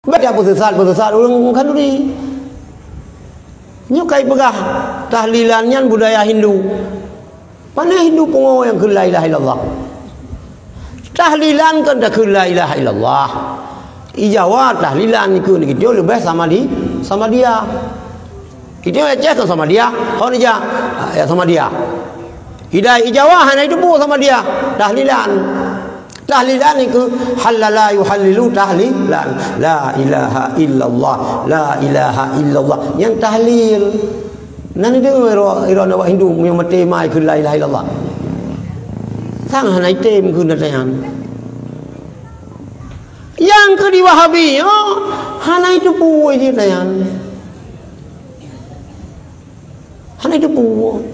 Beda peusesat-peusesat ureuëng meukawen. Nyoe ka ipeugah tahlilan nyan budaya Hindu. Pane Hindu pungo nyang kheun la ilaha illallah. Tahlilan kon takheun la ilaha illallah. I Jawa tahlilan keu nyan leubeh sama di, sama dia. Itu Aceh kon sama dia, kon ija, ya sama dia. Idai i Jawa hana itu pun sama dia. Tahlilan. Tahlilan itu halala yuhallilu tahlilan. La ilaha illallah, la ilaha illallah. Nyang tahlil. Nan itu iro, iro awak Hindu nyang maté mai keu la ilaha illallah. Sang hana item keu nyan. Nyang keu di Wahabi, oh, hana itu pun jih nyan. Hana itu pun.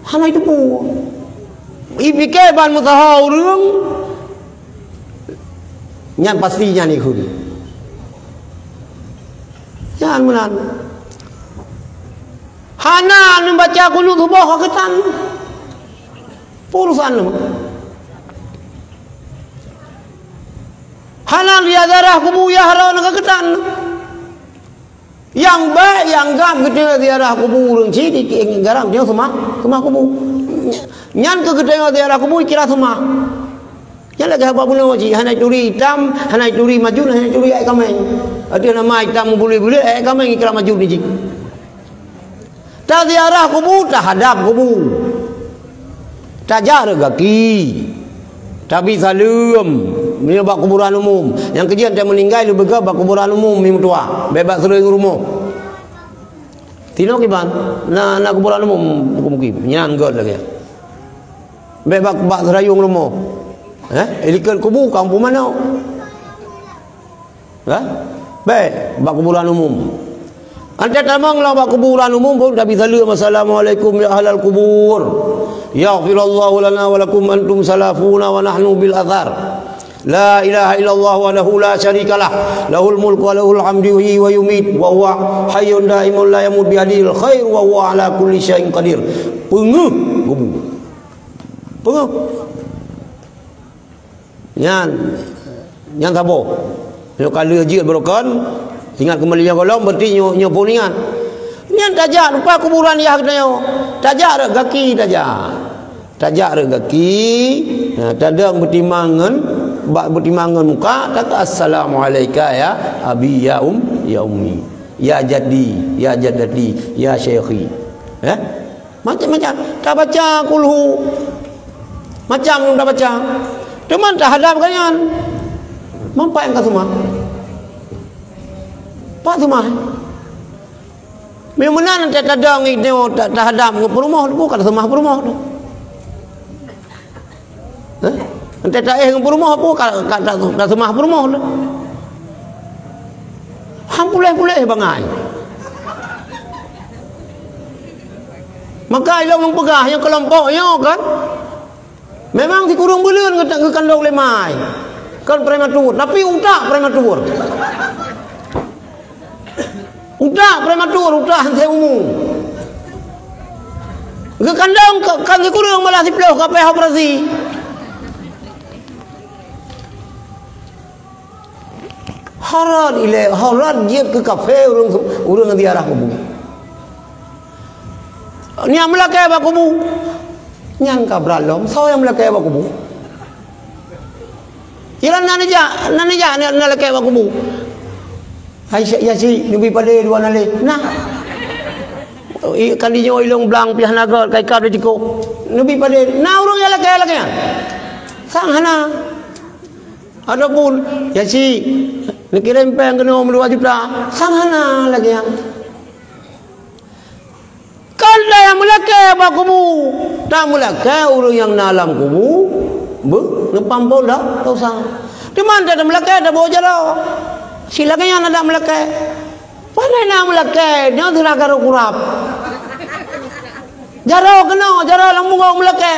Hana itu pun. Ipike ban meusaho ureuëng. Nyan pasti nyan ikheun. Nyan meunan. Hana neubaca kunut suboh ka keutan. Peue urusan nyoe? Hana ya ziarah kubu ya haram ka keutan. Nyang bèk, nyang gam geutanyoe ziarah kubu ureueng chik, di garam nyoe seumah, seumah kubu. Nyan keu geutanyoe ziarah kubu kira seumah. Nyan lagèe haba bunoe cit, hana turi itam, hana turi majun, hana turi aèng kaméng. Ateueh nama itam buleue-buleue, aèng kaméng kira majun cit. Taziarah kubu, tahadap kubu. Tajak rot gaki. Tabi saleuem, meunyoe bak kuburan umum. Nyang keujeuet teuh meuninggai leubeh göt bak kuburan umum, mi meutuah. Bèk bak seurayung rumoh. Tinoe kiban, na, na kuburan umum, mukim-mukim. Nyan göt lagèe nyan. Bèk bak, bak seurayung rumoh. Eh, ilikot kubu, kampung manok. Ha? Bèk, bak kuburan umum. Antée tamong lam bak kuburan umum, pun Nabi saleuem, "Assalamualaikum ya ahlal kubur. Yaghfirallahu lana wa lakum antum salafuna wa nahnu bil athar. La ilaha illallah wahdahu la syarikalah. Lahul mulku wa lahul hamdu yuhyi wa yumiit. Wa huwa hayyun daimun la yamut biyadihil khair wa huwa ala kulli syai'in qadir." Peungeuh kubu. Peungeuh. Nyan, nyan saboh. Nyoe ka lheueh jeuet beurukon, ingat keumbali nyoe gohlom, berarti nyoe, nyoe pun ingat. Nyan tajak, rupa kuburan yah geutanyoe. Tajak rot gaki tajak. Tajak rot gaki, nah, tadong beutimang ngon, bak beutimang ngon muka, takheun, "Assalamu alaika ya abi, ya um, ya ummi, ya jaddi, ya jaddati, ya syekhi." Eh? Macam-macam. Tabaca kulhu. Macam nyang tabaca. Teuma tahadap gobnyan. Mampat nyang ka seumah. Pat seumah. Meunyoe meunan tadong itu ta-, tahadap ngon peurumoh tu, ka seumah peurumoh tu. Hah? Entah taéh ngon peurumoh apa, ka, ka, ka, ka seumah peurumoh lah. Han puléh-puléh bangai. Maka ilong lôn peugah nyang keulompok nyoe kan, memang sikureueng buleuen geu-, geukandong lé mai. Kon prematur, tapi utak prematur. Utak prematur, utak hana umu. Geukandong ka-, kan sikureueng malah siplôh ka payah operasi. Harat ilée, harat jeuet keu kafé ureueng, ureueng ziarah kubu. Nyang meulakée bak kubu. Nyan ka brat lom, soe nyang meulakée bak kubu? Iran na neujak, na neujak, na, na lakée bak kubu. Hai Syek Yasin, neubi padé dua naleh. Nah. I, kan di nyoe ilong blang piah nagot, kai kab di tiko. Neubi padé, na ureueng nyang lakée lagée nyan? Sang hana. Ataupun, Yasin, neukirém péng keunoe meudua juta. Sang hana lagée nyan. Kan dayah meulakée bak kubu, tameulakée ureueng nyang na lam kubu, beuh, neupampon dak, dak usah. Teuma tameulakée taboh jaroe. Si lagée nyan adak meulakée. Pane na meulakée, nyoe sira garoe kurab. Jaroe keunoe, jaroe lam bungong meulakée.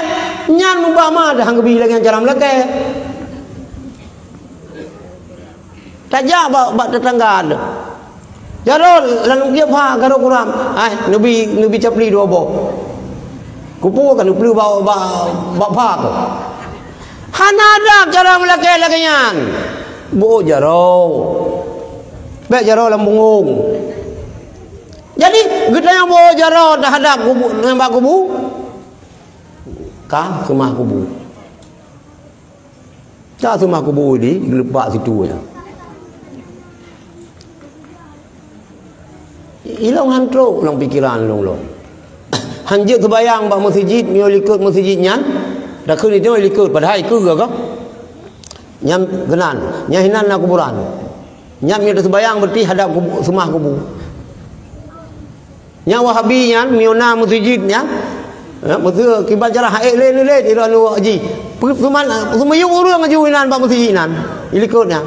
Nyan mubah ma dah geubi lagée nyan cara meulakée. Tajak bak, bak tetangga tu. Jaroe, lalu dia pha garoe kurab. Ai, neubi, neubi capli dua boh. Kupu kan neuplu bak, bak, bak pha tu. Hana adab cara meulakée lagée nyan. Boh jaroe. Bèk jaroe lam bungong. Jadi, geutanyoe boh jaroe tahadap kubu, ngon bak kubu. Ka seumah kubu. Ka seumah kubu di geulepak situ nyan. Ilong han trok lam pikeran lôn-lôn. Han jeuet seubayang bak meuseujid, meunyoe likot meuseujid nyan, takheun itu likot, padahai keue ka. Nyan keunan, nyan hinan na kuburan. Nyan meunyoe taseubayang berarti hadap kubu, seumah kubu. Nyang Wahabi nyan, meunyoe na meuseujid nyan, ya, meuseu kiban cara haék lé, lé, lé, di luwa jih. Pe-, peuman, seumiyueb ureueng aju inan bak meuseujid inan, di likot nyan.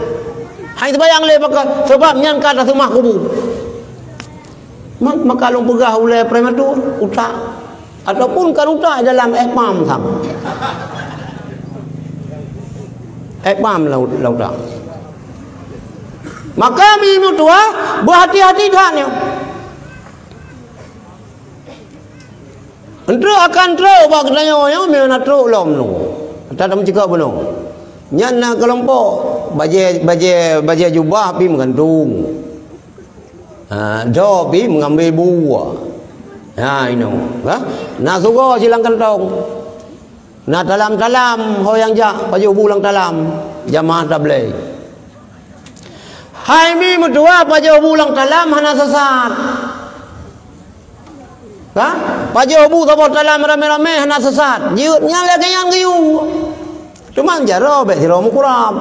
Hai teubayang lé maka, sabab nyan ka taseumah kubu. Ma-, maka lôn peugah ulée prematur, utak. Ataupun kan utak dalam ék pam sam. Ék pam lam, lam utak. Maka mi meutuah, beuhati-hati that nyoe. Entrok akan trok bak geutanyoe nyoe, meu na trok lom nyoe. Ata tameucikak bunoe. Nyan na keulompok, bajée, bajée, bajée jubah pih meugantung. Ha, do pih meungambée bu. Ha, inoe. Ha? Na sugoe silang kantong. Na talam-talam ho nyang jak pajoh bu lam talam. Jamaah tabligh. Hai mi meutuah pajoh bu lam talam hana sesat. Ha? Pajoh bu saboh talam ramé-ramé hana sesat. Jeuet nyan lagée nyan geuyue. Teuma jaroe bék sidroe meukurab.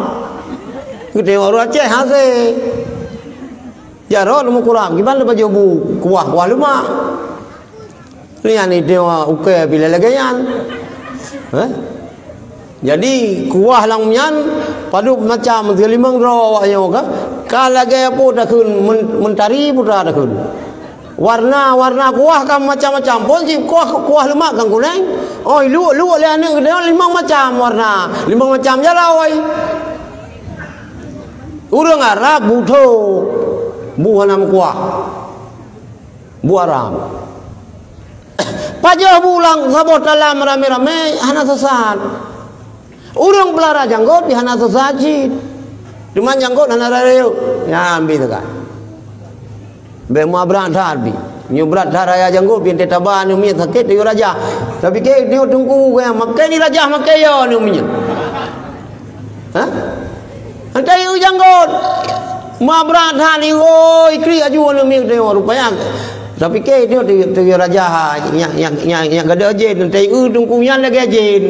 Geutanyoe ureuëng Aceh hase. Jaroe meukurab, kiban pajoh bu kuah-kuah leumak. Nyan itu ukée pih lagée nyan. Hah? Jadi, kuah lam nyan padub macam, silimong droe awak nyoe ka, ka lagée peue takheun, men-, mentari putra takheun. Warna-warna kuah ka macam-macam. Phon cit kuah, kuah leumak kan kuneng. Oi, luek-luek lé aneuëk geutanyoe limong macam warna, limong macam jaroe. Ureuëng Arab bu tho, bu hana meukuah. Bu haram. Pajoh bu lam saboh talam ramé-ramé hana sesat. Ureuëng peulara janggot pih hana sesat cit. Teuma janggot hana rayeuk. Nyan ambi teuka. Bék meuabrak that pih. Nyoe brat that raya janggot pih teuh taba nyoe miet sakét teuh rajah. Tapi keu nyoe teungku gaya makai ni rajah makai yo nyoe miet. Ha? Antai u janggot. Meuabrak that ni, oi, krik aju aneuk miet teuh, rupanya. Tapi keu dia, dia, dia raja, nyak, nyak, nyak, nyak gadoh jén, antai u teungku nyan lagée jén.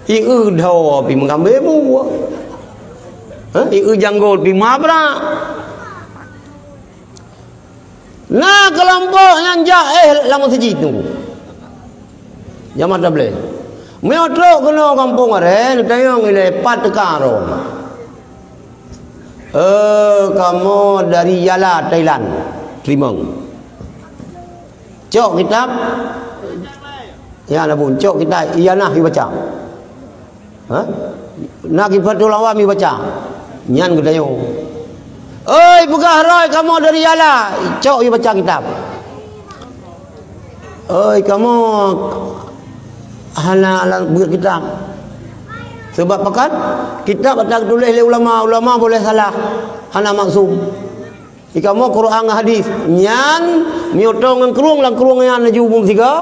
I u dho pih meugambée bu. Ha? I u janggot pih meuabrak. Na keulompok nyang jak éh lam meuseujid nunggu. Jamaah tabligh. Meunyoe trok keunoe gampông aré, neutanyong ilée pat teuka droe. Eh, kamoe dari Yala, Thailand. Teurimong. Cok kitab. Ya, na bun, cok kitab. Iya nah, ibaca. Ha? Na Kifatul Awam ibaca. Nyan geutanyoe. Oi, peugah roh kamoe dari Yala, cok ibaca kitab. Oi, kamoe hana alat beuet kitab. Sebab pakon? Kitab ata geutuléh lé ulama, ulama boleh salah, hana maksum. Di kamoe Quran ngon hadis. Nyan, meunyoe toe ngon krueng, lam krueng nyan laju beusigoe.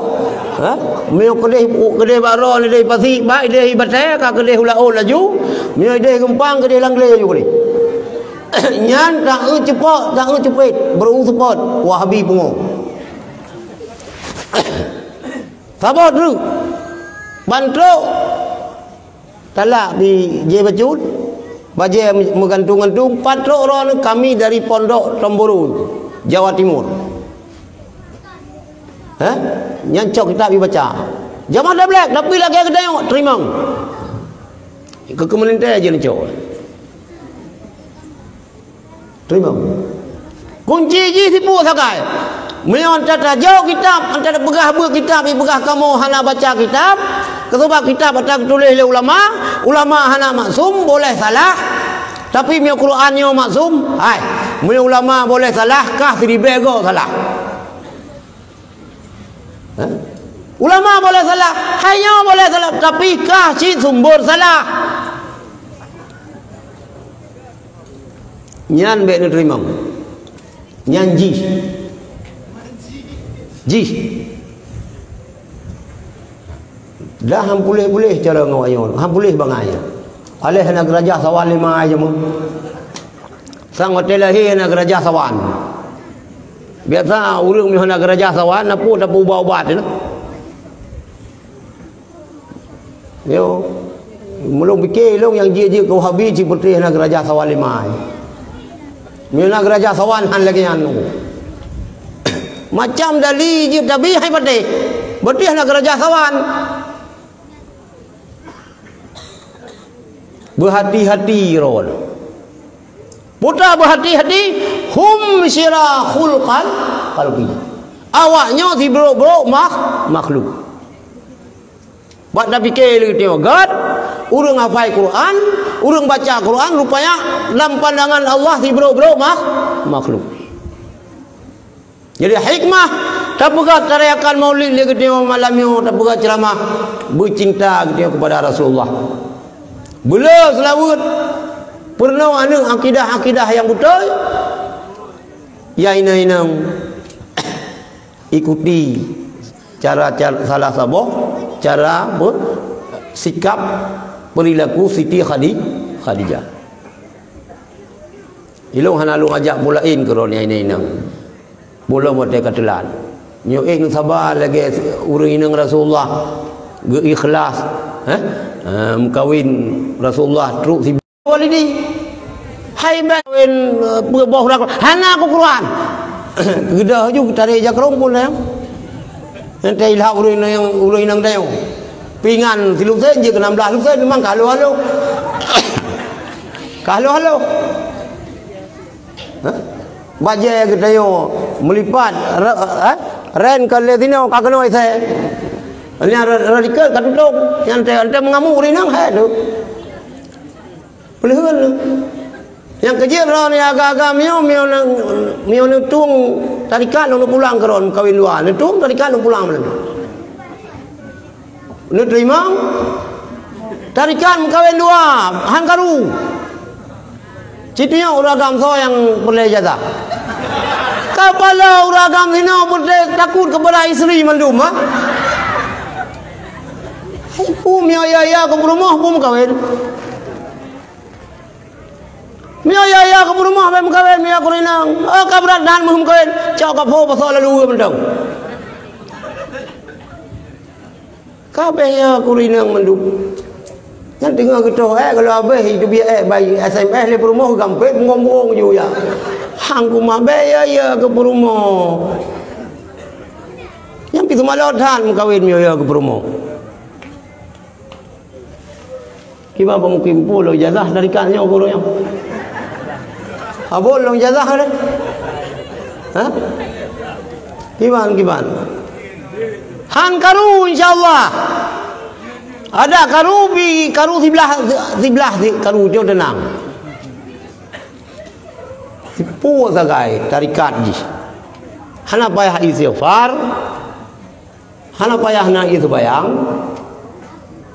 Ha? Meunyoe keudeh, keudeh bak droe, keudeh pasi, bak ideh batée, ka keudeh u laôt laju. Meunyoe ideh geumpang, keudeh lam glé laju keudeh. Nyan, taeu ceupok, taeu ceupet, beureu seupôt, Wahabi pungo. Saboh treuk. Ban trok. Talak di Jie Bacut, bajée meugantung-gantung, pat trok droeneuh, kami dari Pondok Tomburu, Jawa Timur. Hah? Nyan cok kitab ibaca. Jamaah tabligh, tapi lagée geutanyoe, teurimong. Keu, keu meulintée jih neucok. Teurimong. Kunci jih sipue sagai. Meunyoe ata tajok kitab, ata tapeugah beuet kitab, ipeugah kamoe hana baca kitab, keusabab kitab ata geutuléh lé ulama, ulama hana maksum, boleh salah. Tapi meunyoe Quran nyoe maksum, hai, meunyoe ulama boleh salah, kah siribée goe salah. Ha? Ulama boleh salah, hai nyoe boleh salah, tapi kah cit sumber salah. Nyan bék neuteurimong. Nyan jih. Jih. Dah han puléh-puléh cara ngon awak nyoe, han puléh bangai. Aléh hana geurajah sawan lima ai jameun. Sang watée lahé hana geurajah sawan. Biasa ureuëng meunyoe hana geurajah sawan, na peue tapeuubat-ubat, ya. Yo. Meulôn pike lôn nyang jeuet-jeuet keu Wahabi cit peutreh hana geurajah sawan lima ai. Meunyoe na geurajah sawan han lagée nyan. Macam dali jeuet tabi hai patéh. Berarti hana geurajah sawan. Beuhati-hati droe. Putra beuhati-hati, hum syirarul khalqi. Awak nyoe sibrok-brok makh-, makhluk. Bak tapike lé teungoh gét, ureuëng hafai Quran, ureuëng baca Quran, rupanya lam pandangan Allah sibrok-brok makh-, makhluk. Jadi hikmah Tapeugah tarayakan maulid lé geutanyoe malam nyoe, tapeugah ceuramah beucinta geutanyoe keupada Rasulullah. Beu le seulaweuet, peurunoe aneuëk akidah-akidah nyang beutôi. Ya inong-inong, ikuti cara, cara salah saboh cara bersikap, perilaku Siti Khadi-, Khadijah. Ilong hana lôn ajak peue laén keudroe nyan inong-inong. Peue lom watée ka teulat. Nyoe ék saba lagée ureuëng inong Rasulullah geu-ikhlas, eh? Eh, meukawen Rasulullah trok si Walidi. Hai ben kawin, eh, peue boh urak. Hana ku Quran. Geudah ju tare jakrong pun yang. Nanti ilah ureuëng inong, ureuëng inong dayong. Pingan silusen je ke enam belas lusen memang ka halo-halo. Ka halo-halo. Hah? Bajée geutanyoe meulipat, ra-, ha? Ren ka lé sinoe ka keunoe isée. Nyan ra-, radikal ka tutong. Nyan teu, teu meungamuk rinang hai tu. Peuleuheun. Nyang keujeuet droe ni agam-agam miyueb, miyueb neu-, miyueb neutueng tarikat lôn pulang keudroe kawin dua. Neutueng tarikat lôn pulang meunan. Neuteurimong tarikat meukawen dua, han karu. Cit nyoe ureuëng agam soe nyang peureulée ijazah. Kapala ureuëng agam sinoe peureulée takot keupada istri mandum, ha? Hai, peue miyueb ya-ya keu peurumoh, peue meukawen. Miyueb ya-ya keu peurumoh, bèk meukawen, miyueb keu rinang. Oh, ka brat that meukawen. Cok ka pho pasok lalu mantong. Ka bèk ya keu rinang mandum. Nyan teungoh geutoh ék, kalau habéh itu biaya ék bai S M S lé peurumoh gampé bungong-bungong ju ya. Hang kumah bèk ya-ya keu peurumoh. Nyan pi seumalot that meukawen miyueb ya keu peurumoh. Kiban peumukim pun lôn ijazah tarikat nyoe guru nyoe. Abon lôn ijazah deh. Ha? Kiban, kiban. Han karu, insya Allah. Ada karu, bi karu siblah, siblah si karu, jauh tenang. Sipue sagai tarikat jih. Hana payah istighfar. Hana payah na ié seubayang.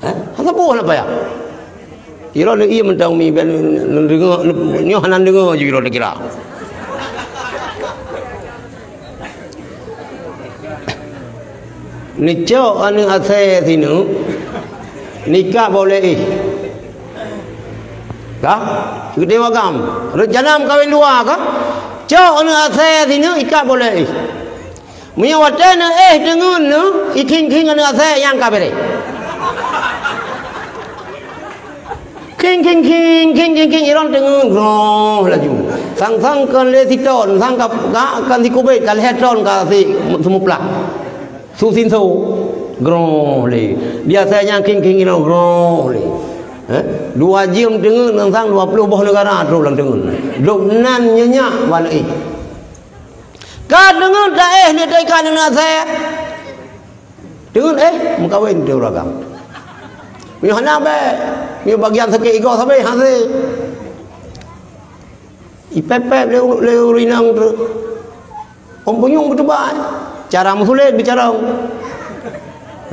Eh? Hana peue hana payah. Iro lé ié mantong mi ben neudeungoe, nyoe hana neudeungoe ju iro kira. Neucok aneuëk asèe sineuk, nikah boleh ih. Ka? Geudewa gam. Rencana meukawen dua ka? Cok aneuëk asèe sineuk, ikah boleh ih. Meunyoe watèe neuéh teungeun neu, ikhing-khing aneuëk asèe nyang ka bèrèh. Khing, khing, khing, khing, khing, khing, iron teungeun groh laju. Sang-sang kon lé siton, sang ka, ka, kon sikubit, ka lhèe ton ka si seumuplah. Su sinso groh lé. Biasanya khing, khing iron groh lé. Eh? Dua jeuem teungeun, sang dua ploh boh neugara trok lam teungeun. Lôk nan nyenyak balik. Ka deungon taéh lé teuka deungon asèe. Deungon éh meukawen teu ureueng agam. Meunyoe hana bèk, meunyoe bagian sakét igoe sabe hase. Ipép-pép lé, lé ureueng inong tu. Ôm punyueng beuteubai. Cara meusulet bicara.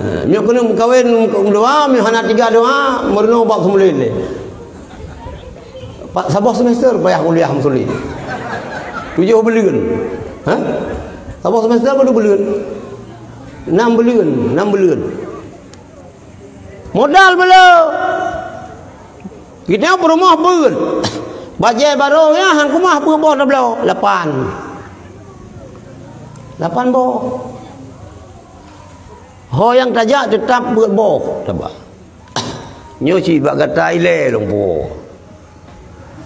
Ha, meunyoe keuneuk meukawen meudoa, meunyoe hana tiga doa, meurunoe bak seumulin lé. Pat saboh semester payah kuliah meusulet. Tujoh buleuen. Ha? Saboh semester padum buleuen? Nam buleuen, nam buleuen. Modal beulo. Geutanyoe peurumoh beuet. Bajèe barô nyan han keumah beuet boh tabloe? Lapan. Lapan boh. Ho nyang tajak teutap beuet boh taba. Nyoe cit bak gata ilèe lôn puwoe.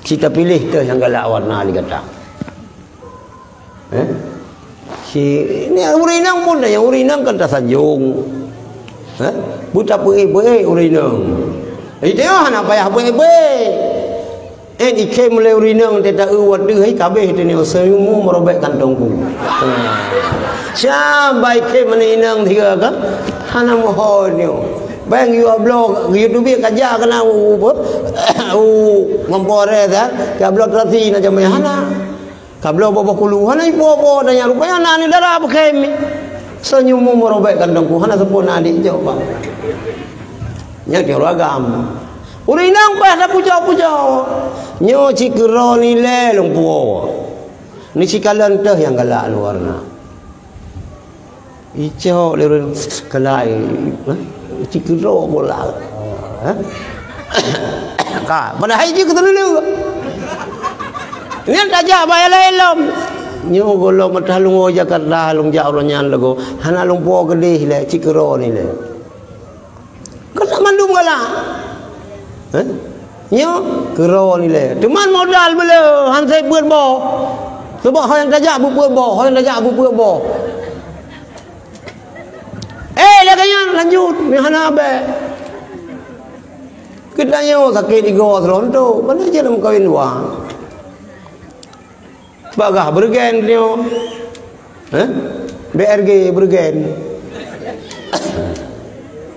Cit tapiléh teuh nyang galak warna lé gata. Eh? Si, ni ureueng inong pun, nyang ureueng inong kan tasanjong. Eh? Beutapeuék-peuék ureueng inong. Itu hana payah peuék-peuék. Eh, ikhém lé ureueng inong teuta eu watèe hai kabéh teuh nyoe seumu meurobek kantong ku. Ha. Siapa ikhém lé inong tiga ka? Hana mohon nyoe. Bang yue bloe, yue teubiet kaja keunan u, u, u, ngon pore ta, ka bloe terasi na jamé hana. Ka bloe boh-boh kulu, hana ipo-po, dan nyang rupanya na ni dara beukhém. Senyummu meurobek kantongku, hana seupôt na adik jok, Pak. Nyan tiep agam. Ureueng inong bah tapucok-pucok. Nyoe cit keudroe nilai lôn puwoe. Ni sikalon teuh nyang galak luwa na. Icok lé ureueng galak, eh? Cit keudroe bola. Eh? Ka, padahai jih keuteuleuleue. Nyan tajak bak nyang laén lom. Nyoe gohlom meuteuleueng Jakarta, lôn jak uroe nyan lagoe. Hana lôn po keudeh lé, cit keudroe nilai. Kan tak mandum galak. Eh? Nyoe keudroe nilai. Teuma modal beuleu, han sép beuet boh. Sabab ho nyang tajak beupeuet boh, ho nyang tajak beupeuet boh. Eh, lagèe nyan lanjut, meuhana abéh. Geutanyoe sakét igoe seulontok, bana jeuet lam kawin dua. Bagah beureugen nyoe. Heh? B R G beureugen.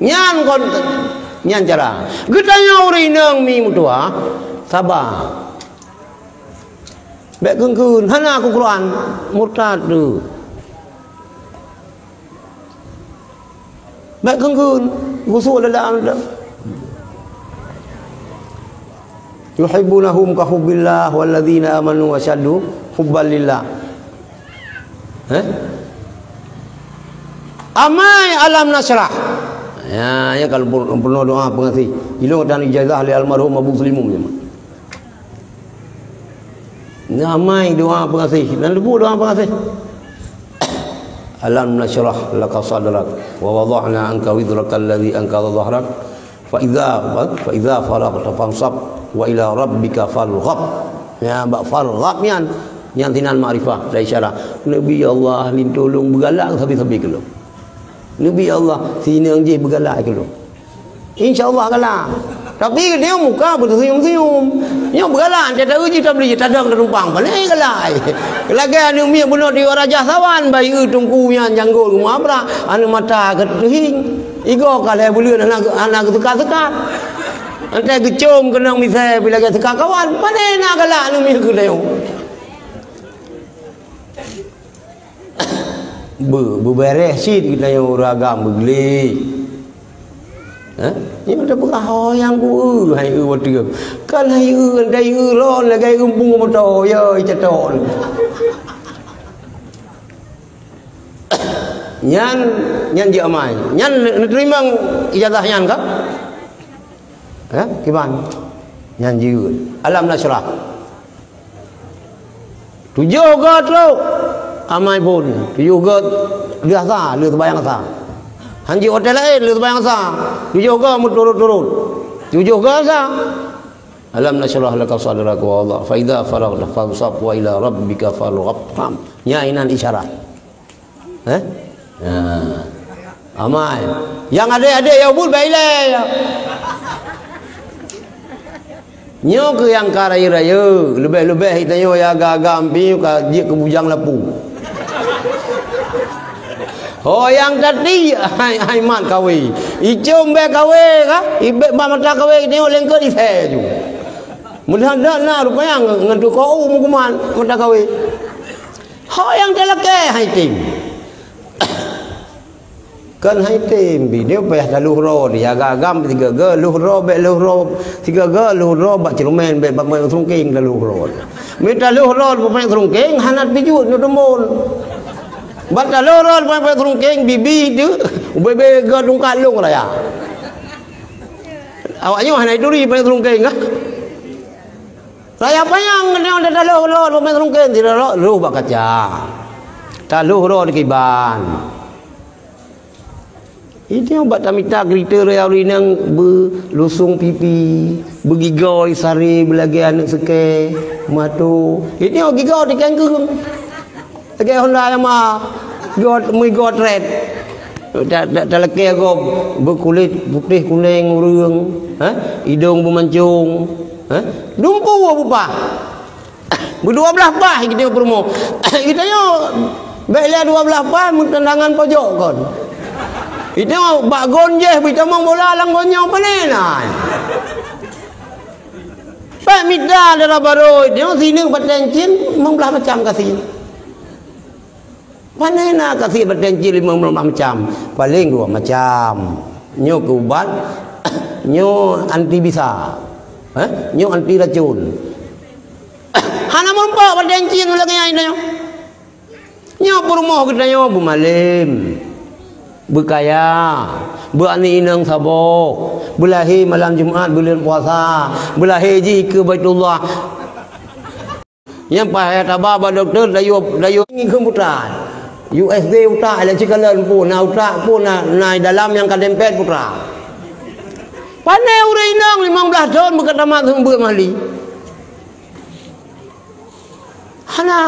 Nyan kon, nyan cara. Geutanyoe ureueng inong mi meutuah, saba. Bèk keun-keun, hana aku Quran, murtad tu. Bèk keun-keun, gusuk dalam tu. Yuhibbunahum ka hubbillah walladzina amanu asyaddu hubban lillah. Heh? Amai alam nasyrah. Ya, ya kalau pun-, peunoh doa peungaséh. Ilong dan ijazah lé almarhum Abu Selimun. Nyan amai doa peungaséh, dan leubeh doa peungaséh. Alam nasyrah laka sadrak, wa wada'na anka wizraka alladzi anqadha dhahrak, fa idza, fa idza faraghta fansab, wa ila rabbika farghab. Ya, bak farghab nyan, nyan sinan makrifah dari syarak. Nabi Allah, lintô lôn beugalak sabe-sabe keu lôn. Nabi Allah, sineueng jih beugalak keu lôn. Insya Allah galak. Tapi nyoe muka beuteusenyum-senyum. Nyoe beugalak, teuta uji tabli, tadong tatumpang, paléng galak. Lagèe aneuk miet bunoe di Raja Sawan, bayeue teungku nyan janggôt geumabrak, aneuk mata geuteuhing. Igoe ka lhèe buleuen hana, hana geuseukat-seukat. Entah geucom keunong misai, bila lagèe seukat kawan, paléng na galak aneuk miet keu lhèe. Be-, beubeureh cit geutanyoe ureueng agam beugleh. Hah? Nyoe tapeugah ho nyang ku eu, hai eu watèe. Kan hai eu, dai eu lôn lagèe eu bung moto, ya, icatok. Nyan, nyan jeuet amai. Nyan neuteurimong ijazah nyan ka? Hah? Kiban? Nyan jeuet. Alam nasyrah. Tujoh goe trok amai phôn, tujoh goe lheueh sa, lheueh seumayang sa. Han jeuet watèe laén, lheueh seumayang sa. Tujoh goe meuturot-turot. Tujoh goe sa. Alam nasyrah laka sadrak wa wada'na, fa idza faraghta fansab wa ila rabbika farghab. Paham? Nyan inan isyarat. Eh? Ha. Amai. Nyang adék-adék nyang buet bak ilèe. Nyoe keuh nyang ka rayeuk-rayeuk, leubeh-leubeh geutanyoe nyang agam-agam pih ka jeuet keu bujang lapu. Ho nyang tati hai, hai mat kawé. Icom bèe kawé ka, ibèk bak mata kawé geutanyoe lengkot isé ju. Mudah-mudahan na rupanya ngon, ngon tukang u meukuman mata kawé. Ho nyang talakèe hai tem. Kan hai tem, bi nyoe payah talôh droe, di agam-agam sigoe-goe, lôh droe bèk lôh droe sigoe-goe, lôh droe bak ceureumen bèk bak peuet seurungkeng talôh droe. Meu talôh droe bak peuet seurungkeng hana teujeuet nyoe teumbon. Ban talôh droe bak peuet seurungkeng, bibi teuh, ubé-bé goe tungkat lôn raya. Awak nyoe hana jituri peuet seurungkeng kah? Raya panyang nyoe talôh droe bak peuet seurungkeng, sidroe lôh bak kaca. Talôh droe dikiban. Itu bak tamita kriteria ureueng inong beulusong pipi, beugigoe saré beulagèe aneuk seukée, meuato. Itu gigoe tikengkeung. Lagèe Honda Yamaha, gigoe, meugigoe trét. Ta-, ta-, talakèe gob beukulét putéh kunèng ureueng, ha? Idong beumancong, ha? Dumpeue bupah. Beudua blaih paih geutanyoe peurumoh. Geutanyoe bèk lé dua blaih paih meutandangan pojok kon. Geutanyoe bak gon jih beutamong bola lam gon nyoe pane na. Bèk mita dara barô geutanyoe sineuk batèe cin limong blaih macam gasien. Pane na kasiet bateng cit limong ploh macam? Paleng dua macam. Nyoe keu ubat, nyoe anti bisa. Eh? Nyoe anti racun. Hana meurumpok bateng cit lagèe nyan nyoe. Nyoe peurumoh geutanyoe beumalem, beukaya, beuaneuk inong saboh, beulahé malam Jumat buleuen puasa, beulahé jih keu Baitullah. Nyang payah taba bak dokto, dayuh, dayuh ngieng kheun utak. U S B utak, lé sikalon pun, na utak pun, na, na dalam nyang ka dempet utak. Pane ureueng inong limong blaih thon beukatamat seumeubeuet mali. Hana.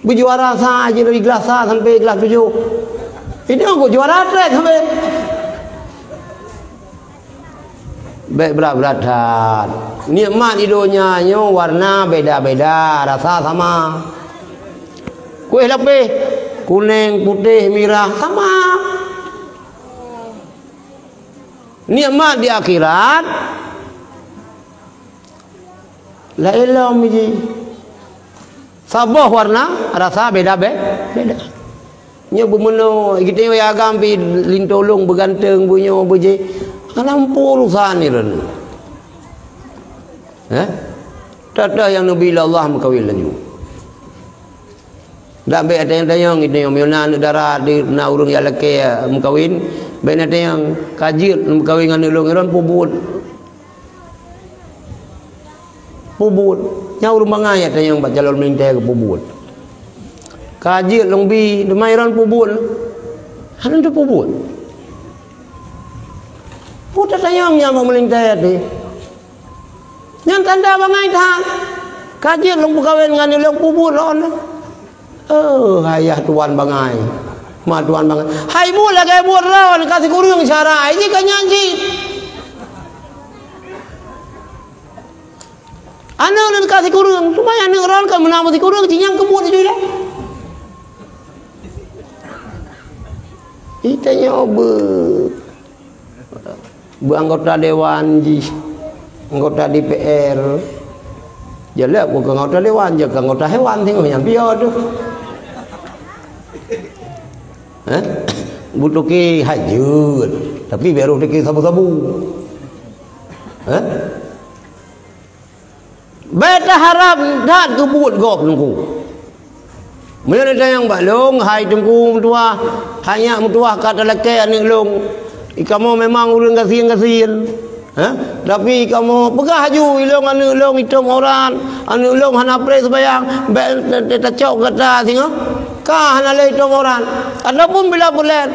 Beujuara sa jih dari gelah sa sampai gelah tujoh. Ini aku juara trek sampai. Bèk brat-brat that. Nikmat di donya nyoe warna beda-beda, rasa sama. Kueh lapéh, kuneng, putéh, mirah, sama. Nikmat di akhirat, laén lom jih. Saboh warna, rasa beda be-, beda. Nyoe beumeunoe, geutanyoe agam pih lintô lôn beuganteung, beunyoe beujih. Hana muphom urusan nyan. Hah? Teuh-teuh nyang neubi lé Allah meukawen laju. Dak bèk tanyong-tanyong, geutanyoe meunyoe na aneuk dara, di, na ureueng nyang lakèe meukawen, bèk na tanyong, ka jeuet meukawen ngon aneuk lôn, droen peubuet. Peubuet. Nyan ureueng bangai nyang tanyong bak calon meulintèe keu peubuet. Ka jeuet lôn bi, teuma droen peubuet. Hana teupeue peubuet. Peue tatanyong nyan bak meulintèe teuh? Nyan tanda bangai that. Ka jeuet lôn peukawen ngon lôn peubuet lôn. Oh, ayah tuan bangai. Ma tuan bangai. Hai buet lagèe buet droen ka sikureueng syara, jih ka nyan cit. Aneuk lôn ka sikureueng, cuma aneuk droen ka meunan sikureueng, jih nyan keubuet jih lé. Geutanyoe beu- Beu anggota dewan jih, anggota D P R. Jalak bukan anggota dewan, jeuet keu anggota hewan tengok nyang piôh tu. Hah? Butuh ke hajut, tapi baru dikit sabu-sabu. Hah? Bèk taharab that keu buet gob Teungku. Meunyoe neutanyong bak lôn, hai Teungku meutuah, hai nyak meutuah ka talakèe aneuk lôn. Kamoe memang ureueng gasien-gasien. Ha? Tapi kamoe peugah laju, ilôn aneuk lôn itom urat, aneuk lôn hana preh seumayang, bèk ta-, ta-, tacok gata singoh. Ka hana lé itom urat. Ataupun bila peureulèe,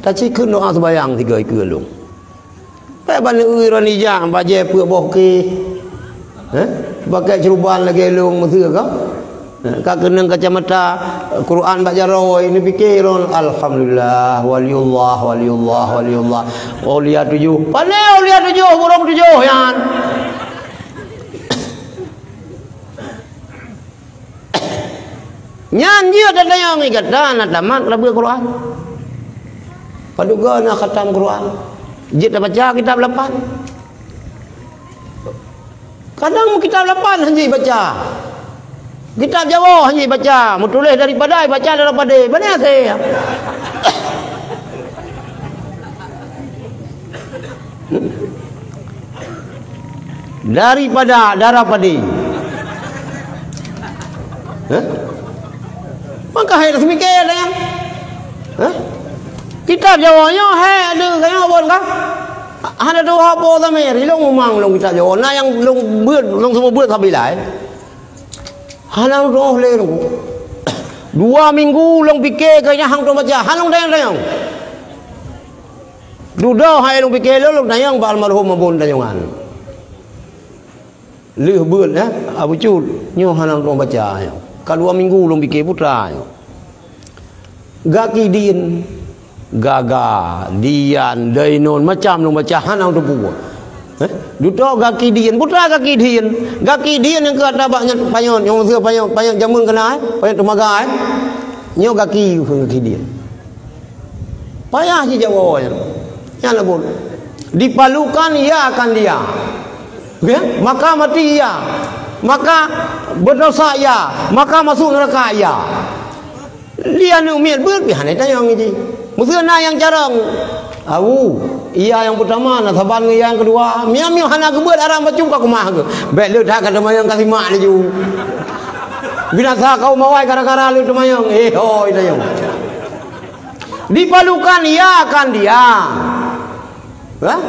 tacikheun doa seumayang sigoe keu lôn. Bèk bak neueu droeneuh jak bajèe peuet boh keh. Heh? Pakèk ceuruban lagèe lôn meuseu ka? Heh, ka keunong kacamata Quran bak jaroe, neupike droen, "Alhamdulillah, waliullah, waliullah, waliullah." Aulia tujoh. Pane aulia tujoh, burông tujoh nyan. Nyan jeuet tatanyong, gata na tamat leubeh Quran? Padub goe na khatam Quran? Jeuet tabaca kitab lapan. Kadang kitab lapan hana jibaca. Kitab Jawoe hana jibaca, meutuléh daripada, baca daripada. Bana asai. Daripada, dara padé. Hah? Maka hai seumiké ada nyan. Hah? Kitab Jawoe nyoe hai ada kaya bon kah? Hana tahu apa samé, ilôn memang lôn kitab Jawoe. Na nyang lôn beuet, lôn seumeubeuet sabilai. Hana lôn tu'oh lé lôn. Dua minggu lôn pike keu nyan hana lôn baca, hana lôn tanyong-tanyong. Dudoe hai lôn pike lôn, lôn tanyong bak almarhum Abon Tanjongan. Lheueh beuet, eh, Abu Cut, nyoe hana lôn tu'oh baca nyoe. Ka dua minggu lôn pike putra nyoe. Gaki dien, gaga, dian, dainon, macam lôn baca hana lôn teupeue. Eh? Dudoe gaki dien, putra gaki dien. Gaki dien nyang keu ata bak nyan panyöt, nyang meuseu panyöt, panyöt jameun keunan, eh? Panyöt teumaga, eh? Nyoe gaki, gaki dien. Payah jijaweub nyan. Nyan lagèe dipalukan ia akan dia. Oke? Maka mati ia. Maka berdosa ia, maka masuk neraka ia. Li aneuk miet beuet pih hana tanyong ji. Meuseu na nyang carông. Awu, ia nyang peutama na saban ngon ia nyang keudua. Miaw-miaw hana geubeuet aram bacut ka keumah geuh. Bèk le that ka teumanyong ka simak laju. Binasa kaum awai gara-gara le teumanyong. Eh, hôi tanyong. Dipalukan ia akan dia. Hah?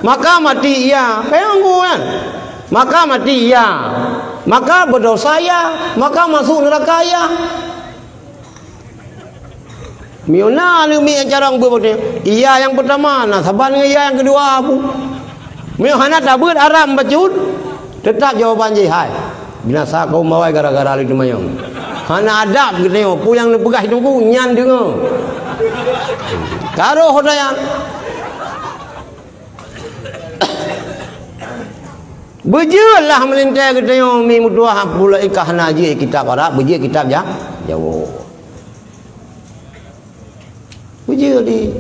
Maka mati ia. Tanyong kan? Maka mati ia. Maka berdosa ia. Maka masuk neraka ia. Miona aneuk miet nyang carông beuet, ia nyang peutama na saban ngon ia nyang keudua, Bu. Mion hana tabeuet aram bacut, teutap jawaban jih hai. Binasa kaum awai gara-gara le teumanyong. Hana adab geutanyoe, peue nyang neupeugah Teungku nyan deungoe. Ka roh tanyong. Beujeuet lah meulintèe geutanyoe mi meutuah pula ikah na jeuet kitab Arab, beujeuet kitab Ja-, Jawoe. Beujeuet di.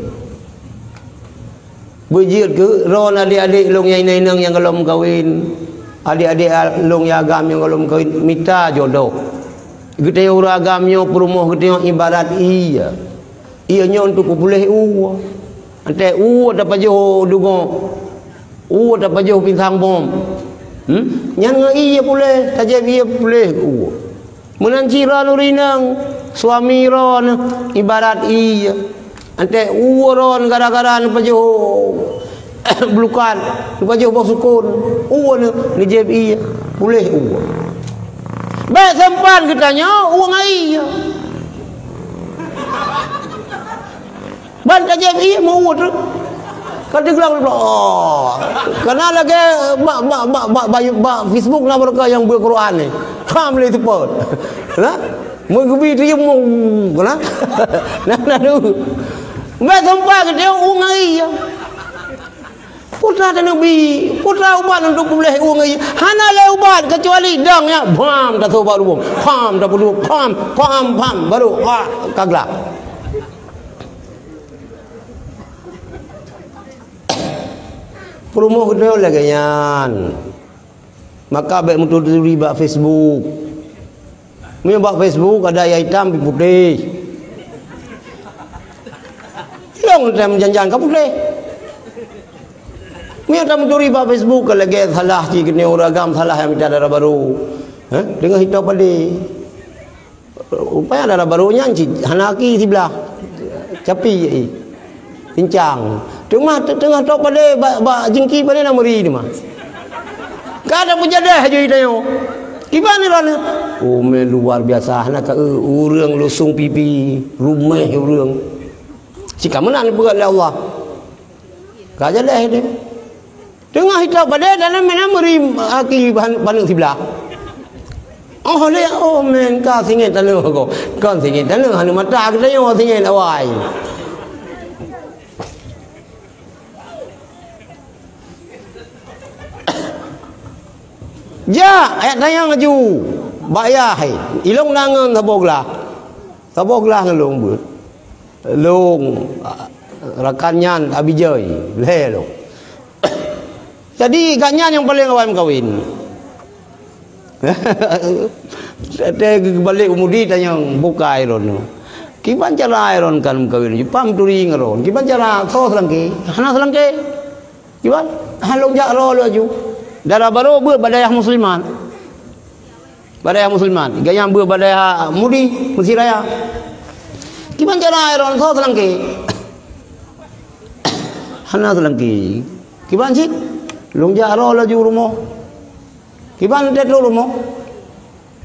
Beujeuet keu droen adék-adék lôn nyang inong-inong nyang gohlom meukawen, adék-adék lôn nyang agam nyang gohlom meukawen, mita jodoh. Geutanyoe ureueng agam nyoe peurumoh geutanyoe ibarat ié. Ié nyoe untuk peupuléh ueh. Watèe ueh tapajoh dugoe, ueh tapajoh pinsang bom. Hmm? Nyan ngon ié puléh, tajieb ié puléh ueh. Meunan cit droen ureueng inong, suami droen ibarat ié. Watèe ueh droen gara-gara neupajoh blukat, neupajoh boh sukon, ueh neu-, neujieb ié, puléh ueh. Bèk seumpat geutanyoe ueh ngon ié. Ban ka jieb ié meu-uet tu. Ka teuglong, oh. Kana lagèe bak, bak, bak, bak, bak, bak Facebook na meureuka nyang beu Quran ni. Tham lé seupôt. Nah? Meugeubi tu mung. Nah? Nah, nah, tu. Bèk seumpat geutanyoe ueh ngon ié. Putra teuneuk bi, putra ubat untuk puléh ueh ngon ié. Hana lé ubat keucuali dang nyan. Bam, tasoe bak lubông. Pam, tapeuduek. Pam, pam, pam. Baru, wah, ka glah. Peurumoh geutanyoe lagèe nyan. Maka bèk meuturi bak Facebook. Meunyoe bak Facebook ada nyang itam pih putéh. Lôn tem janjan ka putéh. Meunyoe tameuturi bak Facebook ka lagèe salah cit keuneuk ureueng agam salah nyang mita dara barô. Hah? Deungoe hito padé. Rupanya dara barô nyan cit hana aki siblah. Capi, eh. Pincang. Teuma te-, teungoh tok padé bak, bak jingki padé na meuri teuma. Ka ada peujadeh aju itanyoe. Kiban ni lôn. Oh, mé luar biasa. Hana ka, eh, ureueng lusong pipi. Rumeh ureueng. Cit ka meunan peugah lé Allah. Ka jadeh deh. Teungoh hito padé dalam meunan meuri aki ban-, baneuk siblah. Oh, lé, oh, men, ka singét tanoh ko. Kon singét tanoh, anu mata geutanyoe singét awai. Jak, ayat tanyong laju. Bak yah, hai. Ilong na ngon saboh glah. Saboh glah ngon lôn beuet. Lôn, rakan nyan Abi Joy, lhèe lôn. Jadi, gobnyan nyang paleng awai meukawen. Teuh geubalek u Mudi tanyong bukai lôn. Kiban cara lôn kan meukawen, pam turi ngon lôn. Kiban cara soe seulangké? Hana seulangké. Kiban, han lôn jak droe laju. Dara barô beuet bak dayah muslimat. Bak dayah muslimat. Gobnyan beuet bak dayah Mudi, Mesir Raya. Kiban cara droe soe seulangké? Hana seulangké. Kiban cit, lôn jak droe laju rumoh. Kiban teuh trok rumoh.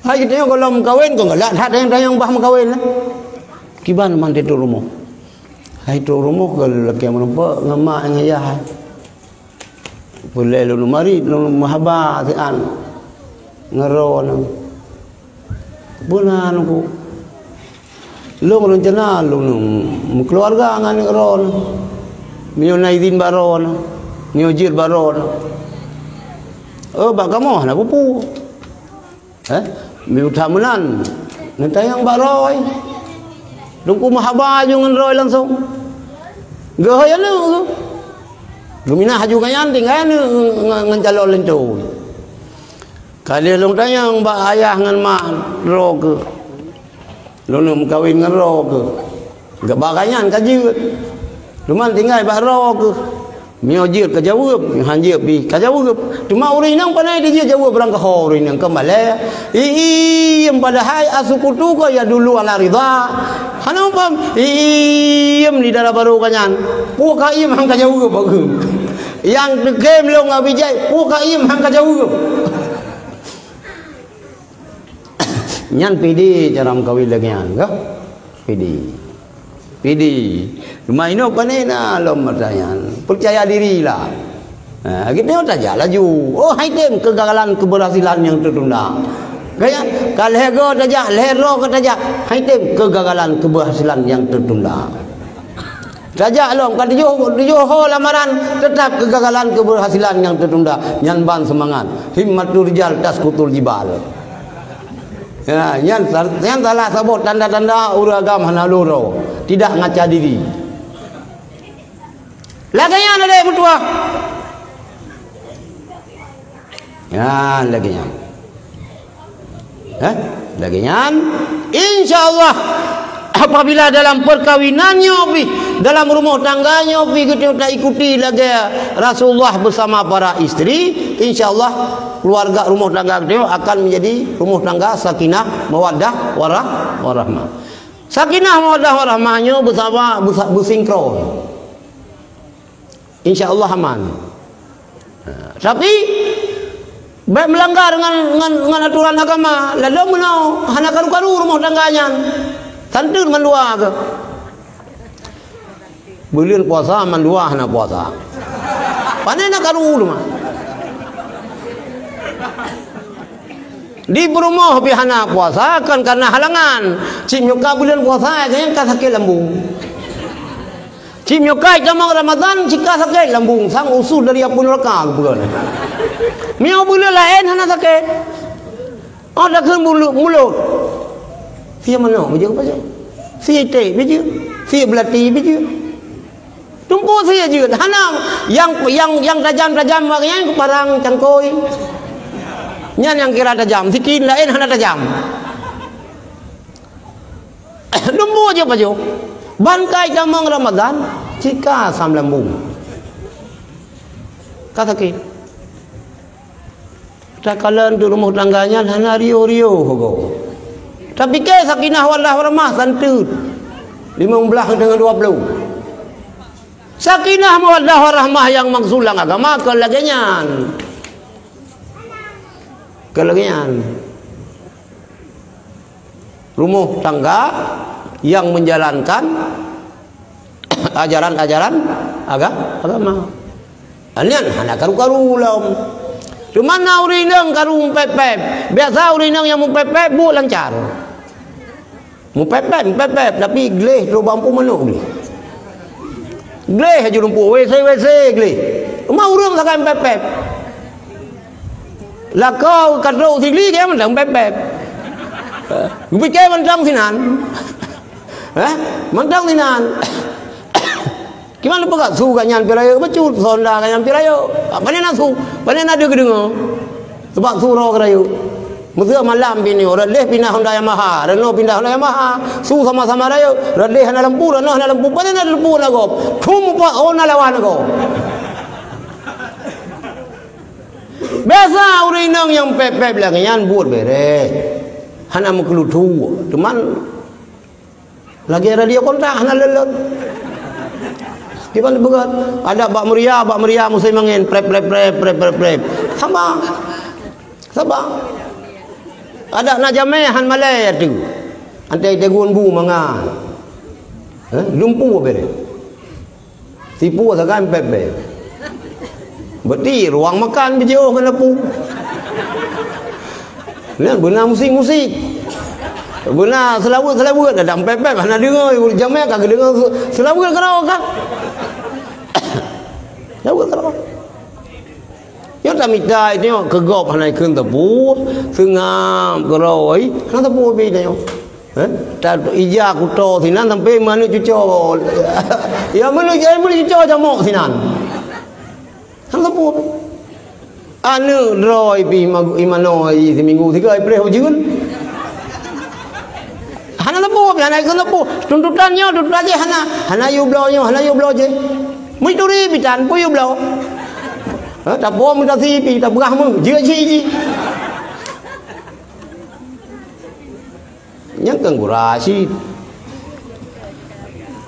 Hai geutanyoe gohlom meukawen, kon galak that tanyong-tanyong bah meukawen lah. Kiban man teuh trok rumoh. Hai trok rumoh ka lôn lakèe meurumpok ngon mak ngon yah. Peulé lôn marit, lôn meuhaba sian ngon droeneuh. Beuna nungku. Lôn rencana lôn meukeuluwarga ngon aneuk droeneuh. Meunyoe na idhin bak droeneuh, meunyoe jeuet bak droeneuh. Oh, bak kamoe hana peue-peue. Eh, meunyoe that meunan, neutanyong bak droe. Teungku meuhaba aju ngon droe langsong. Geuhôi aneuk geuh. Geuminah aju ngon nyan, tinggai aneuk ngon, ngon calon linto. Ka lheueh lôn tanyong bak ayah ngon mak droe keuh. Lôn meukawen ngon droe keuh. Geuba ka nyan ka jeuet. Teuma tinggai bak droe keuh. Meunyoe jeuet ka jaweueb, meunyoe han jeuet pih ka jaweueb. Teuma ureueng inong pane jijaweueb barang keuh ureueng inong keumalée. Iem padahai as-sukutu ka yadullu ala ridha. Hana muphom. Iem di dara barô ka nyan. Peue ka iem han ka jaweueb bagoe. Nyang teukém lôn ngon bijéh, peue ka iem han ka jaweueb. Nyan pede cara meukawen lagée nyan, ka? Pede. Pede. Teuma inoe pane na lom masa nyan. Peucaya diri lah. Ha, geutanyoe tajak laju. Oh, hai tem kegagalan keberhasilan nyang teutunda. Ka nyan, ka lhée goe tajak, lhée droe ka tajak. Hai tem kegagalan keberhasilan nyang teutunda. Tajak lom, ka tujoh, tujoh ho lamaran, teutap keugagalan keubeurhasilan nyang teutunda. Nyan ban seumangat. Himmatur rijal tasqutul jibal. Ya, nyan sal-, nyan salah saboh tanda-tanda ureueng agam hana lurô, tidak ngaca diri. Lagée nyan, adik meutuwah. Nyan lagée nyan. Eh, lagée nyan, insya Allah, apabila dalam perkawinan nyoe pih, dalam rumoh tangga nyoe pih geutanyoe taikuti lagée Rasulullah bersama para istri, insya Allah, keluarga rumoh tangga geutanyoe akan menjadi rumoh tangga sakinah, mawaddah, warah-, warahmah. Sakinah, mawaddah, warahmah nyoe beusama, beusa-, beusinkron. Insya Allah aman. Ha, tapi, bék meulanggar ngon, ngon, ngon aturan agama. Ladôm meunoe, hana karu-karu rumoh tangga nyan. Santeut mandua keuh. Buleuen puasa mandua hana puasa. Pane na karu teuma. Di peurumoh pih hana puasa kon karena halangan. Cit nyoe ka buleuen puasa, nyan ka sakét lambung. Cit nyoe ka tamong Ramadan, cit ka sakét lambung, sang usus dari apui neuraka geupeugah. Meunyoe buleuen laén hana sakét. Oh, takheun mulut, mulut. Sie manok beujeuet, sie iték beujeuet, sie beulati beujeuet. Tumpôk sie jeuet, hana nyang, nyang, nyang tajam-tajam bak nyan parang cangkôi. Nyan nyang kira tajam, sikin laén hana tajam. Leumbô jeuet pajoh. Ban ka itamong Ramadan, cit ka asam lambung. Ka sakét. Takalon di rumoh tangga nyan hana riôh-riôh goe. Tapike sakinah mawaddah warahmah santeut. Limong blaih deungon dua ploh. Sakinah mawaddah warahmah nyang maksud lam agama kon lagée nyan. Kon lagée nyan. Rumoh tangga nyang menjalankan ajaran-ajaran aga-, agama. Nyan hana karu-karu lom. Teuma na ureueng inong karu meupép-pép. Biasa ureueng inong nyang meupép-pép buet lancar. Meupép-pép, meupép-pép, tapi gleh trok bak umpung manok gleh. Gleh aju lumpur, W C, W C gleh. Teuma ureueng sagai meupép-pép. Lakoe ka trok sigli, gaya mantong pép-pép. Geupike mantong sinan. Eh? Mantong sinan. Kiban peugah su gobnyan pih rayeuk, bacut Honda gobnyan pih rayeuk. Pane na su, pane na deuh geudeungoe. Sabab su droe ka rayeuk. Meuseu malam pih nyoe, rot lheueh pindah Honda Yamaha, rot noe pindah Honda Yamaha. Su sama-sama rayeuk, rot lheueh hana lampu, rot noe hana lampu, pane na lampu na gob. Thum upat oh na lawan gob. Biasa ureueng inong nyang pép-pép lagée nyan buet beureh. Hana meukeulutu. Teuma lagée radio kontak hana lon-lon. Kiban beugét. Adak bak meuria, bak meuria musém angén prép, prép, prép. Saba. Saba. Adak na jamé han malée ateueh. Antai tegun bu mangat. Eh, lumpu beureh. Tipu sagai pép-pép. Beuti ruang makan beujiôh keu lampu. Nyan beuna musik-musik. Beuna seulaweuet-seulaweuet, adak pép-pép hana deungoe, jamé ka geudeungoe se-, seulaweuet keudroe ka. Seulaweuet keudroe. Nyoe tamita nyoe keu gob hana ikheun teupeu, seungab keudroe, hana teupeu pih nyoe. Eh? Ta-, ija kuto sinan sampai manok cuco. Ya, manok, ya, manok cuco jamok sinan. Hana teupeu. Aneuk droe pih ma-, imanoe siminggu sigoe preh ujeuen. Hana teupeu, hana ikeu teupeu. Tuntutan nyoe, tuntutan jih hana, hana yue bloe nyoe, hana yue bloe jih. Meuturi pitan, peue yue bloe? Ha, tapoh meutasi pih, tapeugah meuh, jeuet cit jih. Nyang keu gura cit.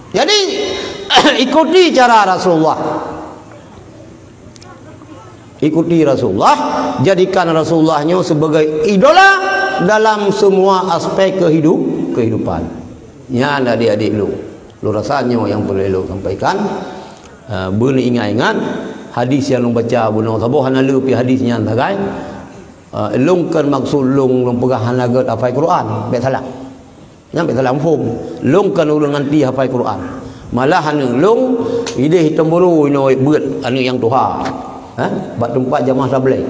Jadi, ikuti cara Rasulullah. Ikuti Rasulullah, jadikan Rasulullah nyoe sebagai idola dalam semua aspek kehidup-, kehidupan. Nyan adik-adik lôn. Lôn rasa nyoe nyang peureulée lôn sampaikan. Ah, beuneuingat-ingat hadis nyang lôn baca bunoe saboh hana le pih hadis nyan sagai. Ah, lôn kon maksud lôn, lôn peugah hana gét hafai Quran, bék salah. Nyan bék salah muphom. Lôn kon ureuëng anti hafai Quran. Malah aneuk lôn ideh teumburu inoe beuet aneuk nyang tuha. Ha? Bak teumpat jamaah tabligh.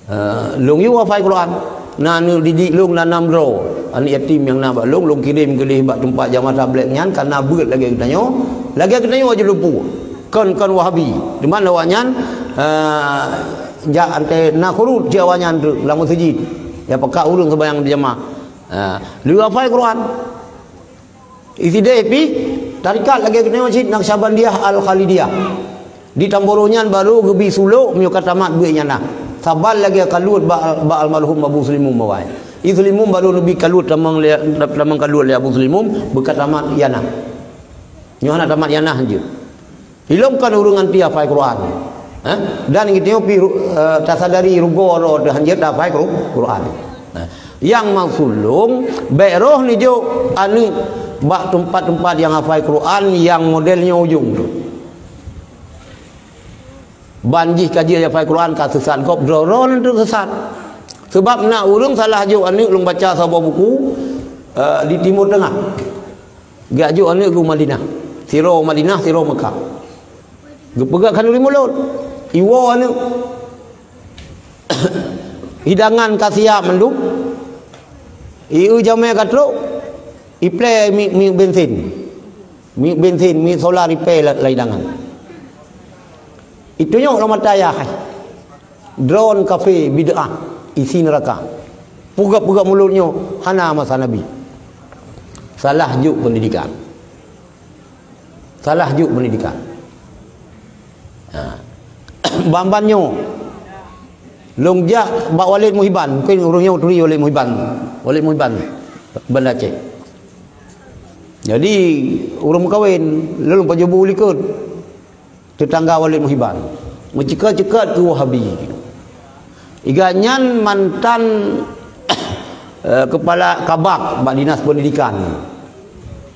Ha, lôn yue hafai Quran. Na aneuk didik lôn na nam droe. Aneuk yatim nyang na bak lôn, lôn kirém keudeh bak teumpat jamaah tabligh nyan kana beuet lagée geutanyoe. Lagée geutanyoe jeuet lumpu. Kon, kon Wahabi. Cuman awaknyan, ha, jak anté na khurut cit awaknyan lam meuseujid. Ya, pakak ureuëng seumayang di jamaah. Ha, lheueh hafai Quran. Isideh pih tarekat lagée geutanyoe cit Naqsyabandiyah Al-Khalidiyah. Di Tamboro nyan barô geubi sulok meunyoe ka tamat beuet nyan na. Saban lagée kaluet bak, bak almarhum Abu Sulimum bawai. I Sulimum barô neubi kaluet tamong lé, tamong kaluet lé Abu Sulimum beuka tamat iyana. Nyoe hana tamat iyana hanjeuet. Ilong kon ureuëng anti hafai Quran. Eh? Dan geutanyoe pih ru-, eh, tasadari rugoe droe teuh hanjeuet hafai Qur-, Quran. Eh, nyang maksud lôn, bék roh neujok aneuk bak teumpat-teumpat nyang hafai Quran nyang model nyoe ujong tu. Ban jih ka jeuet hafai Quran ka sesat gob, droe-droe nyan teuk sesat. Sebab na ureuëng salah jok aneuk lôn baca saboh buku, eh, di Timur Tengah. Geujok aneuk geuh Madinah. Sidroe Madinah, sidroe Mekah. Geupeugah khanuri mulod. Iwoe aneuk. Hidangan ka siap mandum. Ieu jamé ka trok. Iplé mi-, minyeuk bensin. Minyeuk bensin, minyeuk solar iplé la-, lam hidangan. Itunyok lam mata ayah. Droe kafé bid'ah, isi neuraka. Peugah-peugah mulod nyoe hana masa Nabi. Salah jok pendidikan. Salah jok pendidikan. Ha. Ban-ban nyoe. Lôn jak bak Walid Muhiban, mungkin ureuëng nyoe turi Walid Muhiban. Walid Muhiban, Banda Aceh. Jadi, ureuëng meukawen, lôn pajoh bu likot. Teutangga Walid Muhiban. Meuceukat-ceukat keu Wahabi. Iga nyan mantan, eh, kepala kabak bak dinas pendidikan.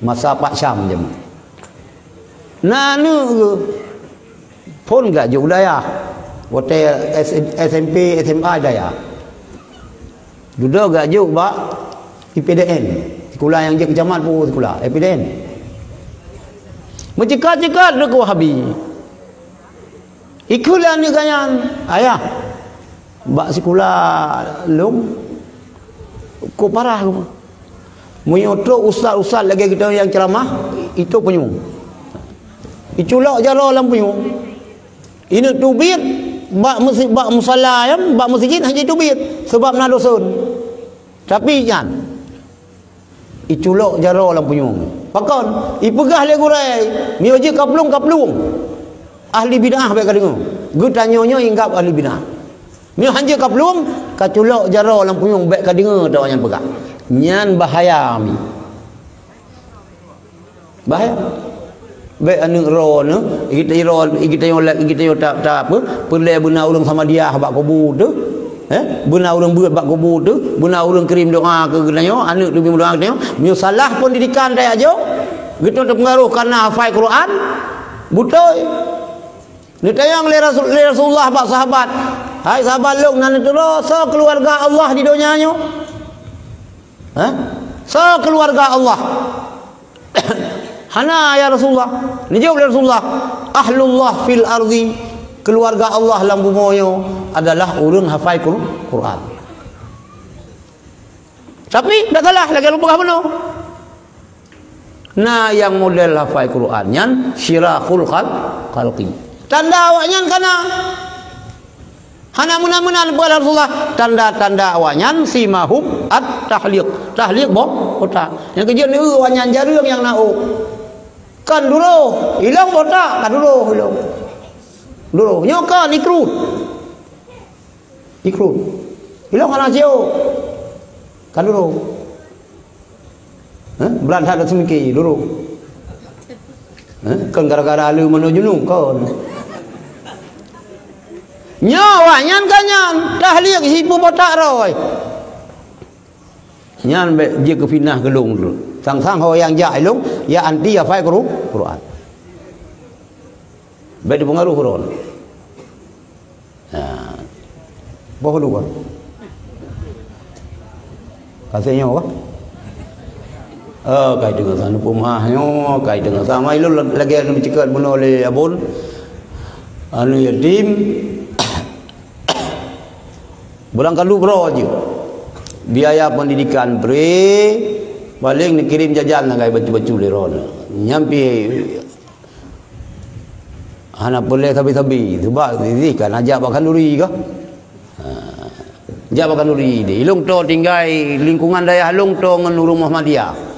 Masa Pak Syam jameun. Na aneuk geuh phon geujok u dayah. Watée S-, SMP, SMA dayah. Dudoe geujok bak I P D N. Sikula nyang jeuet keu camat pu sikula, I P D N. Meuceukat-ceukat deuk Wahabi. Ikheun lé aneuk geuh nyan, "Ayah, bak sikula lôn, kok parah." Meunyoe trok ustaz-ustaz lagée geutanyoe nyang ceuramah, itu punyueng. Iculok jaroe lam punyueng. Ineuk teubiet bak meusi-, bak musala nyan, bak meuseujid hana jiteubiet, sabab na dusun. Tapi nyan, iculok jaroe lam punyueng. Pakon? Ipeugah lé gurée, meunyoe jeuet kaplueng, kaplueng. Ahli bid'ah bék kadeungoe. Geutanyoe nyoe inggab ahli bid'ah. Meunyoe hana jeuet kaplueng, kaculok jaroe lam punyueng bék kadeungoe tawak nyan peugah. Nyan bahaya mi. Bahaya. Bék aneuk droeneuh, geutanyoe, geutanyoe, geutanyoe ta, ta apa? Peureulée beuna ureuëng Samadiyah bak kubu teuh. Eh? Beuna ureuëng beuet bak kubu teuh, beuna ureuëng kirim doa keu geutanyoe, aneuk teubiet meudoa keu geutanyoe. Meunyoe salah pendidikan tajak jok, geutanyoe teupeungaroh kareuna hafai Quran, beutôi. Neutanyong lé Rasul, lé Rasulullah bak sahabat, "Hai sahabat lôn, na neuturoe soe keuluwarga Allah di donya nyoe?" Hah? "Soe keuluwarga Allah?" "Hana, ya Rasulullah." Neujaweueb lé Rasulullah, "Ahlullah fil ardi, keuluwarga Allah lam bumoe nyoe adalah ureuëng hafai Qur-, Quran." Tapi dak salah lagée lôn peugah bunoe. Na nyang model hafai Quran nyan syirahul khal-, khalqi. Tanda awaknyan kana. Hana meunan-meunan peue Rasulullah, tanda-tanda awaknyan simahum at-tahliq. Tahliq boh botak. Nyang keujeuet neu awaknyan jareueng nyang na ôk. Kon duroh, ilong botak ka duroh ilong. Duroh, nyoe kon ikrut. Ikrut. Ilong hana siôk. Ka duroh. Hah? Beulantat dak seumiki duroh. Hah? Kon gara-gara le manoe junub kon. Nyoe awaknyan ka nyan, tahliq si peubotak roi. Nyan bèk jeuet keu fitnah keu lôn tu. Sang-sang ho nyang jak ilong, ya anti hafai Qur-, Quran. Bèk teupeungaruh droe. Ha. Boh dua. Ka sinyoe bah. Oh, kai teungoh sa neupeumah nyoe, kai teungoh sa mai lôn lagèe anu meuceukat bunoe lé Abon. Anu yatim. Barangkalu keudroe jeuet. Biaya pendidikan bri, paléng neukirém jajan lagèe bacut-bacut lé droeneuh. Nyan pih hana peureulèe sabe-sabe, sabab jih kan jak bak khanduri kah? Ha. Jak bak khanduri deh. Ilong toe tinggai lingkungan dayah lôn toe ngon ureueng Muhammadiyah.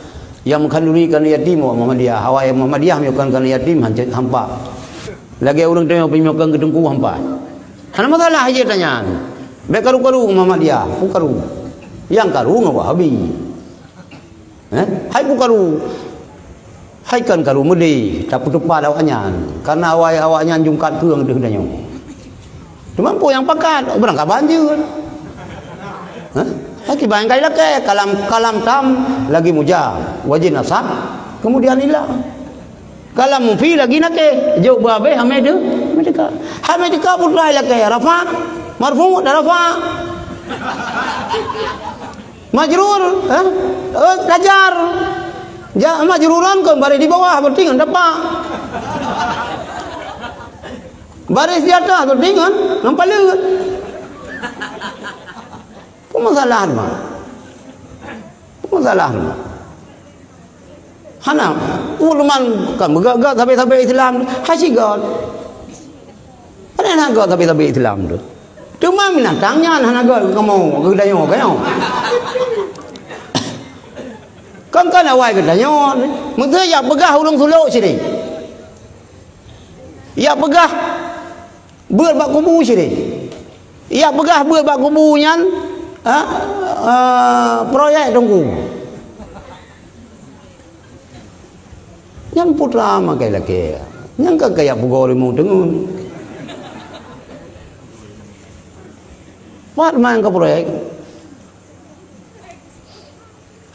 Nyang meukhanduri keu aneuk yatim awak Muhammadiyah. Awak nyang Muhammadiyah meunyoe kon keu aneuk yatim hanco hampa. Lagèe ureueng teungoh peunyokong keu teungku hampa. Hana masalah jeuet tanyan. Bèk karu-karu Muhammadiyah, peue karu. Nyang karu ngon Wahabi. Eh? Hai peue karu. Hai kon karu meudeh, tapeutupat awaknyan. Karena awak, awaknyan jungkat keueng deuh tanyoe. Teuma peue nyang pakat, barangkaban jeuet. Hah? Akiban kai lakèe, kalam, kalam tam lagi muja, wajib nasab, kemudian ilam. Kalam mufi lagi nakèe, jok beu abéh hamé teu, hamé teuka. Hamé teuka putra lakèe, rafa, marfu, dan rafa. Majrur, ha? Eh, tajar. Ja, majruran kon baris di bawah, berarti ngon tapak. Baris di atas, berarti ngon, ngon paleut. Peue masalah teuma? Peue masalah teuma? Hana, ulôn kan beugöt-göt sabe-sabe Islam, hai sigöt. Hana na göt sabe-sabe Islam tu. Teuma binatang nyan hana göt keu kamoe, keu geutanyoe, keu nyoe. Kan, kan awai geutanyoe, meusé jak peugah ureueng sulok sideh. Jak peugah beuet bak kubu sideh. Jak peugah beuet bak kubu nyan, ha, eh, proyek teungku. Nyan putra makai lakèe. Nyan ka kaya pugoe limong teungeut. Pat main ka proyek.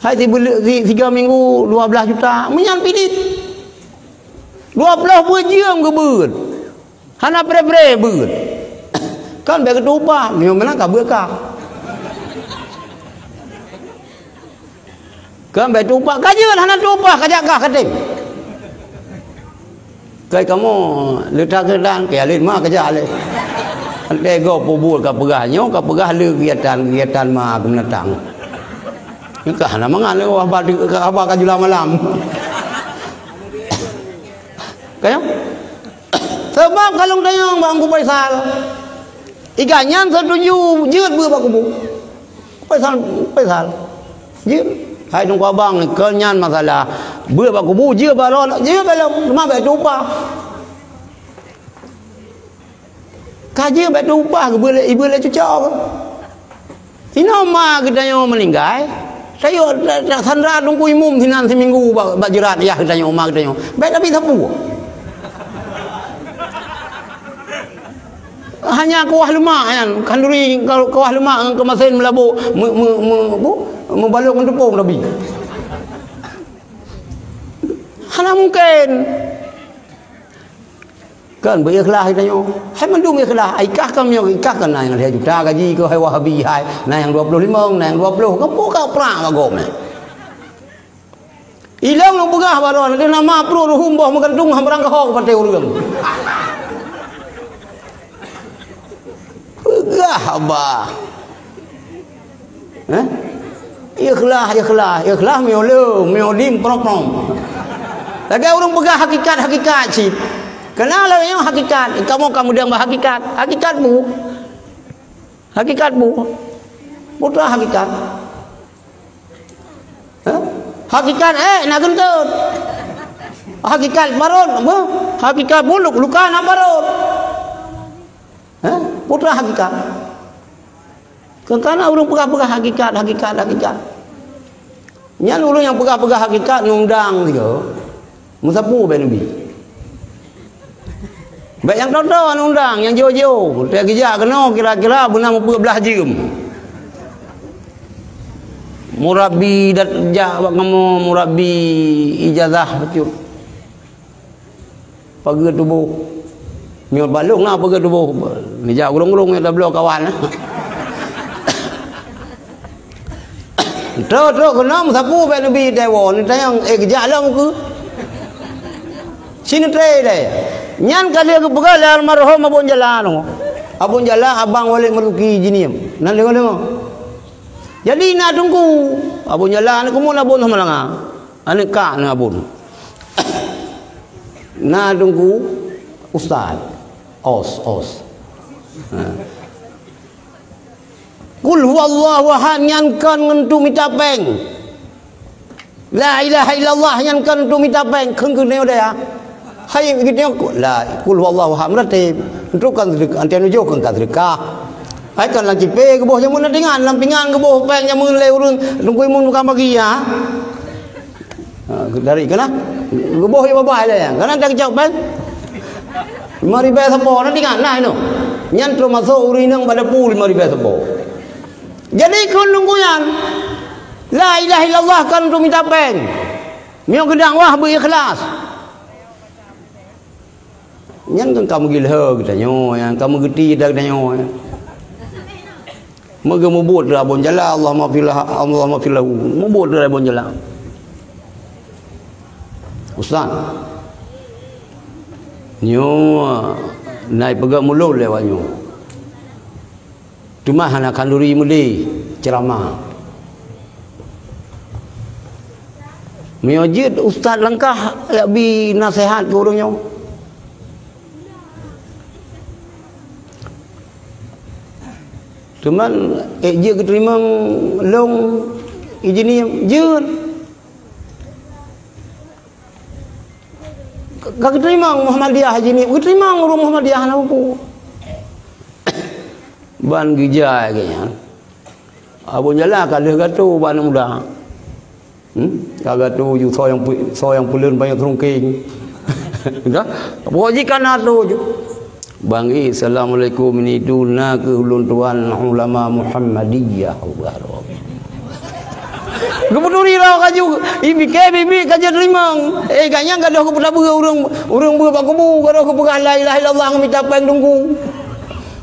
Hai sibeuleu-, si-, siga minggu dua belas juta, meunyan pidit. Dua ploh peuet jeuem geubeuet. Hana pre-pre beuet. Kan bèk geutupah, meunyoe meunan ka beuet ka. Kan bèk tupah, ka jeuet hana tupah, ka jak kah katem. Kai kamoe leuta keudan, keu alet ma keujak lé. Lé gob peubuet ka peugah nyoe, ka peugah lé kegiatan, kegiatan ma keumeunatang. Nyoe ka hana mangat lé, wah, haba, haba ka jula malam. Ka nyoe? Sabab kalon tanyong bak Teungku Faisal. Iga nyan setuju jeuet beuet bak kubu. Faisal, Faisal. Jeuet. Hai Teungku Abang, kon nyan masalah. Beuet bak kubu, jeuet bak lôn, jeuet bak lôn. Teuma bèk tupah. Ka jeuet bèk tupah, geubeuet lé, ibeuet lé cucoe. Inoe ma geutanyoe meuninggai. Tayok ta-, ta-, sandra Teungku Imum sinan siminggu bak, bak jeurat yah geutanyoe, ma geutanyoe. Bèk tabi sapeue. Hanya kuah leumak nyan, khanduri ka-, kuah leumak ngon keumasen meulabok, me-, me-, me-, bu-, meubalok ngon teupông tabi. Hana mungken. Kan beu ikhlas geutanyoe. Hai mandum ikhlas, ai kah kan meunyoe kah kan na nyang lhèe juta gaji keu hai Wahabi hai, na nyang dua ploh limong, na nyang dua ploh, keupeue ka prang bak gob nyan. Ilong lôn peugah baroe, na nama pruet ruhuem boh meugantung han beurangkaho keu paté ureueng. Peugah bah. Eh? Ikhlas, ikhlas, ikhlas meunyoe le, meunyoe dim prong-prong. Lagèe ureueng peugah hakikat-hakikat cit. Keunalah nyoe hakikat, kamoe ka meudong bak hakikat. Hakikat bu. Hakikat bu. Buta hakikat. Ha? Hakikat, eh, na geunteut. Hakikat parot, apa? Hakikat buluk, luka na parot. Ha? Buta hakikat. Keukana ureuëng peugah-peugah hakikat, hakikat, hakikat. Nyan ureuëng nyang peugah-peugah hakikat nundang sigoe. Meusapeue bak Nabi. Bak nyang toto nundang, nyang jiôh-jiôh. Teuh geujak keunoe kira-kira beuna mupeue blaih jeuem. Murabi dat jak bak kamoe, murabi ijazah bacut. Pageue tuboh. Nyoe balong na pageue tuboh. Neujak ureuëng-ureuëng nyang tabloe kawan. Trok-trok keunoe meusapeue bak Nabi teuwoe, neutanyong, "Eh, geujak lom keu?" Sineutée deh. Nyan ka lheueh geupeugah lé almarhum Abon Jala nyoe. Abon Jala abang Walid Marzuki Jinim. Nan deungoe-deungoe. Jadi na teungku, Abon Jala aneuk keumuen Abon Samalanga. Aneuk kak na Abon. Na teungku ustaz. Os, os. Ha. Qul huwallahu ahad nyan kon ngon tu mita péng. La ilaha illallah nyan kon tu mita péng. Kheun keu nyoe deh ya. Hai gitu la qul huwallahu ahad meuratéb. Untuk kan sedekah, antian ujoh kan sedekah. Hai kan lam cipé geuboh jameun na tingan, lam pingan geuboh péng jameun lé ureuëng tungkui mun bukan bagi ya. Ha, dari kana geuboh ya babai lé. Kana tak kecok péng. Lima ribèe sapo na tingan nah inoe. Nyan termasuk ureuëng inong pada pu lima ribèe sapo. Jadi kheun teungku nyan, la ilaha illallah kon tu mita péng. Meunyoe geudang wah beu ikhlas. Nyan kan ka meugilheu geutanyoe, nyan ka meugeuti geutanyoe. Meugeumubuet lé Abon Jala, Allahumma fil, Allahumma fil lahu. Mubuet lé Abon Jala. Ustaz. Nyoe na ipeugah mulod lé awak nyoe. Teuma hana khanduri meudeh ceuramah. Meunyoe jeuet ustaz langkah jak bi naseuhat keu ureuëng nyoe. Teuma ék jeuet geuteurimong lôn i Jinim jeuet. Ka geuteurimong Muhammadiyah Jinim, geuteurimong ureuëng Muhammadiyah hana peue. Ban geujai geuh nyan. Abon Jala ka lheueh gato bak aneuk muda. Hmm? Ka gato ju soe nyang pu-, soe nyang peuleuen panyöt rungkeng. Dah? Pokok jih ka na tu ju. Bang, eh, assalamualaikum, ini tu na keu ulôn tuan ulama Muhammadiyah. Geuputuri roh kaju, ibi ke bibi ka jeuet rimong. Eh, ganyang gadoh geupeutabeu ureuëng, ureuëng beuet bak kubu, gadoh geupeugah la ilaha illallah ngon mita péng teungku.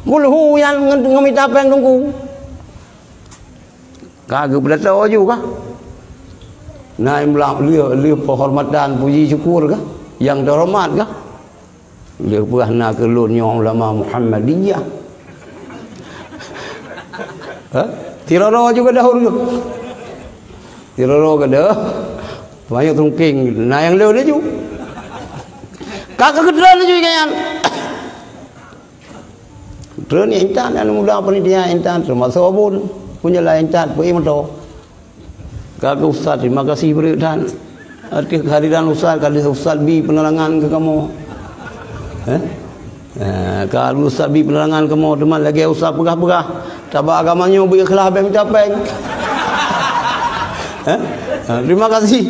Kulhu nyan ngon, ngon mita péng teungku. Ka geupeudatoe ju kah? Na lheueh, lheueh penghormatan puji syukur kah? Nyang teuhoreumat kah? Lheueh peugah na keu lôn nyoe ulama Muhammadiyah. Ha? Tiroro ju gadoh ureuëng. Tiroro gadoh. Banyak tungking na nyang lôn ju. Ka keu keudroe ju nyan. Treun intat dan muda panitia intat termasuk Abon. Punya lah intat pui moto. Ka keu ustaz, terima kasih bri that. Ateueh kehadiran ustaz, ka lheueh ustaz bi penerangan keu kamoe. Eh? Eh, ka lheueh ustaz bi penerangan kamoe, teuma lagèe ustaz peugah-peugah. Tabak agama nyoe beu ikhlas bèk mita péng. Eh? Eh, terima kasih.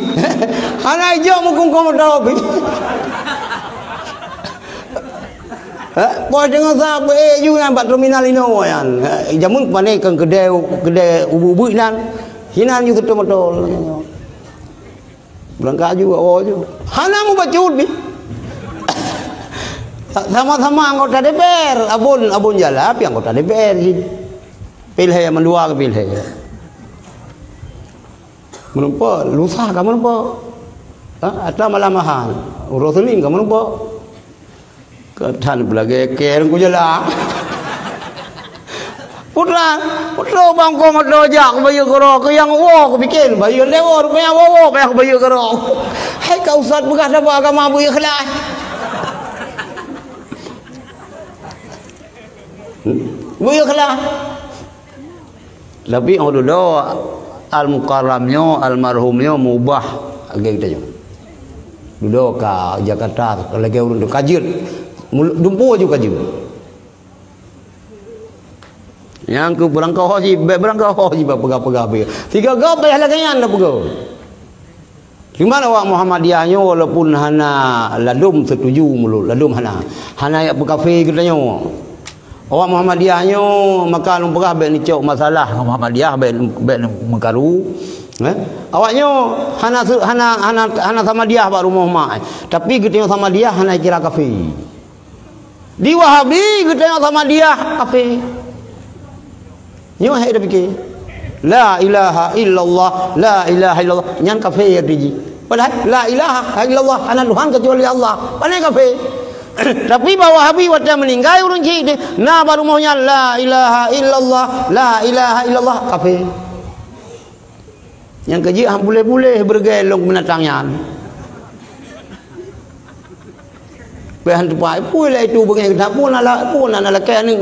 Hana ijok meukungkong meudawa pi. Eh, poh teungoh sa beu ék ju nyan bak terminal inoe nyan. Eh, jameun pane keu keudè, keudè ubeut-ubeut nan. Hinan ju teutoe moto. Beurangkat ju, awak ju. Hana mubacut ni. Sama-sama anggota D P R. Abon, Abon Jala pi anggota D P R ji. Pilhè mandua keu pilhè. Meureumpok, lusa ka meureumpok. Ha, ata malam Ahad. Uroe Seunin ka meureumpok. Ka that peulagèe kèe Teungku Jala. Putra, putra bang ko moto jak keu bayeue keudroe keu nyang woe keu bikin bayeue lewat rupanya woe woe payah keu bayeue keudroe. Hai ka ustaz peugah tabak agama beu ikhlas. Beu ikhlas. Tapi 'oh dudoe Al-Mukarram nyoe, almarhum nyoe meubah lagèe geutanyoe. Dudoe ka Jakarta, lagèe ureueng tu ka jeuet. Mulu-, dumpeue ju ka jeuet. Nyang keu beurangkaho jih, bèk beurangkaho jih bak peugah-peugah bèk. Sigoe-goe payah lagèe nyan tapeugah. Cuma awak Muhammadiyah nyoe walaupun hana ladôm setuju mulod, ladôm hana. Hana jak peukafé geutanyoe. Awak Muhammadiyah nyoe maka lôn peugah bèk neucok masalah ngon Muhammadiyah, bèk, bèk meukaru. Eh? Awak nyoe hana se-, hana, hana, hana Samadiyah bak rumoh mak. Tapi geutanyoe Samadiyah hana kira kafé. Di Wahabi geutanyoe Samadiyah kafé. Nyoe hai tapike. La ilaha illallah, la ilaha illallah. Nyan kafé arti jih. Padahai la ilaha illallah, hana Tuhan kecuali Allah. Pane kafé. Tapi bak Wahabi watèe meuninggai ureueng chik teuh, na bak rumoh nyan la ilaha illallah, la ilaha illallah, kafé. Nyang keujeuet han puléh-puléh beureugai lôn binatang nyan. Pih han tupat, peue lé itu beungéh geutanyoe, peue na la-, peue na, na lakèe aneuk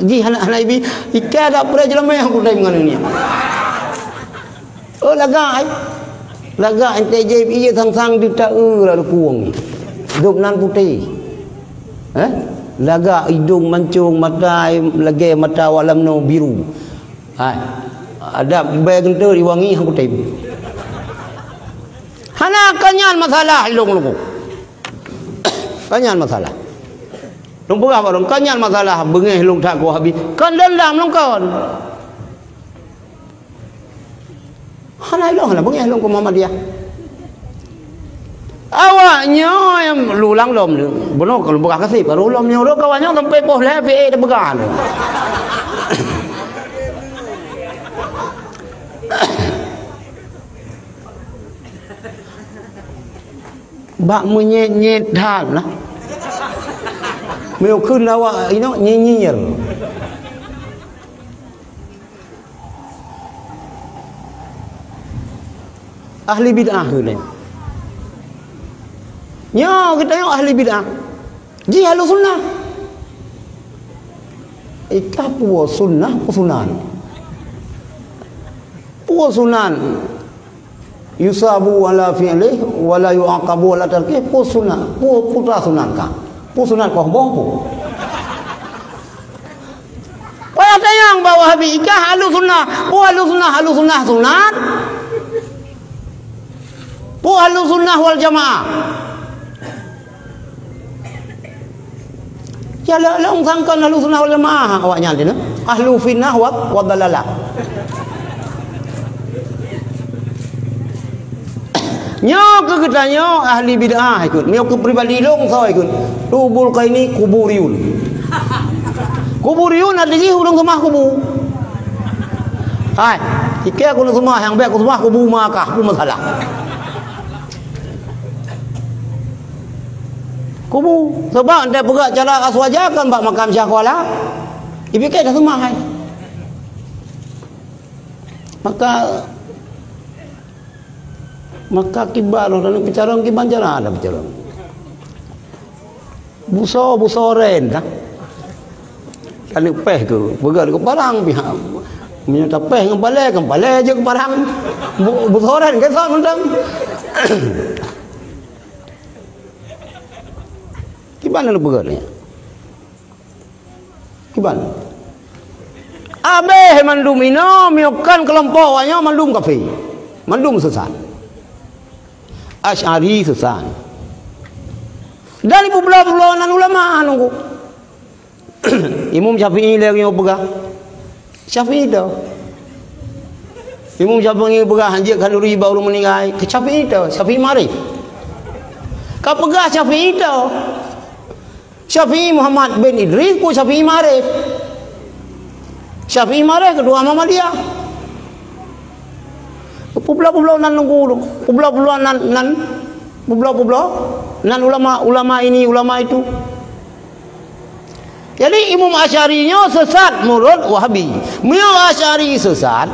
jih hana, hana ibi, ikai dak peuré jeulamèe han kutem ngon nyan. Oh, lagak, eh. Lagak, ente jép ié sang-sang di ta-, eh, lalu kuwong. Dôb nan putéh. Eh? Lagak, idông mancông, mata lagèe mata awak lam noe biru. Hai, adak bèe geunteut iwangi han kutem. Hana, kon nyan masalah ilông lôn. Kon nyan masalah. Lôn peugah bak lôn, kon nyan masalah beungéh lôn that keu Wahabi. Kon dendam lôn kon. Hana ilông, hana beungéh lôn keu Muhammadiyah. Awak nyoe nyang lulang lom nyoe. Bunoe kalau beugah kaseb, baru lom nyoe, kawan nyoe sampai poh lhèe pih ék tapeugah nyoe. Bak meunyét-nyét that lah. Meunyoe kheun awak inoe nyinyir. Ahli bid'ah geutanyoe. Nyoe geutanyoe ahli bid'ah. Jih ahli sunnah. Ikah peue sunnah, peue sunat. Peue sunat. Yusabu ala fi'lih, wa la yu'aqabu ala tarkih, peue sunat, peue putra sunat kah? Peue sunat kah boh peue? Payah tanyong bak Wahabi, ikah ahlu sunnah, peue ahlu sunnah, ahlu sunnah sunat? Peue ahlu sunnah wal jamaah? Ya, lé-, lé-, sangkon ahlu sunnah wal jamaah awak nyan teuh. Ahlu fitnah wa, wa dalalah. Nyoe keu geutanyoe ahli bid'ah ikut. Nyoe keu pribadi lôn soe ikut. Tubul kaini kuburiyun. Kuburiyun arti jih ureueng seumah kubu. Hai, ikeu aku seumah nyang bèk aku seumah kubu makah, peue masalah. Kubu. Sebab entah peugah cara aswaja kan bak makam Syekh Kuala. Ipike dah seumah hai. Maka, maka kiban roh dan peucarong kiban cara ada peucarong. Buso, buso ren dah. Kan pèh ke, peugah ke parang pihak. Meunyoe tapèh ngon palèe, kan palèe jeuet keu parang. Bu-, buso ren ke sok mantong. Kiban na peugah nyan? Kiban? Abéh mandum inoe, miyueb kan keulompok awak nyoe mandum kafé. Mandum sesat. Asy'ari sesat. Dan ipeubloe-bloe nan ulama nunggu. Imam Syafi'i lé nyang peugah. Syafi'i teuh. Imam Syafi'i peugah hanjeuet khanuri bak ureueng meuninggai. Syafi'i teuh, Syafi'i Ma'arif. Ka peugah Syafi'i teuh. Syafi'i Muhammad bin Idris pun Syafi'i Ma'arif. Syafi'i Ma'arif ketua Muhammadiyah. Peubloe-peubloe nan nunggu tu. Peubloe-peubloe nan, nan, peubloe-peubloe nan ulama, ulama ini, ulama itu. Jadi Imam Asy'ari nyoe sesat menurut Wahabi. Meunyoe Asy'ari sesat,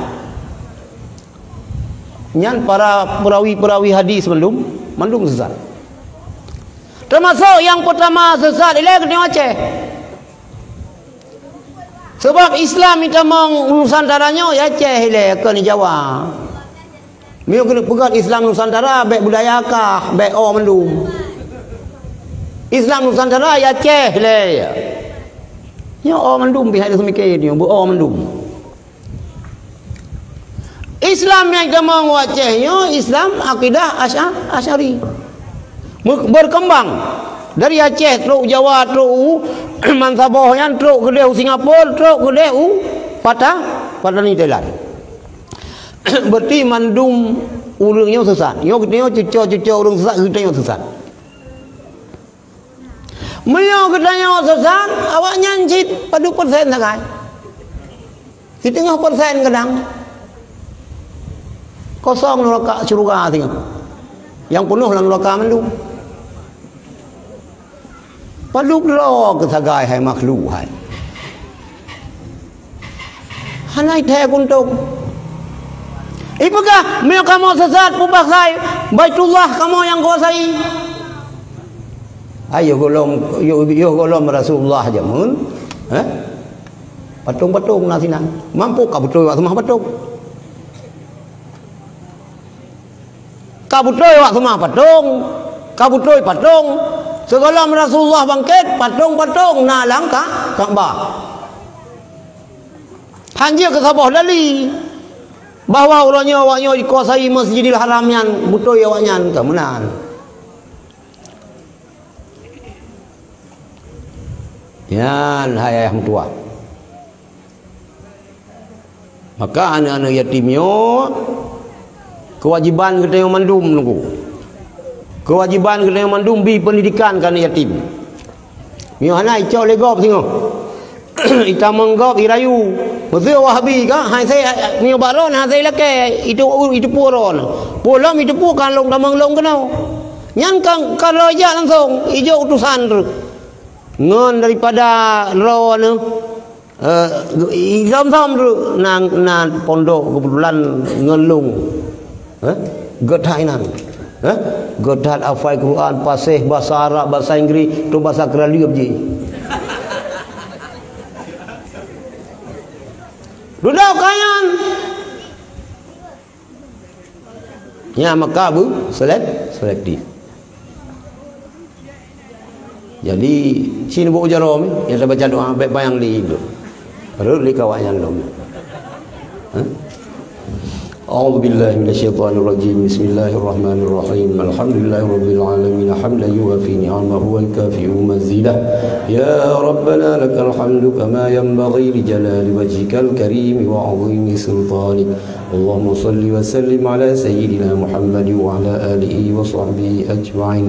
nyan para perawi-perawi hadis mandum, mandum sesat. Termasuk nyang pertama sesat ilèe geutanyoe Aceh. Sabab Islam itamong Nusantara nyoe ya Aceh ilée, kon Jawa. Meunyoe keuneuk peugah Islam Nusantara, bék budaya kah, bék o mandum. Islam Nusantara ya Aceh ilée. Nyoe o mandum pihak seumiké nyoe, beu o mandum. Islam nyang itamong u Aceh nyoe Islam akidah Asya-, Asy'ari. Meu-, berkembang dari Aceh trok Jawa, trok u Mansaboh nyan, trok keudeh u Singapura, trok keudeh u Pata-, Patani Thailand. Berarti mandum ureuëng nyoe sesat. Nyoe geutanyoe cuco-cuco ureuëng sesat, geutanyoe sesat. Meunyoe geutanyoe sesat, awaknyan cit padub persen sagai? Siteungoh persen kadang. Kosong nuraka syeuruga singoh. Nyang peunoh lam nuraka mandum. Padub droe keu sagai hai makhluk hai. Hana thèe kuntông. Ipeugah, meunyoe kamoe sesat, peubahsai Baitullah kamoe nyang kuasai. Ayo gohlom, yo, yo gohlom Rasulullah jameun, eh? Patong-patong na sinan. Mampu ka beutôi wak seumah patong. Ka beutôi wak seumah patong, ka beutôi patong. Sigohlom Rasulullah bangkét, patong-patong na lam Ka-, Ka'bah. Hanjeuet keu saboh dali bahwa uroe nyoe awak nyoe jikuasai Masjidil Haram nyan, beutôi awaknyan ka meunan. Nyan hai ayah meutuah. Maka aneuk-aneuk yatim nyoe keuwajiban geutanyoe mandum nunggu. Keuwajiban geutanyoe mandum bi peundidikan keu aneuk yatim. Nyoe hana icok lé gob singoh. Itamong gob irayu. Meuseu Wahabi ka, hai sai nyoe bak droe, hai sai lakée, itu, itu pue droe. Pue lom itu pue kan lom tamong lom keunoe. Nyan kan, kan droe jak langsong, ijok utusan treuk. Ngon daripada droe nyoe. Eh, i-, zam-zam tu na, na pondok kebetulan ngon lôn. Eh? Geuh that inan. Eh? Geuh that hafai Quran, paséh bahasa Arab, bahasa Inggris, tu bahasa Keuraleueb jih. Dudoe keu nyan. Nyan maka beu selek-, selektif. Jadi, ci neuboh jaroe mi, nyang tabaca doa, bék panyang lé indon. Rhot lé kawak nyan lom. Hah? أعوذ بالله من الشيطان الرجيم. بسم الله الرحمن الرحيم. الحمد لله رب العالمين، حمدا يوافي نعمه ويكافئ مزيده. يا ربنا لك الحمد كما ينبغي لجلال وجهك الكريم وعظيم سلطانك. اللهم صل وسلم على سيدنا محمد وعلى آله وصحبه أجمعين.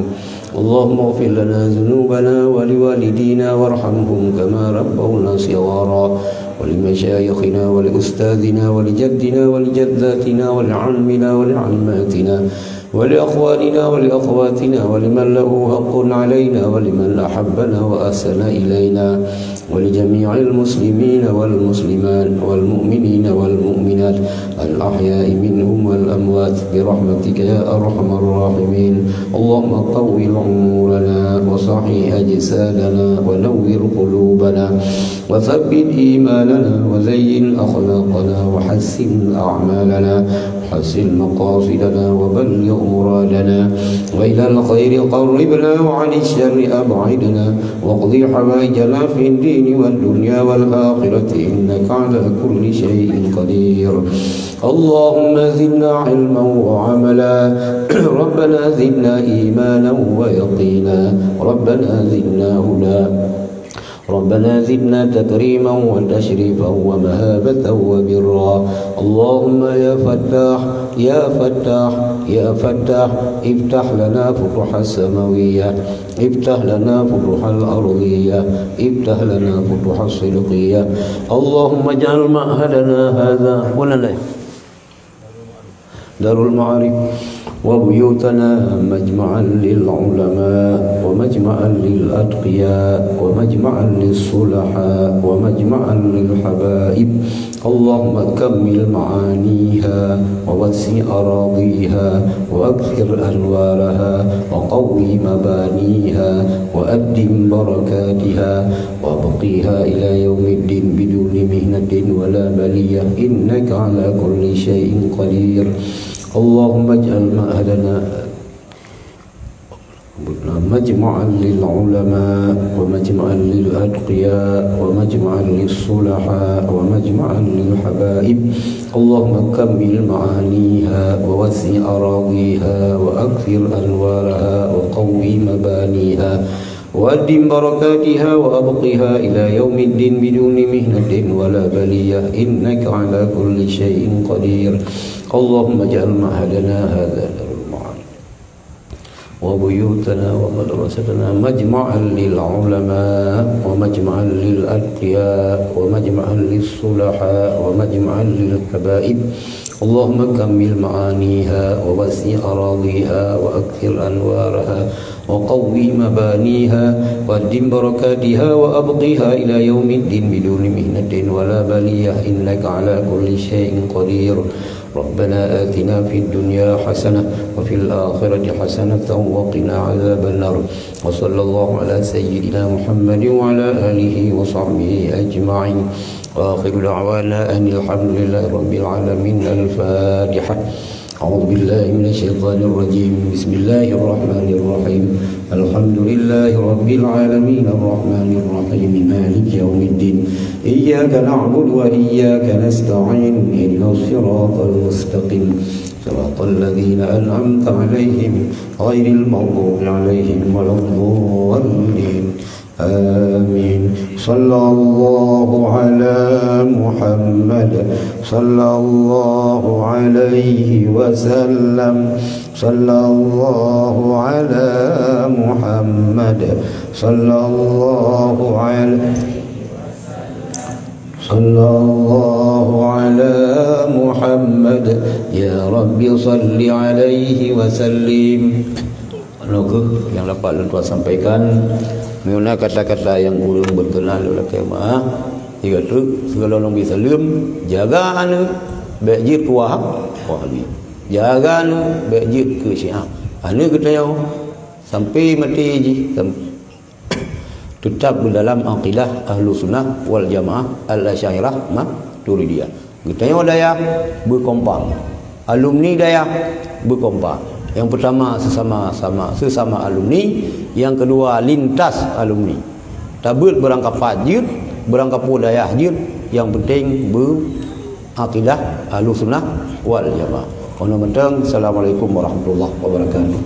اللهم اغفر لنا ذنوبنا ولوالدينا وارحمهم كما ربونا صغارا، ولمشايخنا ولأستاذنا ولجدنا ولجداتنا ولعمنا ولعماتنا ولأخواننا ولأخواتنا ولمن له حق علينا ولمن أحبنا وأحسن إلينا ولجميع المسلمين والمسلمات والمؤمنين والمؤمنات الأحياء منهم والأموات برحمتك يا أرحم الراحمين. اللهم طول عمورنا وصحح أجسادنا ونور قلوبنا وثبت إيماننا وزين أخلاقنا وحسن أعمالنا وحسن مقاصدنا وبلغ مرادنا، وإلى الخير قربنا وعن الشر أبعدنا، واقض حوائجنا في الدين والدنيا والآخرة، إنك على كل شيء قدير. اللهم زدنا علما وعملا. ربنا زدنا إيمانا ويقينا. ربنا زدنا هدى. ربنا زدنا تكريما وتشريفا ومهابة وبرا. اللهم يا فتاح، يا فتاح، يا فتاح، افتح لنا فتوح السماوية، افتح لنا فتوح الأرضية، افتح لنا فتوح الصدقية. اللهم اجعل معهدنا هذا ولنا دار المعارف، وبيوتنا مجمعا للعلماء، ومجمعا للأتقياء، ومجمعا للصلحاء، ومجمعا للحبائب. اللهم كمل معانيها ووسع أراضيها وأكثر أنوارها وقو مبانيها وأدم بركاتها وأبقها إلى يوم الدين بدون محنة ولا بلية إنك على كل شيء قدير. اللهم اجعل معهدنا مجمعا للعلماء ومجمعا للأتقياء ومجمعا للصلحاء ومجمعا للحبائب. اللهم كمل معانيها ووسع أراضيها وأكثر أنوارها وقو مبانيها وأدم بركاتها وأبقها إلى يوم الدين بدون محنة ولا بلية إنك على كل شيء قدير. اللهم اجعل معهدنا هذا دار المعاد وبيوتنا ومدرستنا مجمعا للعلماء ومجمعا للأتقياء ومجمعا للصلحاء ومجمعا للحبائب. اللهم كمل معانيها ووسع أراضيها وأكثر أنوارها وقو مبانيها وأدم بركاتها وأبقها إلى يوم الدين بدون محنة ولا بلية إنك على كل شيء قدير. ربنا آتنا في الدنيا حسنة وفي الآخرة حسنة وقنا عذاب النار. وصلى الله على سيدنا محمد وعلى آله وصحبه أجمعين. وآخر دعوانا أن الحمد لله رب العالمين. الفاتحة. أعوذ بالله من الشيطان الرجيم. بسم الله الرحمن الرحيم. الحمد لله رب العالمين. الرحمن الرحيم. مالك يوم الدين. إياك نعبد وإياك نستعين. اهدنا الصراط المستقيم. صراط الذين أنعمت عليهم غير المغضوب عليهم ولا الضالين. آمين. صلى الله على محمد. صلى الله عليه وسلم. صلى الله على محمد. صلى الله على صلى الله على محمد. يا رب صل عليه وسلم. Nyoe kheueh nyang dapat lôn tuan sampaikan. Meunyoe na kata-kata nyang kureueng beukeunan lôn lakée meu'ah. Sigoe teuk, sigohlom lôn bri saleuem, jaga aneuk, bék jeuet keu Wahab-, Wahabi. Jaga aneuk, bék jeuet keu Syiah. Aneuk geutanyoe sampai maté jih, sam-, teutap beudalam akidah Ahlussunnah wal Jamaah Al-Asy'ariyah Maturidiyah. Geutanyoe dayah beukompak, alumni dayah beukompak. Nyang peutama sesama, sama, sesama alumni, nyang keudua lintas alumni. Tabeuet beurangkapat jeuet, beurangkapeue dayah jeuet, nyang peunteng beu akidah Ahlussunnah wal Jamaah. Keunoe mantong, Assalamualaikum warahmatullahi wabarakatuh.